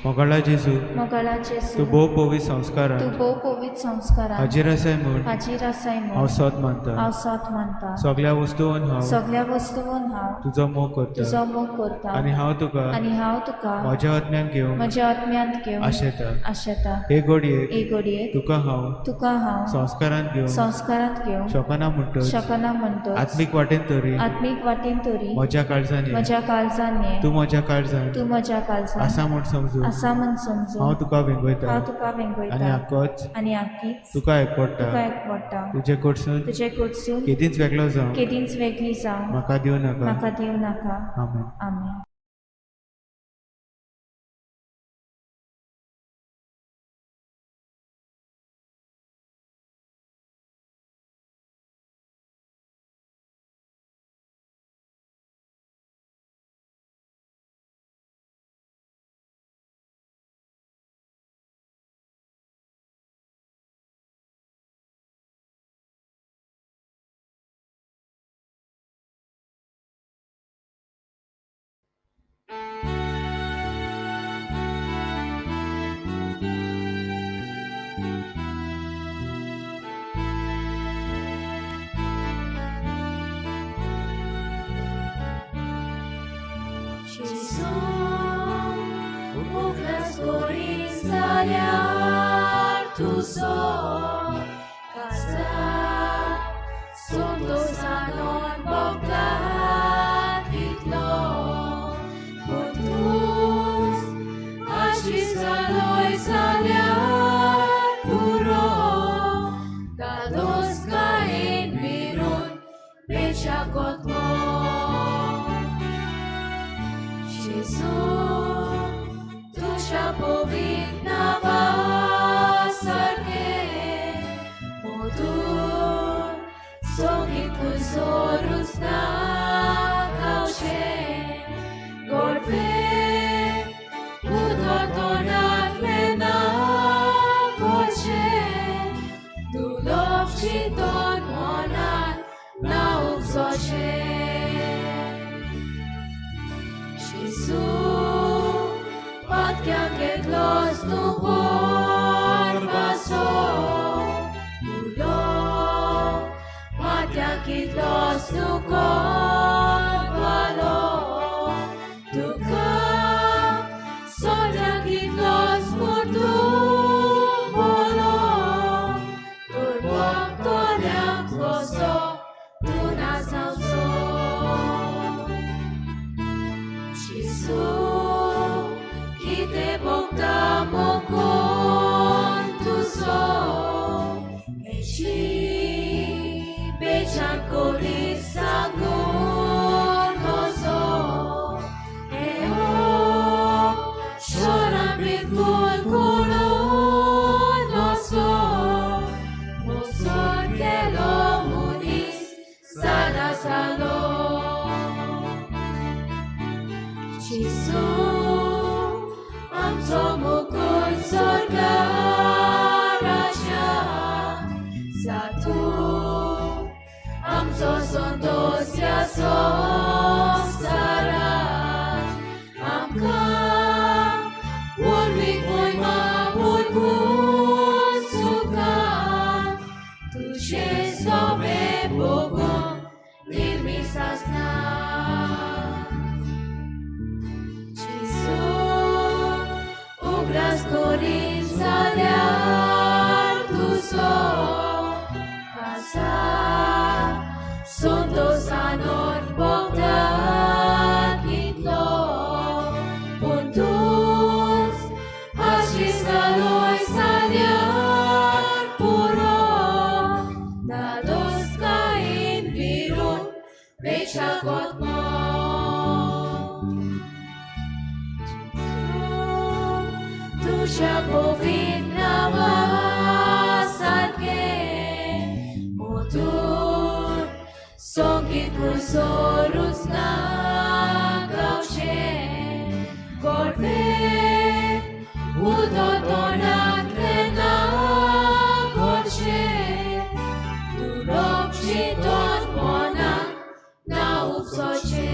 मोगाळा जेजू,
मोगाळा जेजू,
तूं भोव पवित्र संस्कारान,
तूं भोव पवित्र संस्कारान
हाजीर आसाय म्हूण,
हाजीर आसाय म्हूण
हांव सोद मानता,
हांव सोद मानता.
सगळ्या वस्तून हांव,
सगळ्या वस्तून हांव
तुजो मोग करता,
तुजो मोग करता.
आनी हांव तुका,
आनी हांव तुका
म्हज्या आत्म्यान घेवन,
म्हज्या आत्म्यांत घेवन
आशेता,
आशेता.
हे घडयेक,
हे घडयेक
तुका हांव,
तुका हांव
संस्कारांत घेवन,
संस्कारांत घेवन
शकना म्हणटच,
शकना म्हणटच,
आत्मीक वाटेन तरी,
आत्मीक वाटेन तरी
म्हज्या काळजान,
म्हज्या काळजान ये,
तूं म्हज्या काळजान,
तूं म्हज्या काळजान
आसा म्हूण समजून,
आसा म्हूण समजून
हांव तुका वेंगयता,
हांव तुका वेंगयता.
आनी आकोच,
आनी आकीच
तुका एकवडटा,
तुका एकवडटा.
तुजे कडसून,
तुजे कडसून
केदींच वेगळो जावं,
केदींच वेगळी जावं
म्हाका दिवं नाका,
म्हाका दिवं नाका.
आमेन.
आमेन.
Gesù, uclas corinzaliar tu so, casa, sondosanon bogdat itlo, pontus, agisaloi saliar puro, dados kain virun, pechakotlo. Gesù, तुझ्या पवित्र नांवासारकें मोदून सोगीत जोरूच ना गावचें गोडवें उदक तोंडांतलें ना घोळचें दुर्लभ चिंतून मनांत ना उपजोचें. Gesù, patkia घेतलोस तूं पोरवासो, उलो मात्या कितलोस तूं कोरवालो, तुका सोन्या कितलोस म्हूण तूं बोलो, तूं भोगतल्यांक कसो तूं ना जावचो. कितकुसोरूच ना गावचें गोडवें उदक तोंडांतलें ना भरचें दुडप चिंतून मनाक ना उपसचें.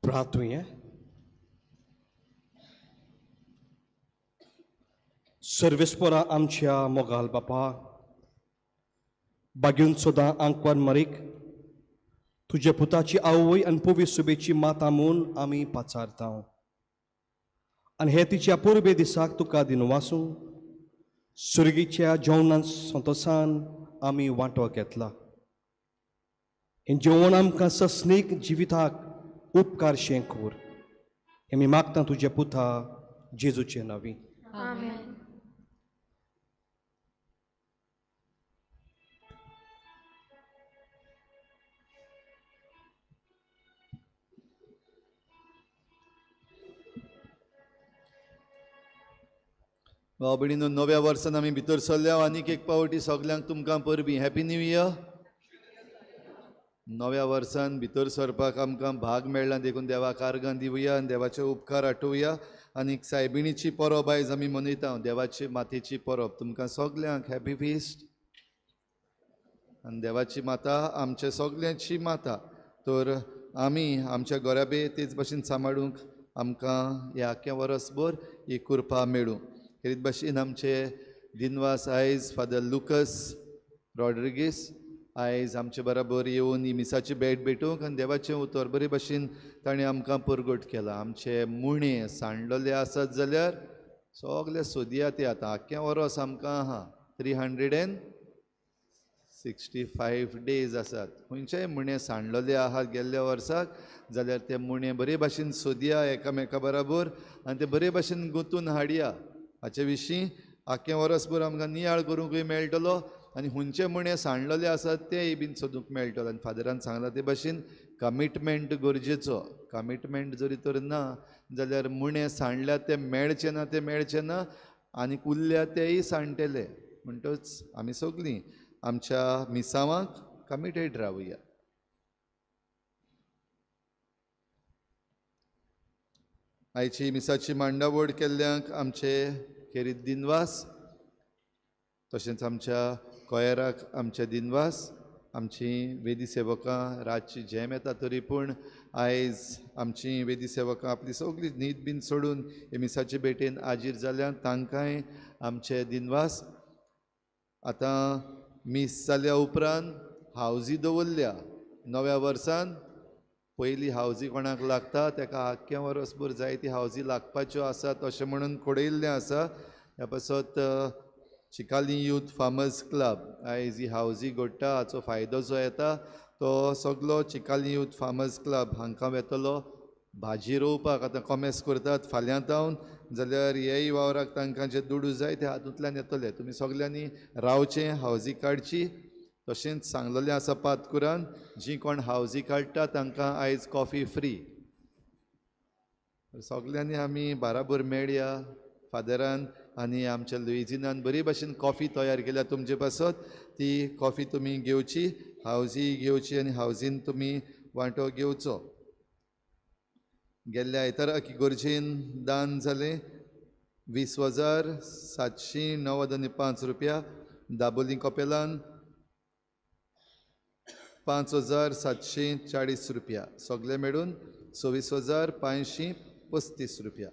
प्रार्थुया. सर्वेस्परा आमच्या मोगाल बापा, बागेवन सदां आंकवार मरीक तुज्या पुताची आवय आनी पवी सुबेची माता म्हूण आमी पाचारता आनी हे तिच्या परबे दिसाक तुका दिनवासूं सुर्गीच्या जेवणान संतोसान आमी वांटो घेतला. हें जेवण आमकां सस्नीक जिविताक उपकारशें कर. हें आमी मागता तुज्या पुता जेजूचे नांवी.
आमेन.
भाव भयणीनो, नव्या वर्सान आमी भितर सरल्या आनीक एक पावटी सगल्यांक तुमकां परबीं. Happy new year. नव्या वर्सान भितर सरपाक आमकां भाग मेळ्ळा देखून देवाक आर्गां दिवया आनी देवाचे उपकार आठोवया. आनीक सायबिणीची परब आयज आमी मनयता, देवाची मातेची परब. तुमकां सगल्यांक हॅपी फिस्ट. आनी देवाची माता आमच्या सगल्यांची माता, तर आमी आमच्या घराबे तेच भशेन सांबाळूंक आमकां ह्या आख्या वर्सभर ही कृपा मेळूं. हेच भशेन आमचे दिनवास आयज फादर लुकस रॉड्रिगीस आयज आमचे बराबर येवन ही मिसाची भेट भेटूंक आनी देवाचें उतर बरे भशेन ताणें आमकां परगट केलां. आमचे मुणे सांडलेले आसत जाल्यार सगळे सोदया ते आतां आख्खें वरोस आमकां आहा 365 डेज आसात. खंयचेय मुणे सांडलेले आहात गेल्ल्या वर्साक जाल्यार ते मुणे बरे भशेन सोदया एकामेका बराबर आनी ते बरे भशेन गुंतून हाडया. हाचे विशीं आख्खें वर्सभर आमकां नियाळ करूंकूय मेळटलो आनी हुंचे मुणे सांडलेले आसात तेय बीन सोदूंक मेळटलो. आनी फादरान सांगलां ते भशेन कमिटमेंट गरजेचो. कमिटमेंट जरी तर ना जाल्यार मुणे सांडल्या ते मेळचे ना, ते मेळचे ना आनी उरल्या तेय सांडटले. म्हणटच आमी सगळीं आमच्या मिसावांक कमिटेड रावया. आयची मिसाची मांडावळ केल्ल्यांक आमचे खेरीत दिनवास, तशेंच आमच्या कोयराक आमचे दिनवास। आमची वेदी सेवकां रातची झेम येता तरी पूण आयज आमची वेदी सेवकां आपली सगळी न्हीद बीन सोडून हे मिसाचे भेटेन हाजीर जाल्यान तांकांय आमचे दिनवास। आतां मीस जाल्या उपरांत हावजी दवरल्या नव्या वर्सान पयली हावजी कोणाक लागता तेका आख्ख्या वर्सभर जायती हावजी लागपाच्यो आसात अशें म्हणून खोडयल्लें आसा। ह्या पासत चिकाली यूथ फार्मर्स क्लब आयज ही हावजी घडटा हाचो फायदो जो येता तो सगलो चिकाली यूथ फार्मर्स क्लब हांकां वेतलो। भाजी रोवपाक आतां कॉमेस करतात फाल्यां तावन जाल्यार हेय वावराक तांकां जे दुडू जाय ते हातूंतल्यान येतले। तुमी सगल्यांनी रावचें, हावजी काडची। तशेंच सांगलेलें आसा पातकुरान जी कोण हावजी काडटा तांकां आयज कॉफी फ्री। सगल्यांनी आमी बाराबर मेळया फादरान आनी आमच्या लुइजिनान बरी भाशेन कॉफी तयार केल्या तुमचे पासत, ती कॉफी तुमी घेवची, हावजी घेवची आनी हावजीन तुमी वांटो घेवचो। गेल्ल्या आयताराक इगर्जेन दान जालें 20,795 रुपया, दाबोली कपेलान 5,740 रुपया, सगळे मेळून 26,535 रुपया।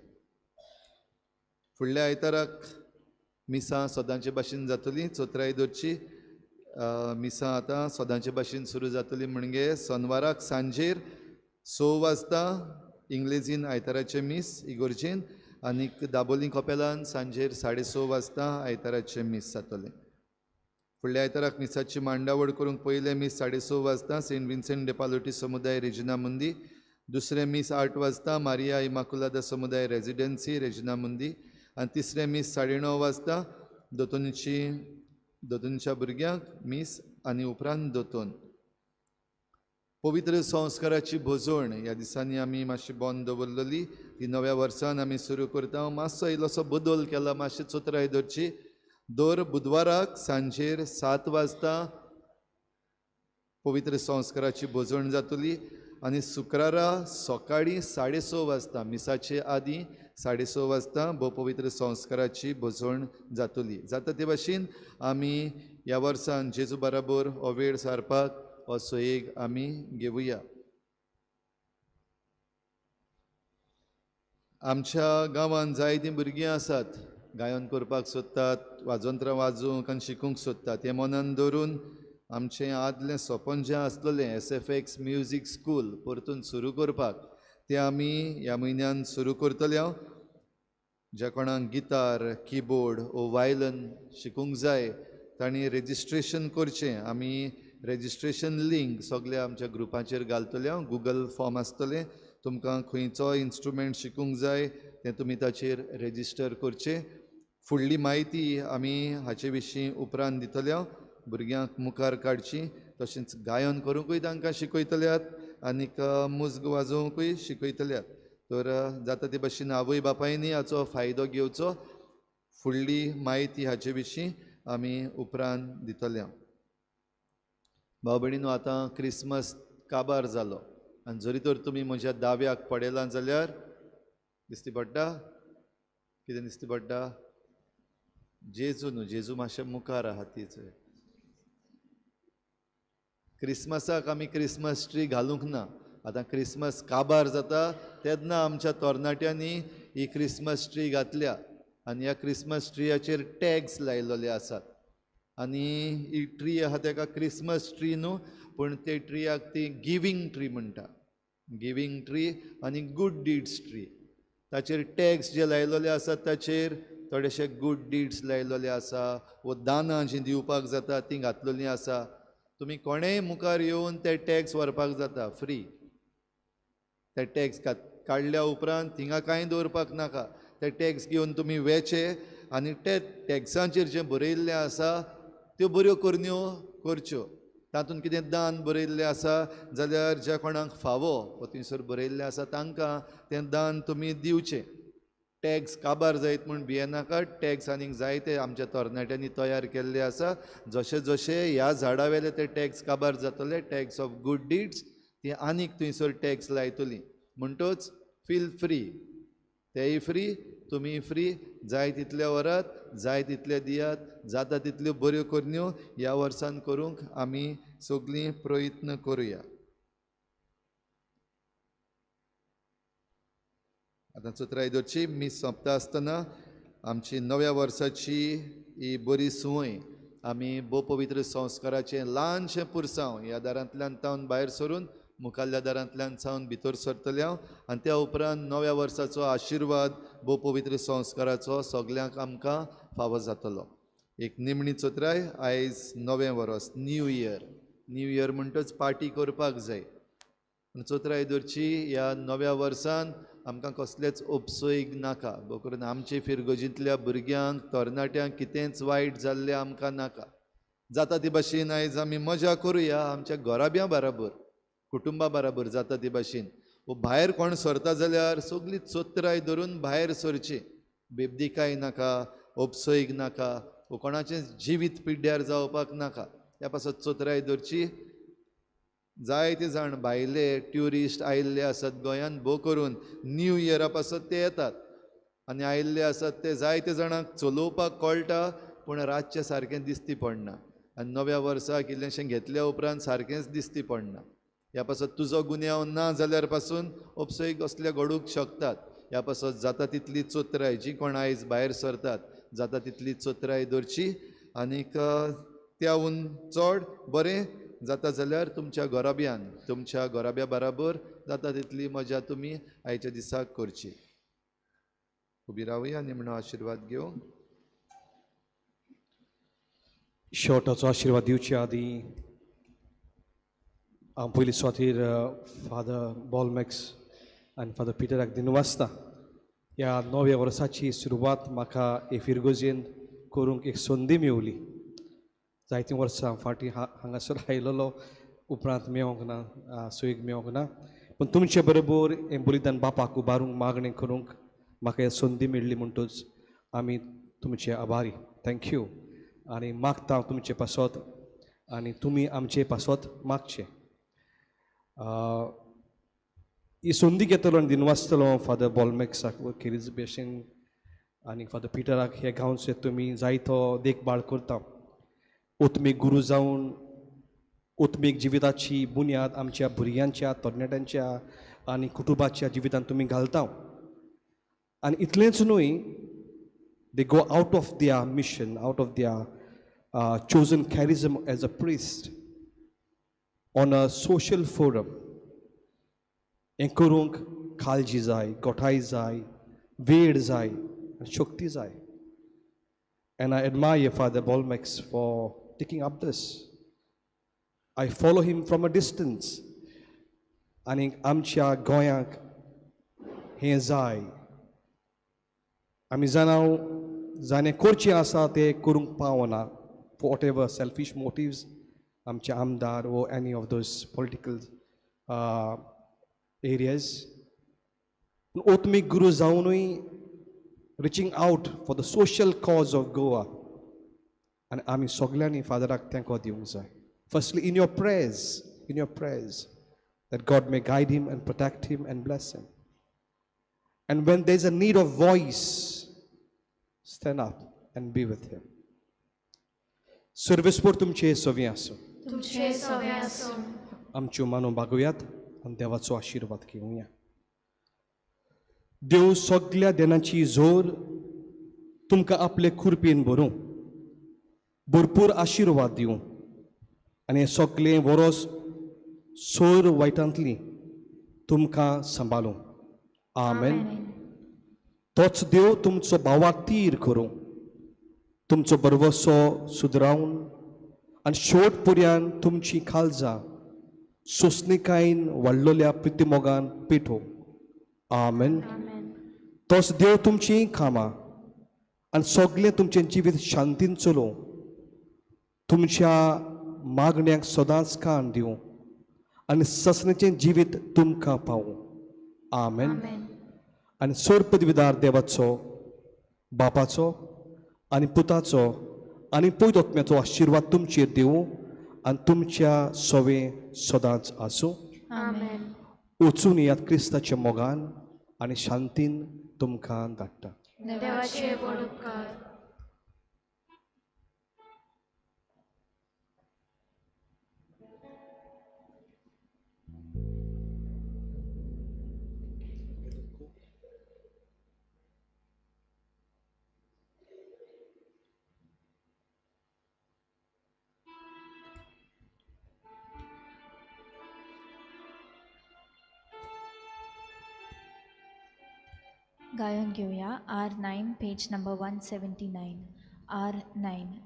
फुडल्या आयताराक मिसां सदांचे भाशेन जातली, चोत्राय दवरची मिसां आतां सदांचे भाशेन सुरू जातली। म्हणजे सोनवाराक सांजेर 6 वाजता इंग्लेजीन आयताराचें मीस इगोर्जेन आनी दाबोली कपेलान सांजेर 6:30 वाजता आयताराचें मीस जातलें। फुडल्या आयताराक मिसाची मांडावळ करूंक पयलें मीस 6:30 वाजता सेंट विन्सेंट दे पालोटी समुदाय रेजिना मुंदी, दुसरें मीस 8 वाजता मारिया इमाकुलादा समुदाय रेजिडेन्सी रेजिना मुंदी आनी तिसरें मीस 9:30 वाजता दोतोनची दोतोनच्या भुरग्यांक मीस आनी उपरांत दोतोन। पवित्र संस्काराची भोजवण ह्या दिसांनी आमी मातशी बंद दवरलेली ती नव्या वर्सान आमी सुरू करता। मातसो इल्लोसो बदल केला, मातशी चोत्राय दवरची। दर बुधवाराक सांजेर 7 वाजता पवित्र संस्काराची भोजवण जातली आनी शुक्रारा सकाळीं 6:30 वाजता मिसाचे आदीं 6:30 वाजता भोव पवित्र संस्काराची भोजवण जातली। जाता ते भाशेन आमी ह्या वर्सान जेजू बराबर हो वेळ सारपाक हो सोयेग आमी घेवया। आमच्या गांवांत जायतीं भुरगीं आसात गायन करपाक सोदतात, वाजंत्रां वाजोवंक आनी शिकूंक सोदतात। हें मनान दवरून आमचें आदलें सपन जें आसलेलें SFX music school परतून सुरू करपाक तें आमी ह्या म्हयन्यान सुरू करतले। ज्या कोणाक गिटार, किबोर्ड ओ वायलन शिकूंक जाय तांणी रेजिस्ट्रेशन करचें। आमी रेजिस्ट्रेशन लिंक सगल्या आमच्या ग्रुपाचेर घालतले, गुगल फॉर्म आसतलें, तुमकां खंयचो इन्स्ट्रुमेंट शिकूंक जाय तें तुमी ताचेर रेजिस्टर करचें। फुडली म्हायती आमी हाचे विशीं उपरांत दितले। भुरग्यांक मुखार काडची, तशेंच गायन करूंकूय तांकां शिकयतल्यात आनीक मुज्ग वाजोवंकूय शिकयतल्यात। तर जाता ते भाशेन आवय बापायनी हाचो फायदो घेवचो। फुडली म्हायती हाचे विशीं आमी उपरांत दितले। भाव भयणीनो, आतां क्रिसमस काबार जालो आनी जरी तर तुमी म्हज्या दाव्याक पडयला जाल्यार दिसती पडटा कितें दिसती पडटा? जेजू न्हू, जेजू मातशें मुखार आहा तीच। क्रिसमसाक आमी क्रिसमस ट्री घालूंक ना। आतां क्रिसमस काबार जाता तेन्ना आमच्या तरणाट्यांनी ही क्रिसमस ट्री घातल्या आनी ह्या क्रिसमस ट्रियाचेर टॅग्स लायलेले आसात आनी ही ट्री आहा तेका क्रिसमस ट्री न्हू पूण ते ट्रियाक ती गिवींग ट्री म्हणटा, गिवींग ट्री आनी गूड डीड्स ट्री। ताचेर टॅग्स जे लायलेले आसात ताचेर थोडेशे गूड डीड्स लायलेले आसा वो दानां जीं दिवपाक जाता तीं घातलेलीं आसा। तुमी कोणेय मुखार येवन ते टॅक्स व्हरपाक जाता फ्री। ते टॅक्स काडल्या उपरांत थिंगा कांय दवरपाक नाका, ते टॅक्स घेवन तुमी वेचे आनी ते टॅक्सांचेर जें बरयल्लें आसा त्यो बऱ्यो करण्यो करच्यो। तातूंत कितें दान बरयल्लें आसा जाल्यार ज्या कोणाक फावो वो थंयसर बरयल्लें आसा तांकां तें दान तुमी दिवचें। टॅक्स काबार जायत म्हूण भियेनाका, टॅक्स आनीक जायते आमच्या तरणाट्यांनी तयार केल्ले आसा। जशे जशे ह्या झाडा वेले ते टॅक्स काबार जातले, टॅक्स ऑफ गूड डीड्स, ती आनीक थंयसर टॅक्स लायतली। म्हणटच फील फ्री, तेय फ्री, तुमी फ्री, जाय तितले व्हरात, जाय तितले दियात, जाता तितल्यो बऱ्यो करण्यो ह्या वर्सान करूंक आमी सगळीं प्रयत्न करुया. आतां चतुराय दवरची. मीस सोंपता आसतना आमची नव्या वर्साची ही बरी संवय आमी भोव पवित्र संस्काराचें ल्हानशें पुरसांव ह्या दारांतल्यान तावन भायर सरून मुखाल्ल्या दारांतल्यान सावन भितर सरतले हांव आनी त्या उपरांत नव्या वर्साचो आशिर्वाद भोव पवित्र संस्काराचो सगल्यांक आमकां फावो जातलो. एक निमणी चतुराय, आयज नवें वर्स, न्यू इयर. न्यू इयर म्हणटच पार्टी करपाक जाय. पूण चतुराय दवरची, ह्या नव्या वर्सान आमकां कसलेच उपसोयीक नाका. भोव करून आमचे फिरगोजींतल्या भुरग्यांक, तरणाट्यांक कितेंच वायट जाल्लें आमकां नाका. जाता ती भाशेन आयज आमी मजा करुया आमच्या घराब्यां बराबर, कुटुंबा बराबर जाता ती भाशेन. वो भायर कोण सरता जाल्यार सगळी चतुराय धरून भायर सरची. बेबदिकाय नाका, उपसोयीक नाका, वो कोणाचें जिवीत पिड्ड्यार जावपाक नाका. ह्या पासत चतुराय दवरची. जायते जाण भायले ट्युरिस्ट आयिल्ले आसात गोंयांत, भोव करून न्यू इयरा पासत ते येतात आनी आयिल्ले आसात ते जायते जाणांक चलोवपाक कळटा, पूण रातचें सारकें दिसती पडना आनी नव्या वर्साक इल्लेंशें घेतल्या उपरांत सारकेंच दिसती पडना. ह्या पासत तुजो गुन्यांव ना जाल्यार पासून उपसोयीक असले घडूंक शकतात. ह्या पासत जाता तितली चतुराय, जी कोण आयज भायर सरतात जाता तितली चतुराय दवरची आनीक त्याहून चड बरें जाता जाल्यार तुमच्या घराब्यान, तुमच्या घराब्या बराबर जाता तितली मजा तुमी आयच्या दिसाक करची. उबी रावया, निमणो आशिर्वाद घेवंक.
शेवटाचो आशिर्वाद दिवचे आदीं हांव पयली सुवातेर फादर बॉलमॅक्स आनी फादर पिटराक दिनवासता. ह्या नव्या वर्साची सुरवात म्हाका हे फिरगोजेन करूंक एक संदी मेवली. जायतीं वर्सां फाटीं हांगासर आयलेलो, उपरांत मेवोंक ना, सोयीक मेवोंक ना, पूण तुमचे बरोबर हें बलिदान बापाक उबारूंक, मागणें करूंक म्हाका हे संदी मेळ्ळी म्हणटूच आमी तुमचे आभारी. Thank you. आनी मागता हांव तुमचे पासत आनी तुमी आमचे पासत मागचें. ही संदी घेतलो आनी दिनवासतलो फादर बॉलमॅक्साक, खेरीज भशेन आनी फादर पिटराक. हे गांवचे तुमी जायतो देखभाळ करता. उत्मीक गुरू जावन उत्मीक जिविताची बुन्याद आमच्या भुरग्यांच्या, तरणाट्यांच्या आनी कुटुंबाच्या जिवितांत तुमी घालता. आनी इतलेंच न्हय, they go out of their mission, out of their chosen charism as a priest on a social forum. हें करूंक काळजी जाय, गोठाय जाय, वेळ जाय आनी शक्ती जाय. And I admire Father Bolmax for taking up this. I follow him from a distance. आनी आमच्या गोंयांक हें जाय. आमी जाणां जाणें करचें आसा तें करूंक पावना for whatever selfish motives आमचे आमदार वो any of those political areas. ओत्मीक गुरू जावनूय reaching out for the social cause of Goa. आनी आमी सगल्यांनी फादराक तेंको दिवंक जाय. Firstly in your prayers, in your prayers, that God may guide him and protect him and bless him. And when there is a need of voice, stand up and be with him. सर्वेस्पोर तुमचे सवी आसूं.
तुमचे सवे आसूं.
आमच्यो मानो बागोवयात आनी देवाचो आशिर्वाद घेवया. देव सगल्या देनाची जोर तुमकां आपले खुरपेन भरूं, भरपूर आशिर्वाद दिवं आनी हें सगलें वरोस सोर वायटांतली तुमकां सांबाळूं. आमेन. तोच देव तुमचो भावाक तीर करूं, तुमचो बरवसो सुदरावन आनी शेवट पर्यान तुमची खालजां सोंसणिकायेन वाडलोल्या प्रितीमोगान पेटोवं. आमेन. तोच देव तुमचीं कामां आनी सगलें तुमचें जिवीत शांतीन चलोवं, तुमच्या मागण्यांक सदांच कान दिवं आनी ससनेचें जिवीत तुमकां पावूं. आमेन. आनी सोर पदवीदार देवाचो, बापाचो आनी पुताचो आनी पवित्र आत्म्याचो आशिर्वाद तुमचेर दिवं आनी तुमच्या सवें सदांच आसूं.
आमेन.
वचून येयात क्रिस्ताच्या मोगान आनी शांतीन तुमकां धाडटा.
देवाचे व्हड उपकार.
गायन घेवया R9 page number 179 R9.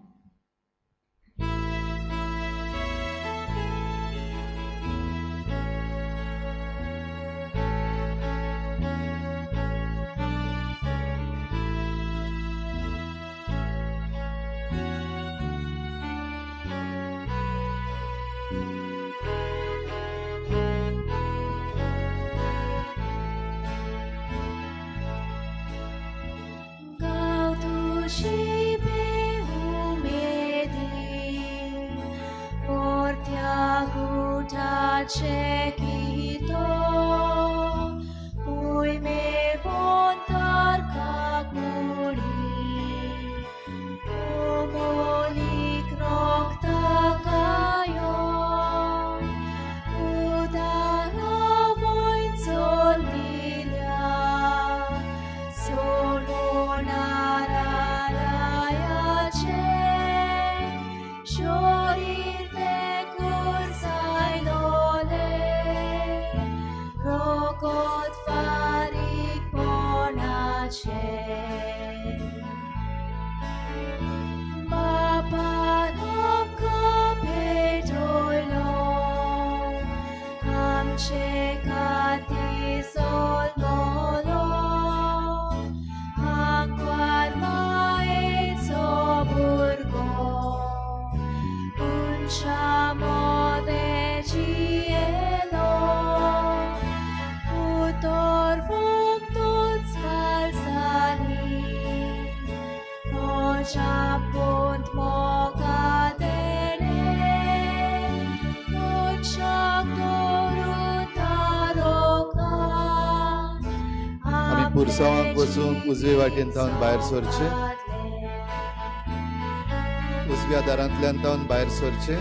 पुरसांवाक वचून उजवे वाटेन तावन भायर सरचें, उजव्या दारांतल्यान तावन भायर सरचें.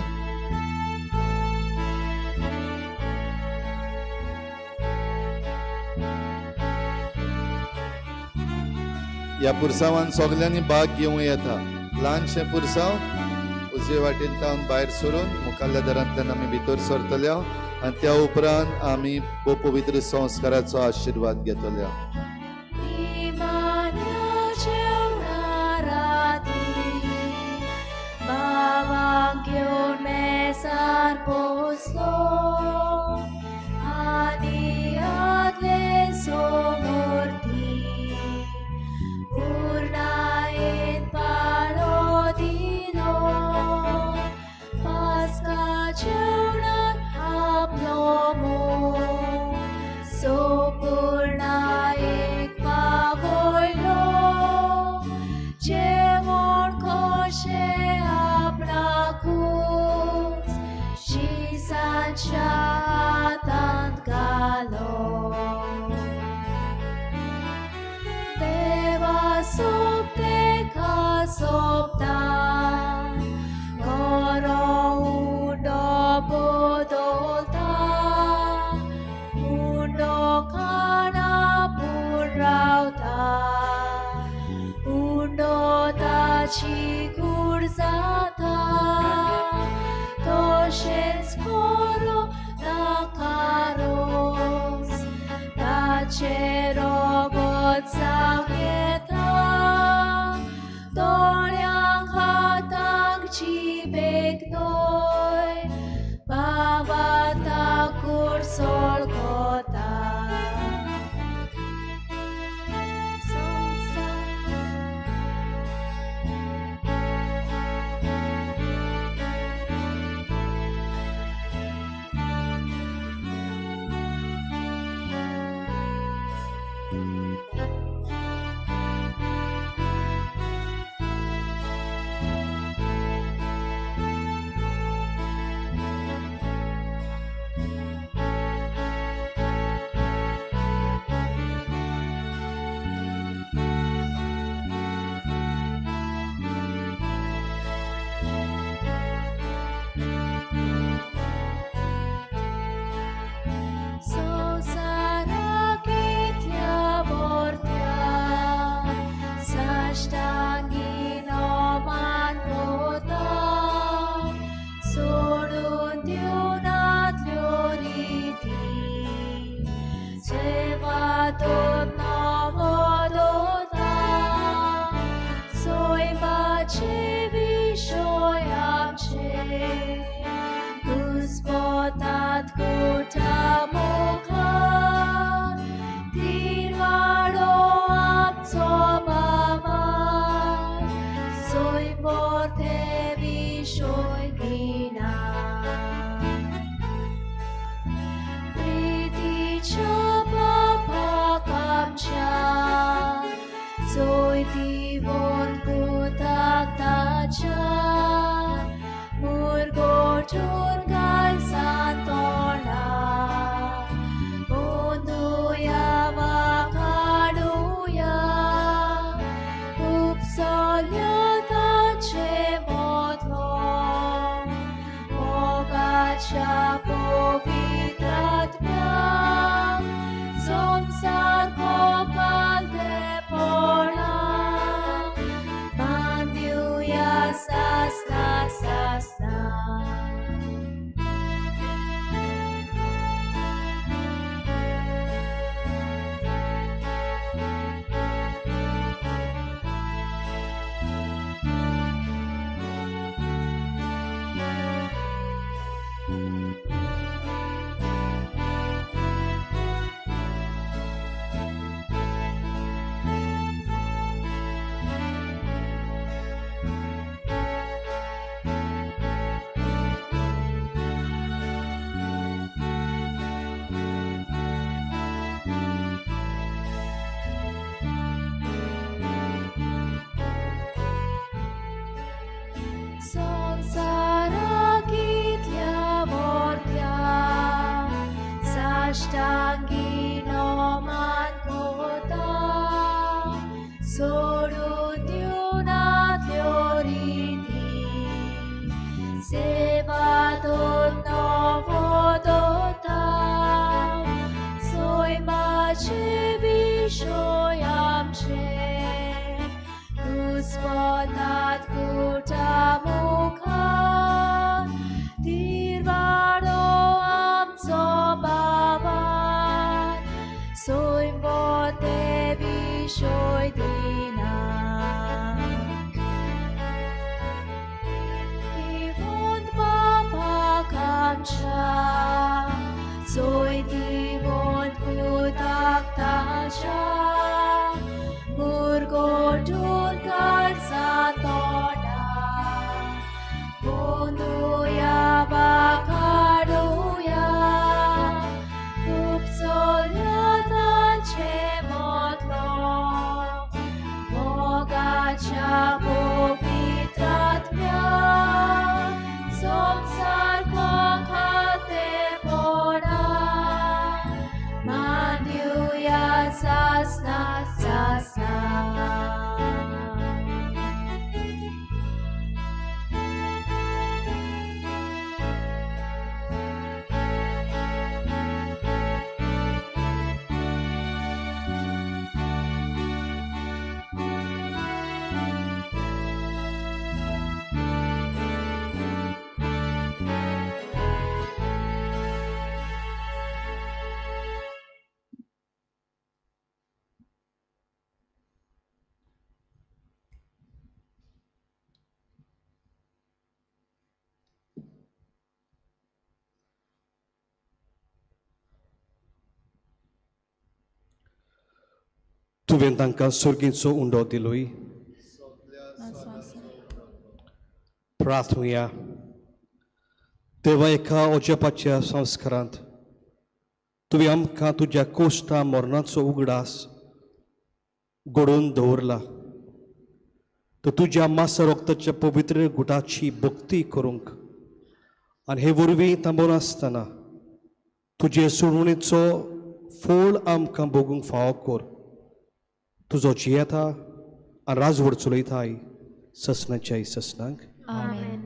ह्या पुरसांवान सगल्यांनी भाग घेवं येता. ल्हानशें पुरसांव उजवे वाटेन तावन भायर सरून मुखाल्ल्या दारांतल्यान आमी भितर सरतले आनी त्या उपरांत आमी पवित्र संस्काराचो आशिर्वाद घेतले.
मुरगोटून काळजां तोंडा गोंदुया वा काडुया उपसल्या ताचे मोदलो मोगाच्या पवित्रात्म्याक संवसार कोपालतेपणा बांदिवया सासना सासना. संवसारा कितल्या मोरत्या साश्टांगी नोमान कोता सोडून दिवनातल्यो रिती सेवा दोन नवो दोता सोयमाचे विशय आमचे घुस्पतात कुटा मुखार तिरवाडो आमचो बाबा सोयमोते विशय दिना. दिवंत बापाक आमच्या सोय दिवंत पुताक ताच्या मुरगोटून काळजां तोंडा गोंदुया वा काडुया उपसल्या ताचे मोदलो मोगाच्या पवित्रात्म्या संवसार कोखातेपणा मांदिवया सासना सासना.
तुवें तांकां सर्गीचो उंडो दिलोय. प्रार्थुया. देवा एका अजापाच्या संस्कारांत तुवें आमकां तुज्या कोश्टा मरणाचो उगडास घडोवन दवरला तर तुज्या मासा रक्ताच्या पवित्र गुटाची भक्ती करूंक आनी हे वरवीं थांबोनासतना तुजे सोडवणेचो फोळ आमकां भोगूंक फावो कर. तुजो जियेता आनी राजवड चलयताय ससनाच्या ससनांक.
आमेन.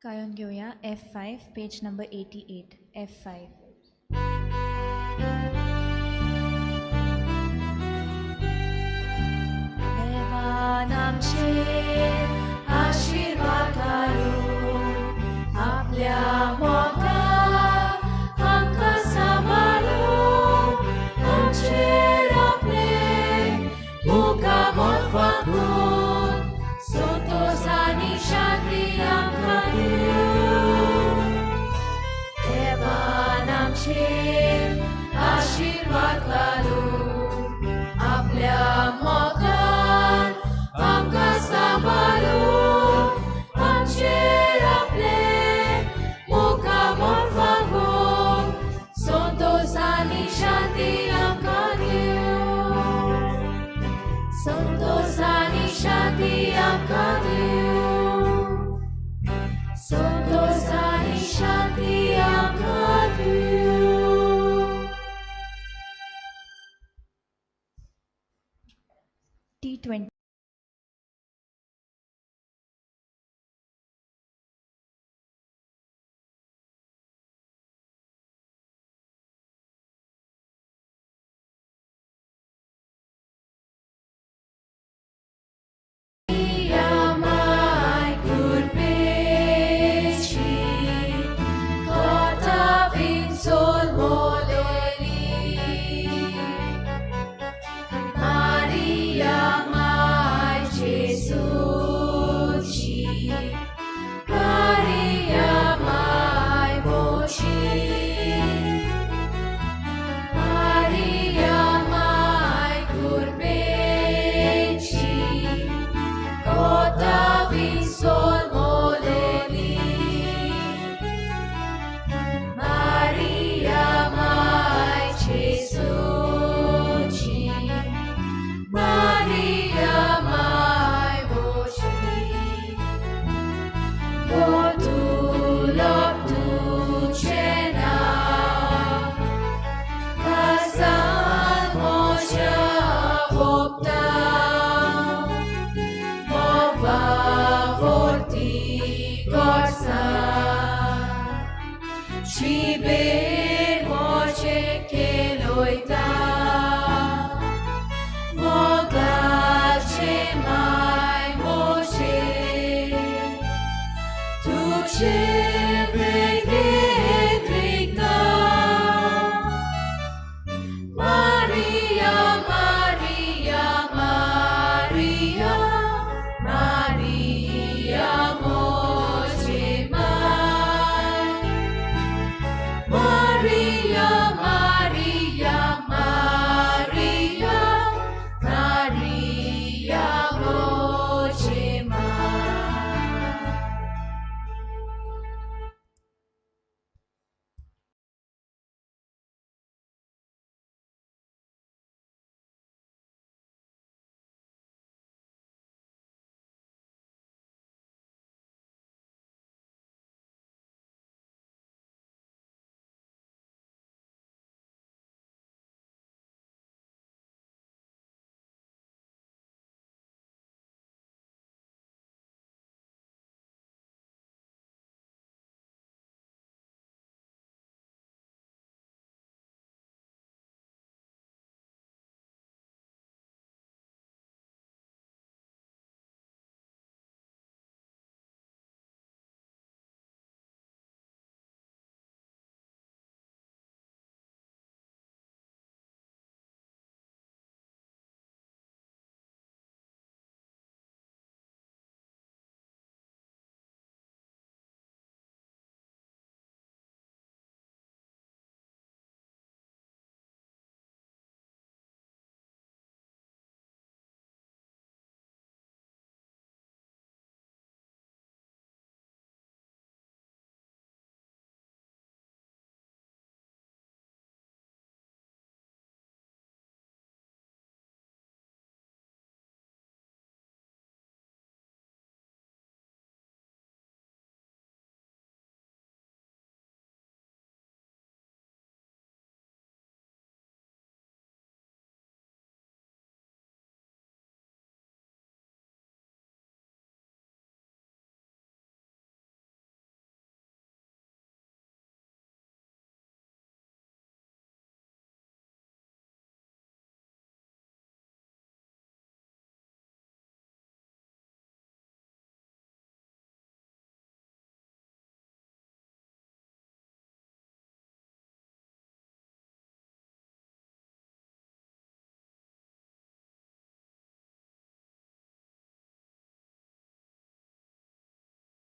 गायोन घेवया F5, page number 88, F5. देवान आमचेर आशिर्वाद घालूं, आपल्या मोगान आमकां सांबाळूं, आमचेर आपलें मुखामळ फांकून संतोश आनी शांती आमकां दिवं. देवान आमचेर आशिर्वाद घालूं, आपल्या मोगान आमकां सांबाळूं, आमचेर आपलें मुखामळ फांकून संतोश आनी शांती आमकां दिवं. संतोश आनी शांती आमकां दिवं. संतोश आनी शांती आमकां दिवं. T20. Maria, kurpechi, kota vinsol moleli. Maria, mai Jesuci, Maria, mai moci. Maria, mai kurpechi, kota vinsol moleli. Maria, mai Jesuci, Maria, mai moci. Botulop tucena, kasal moja vopta.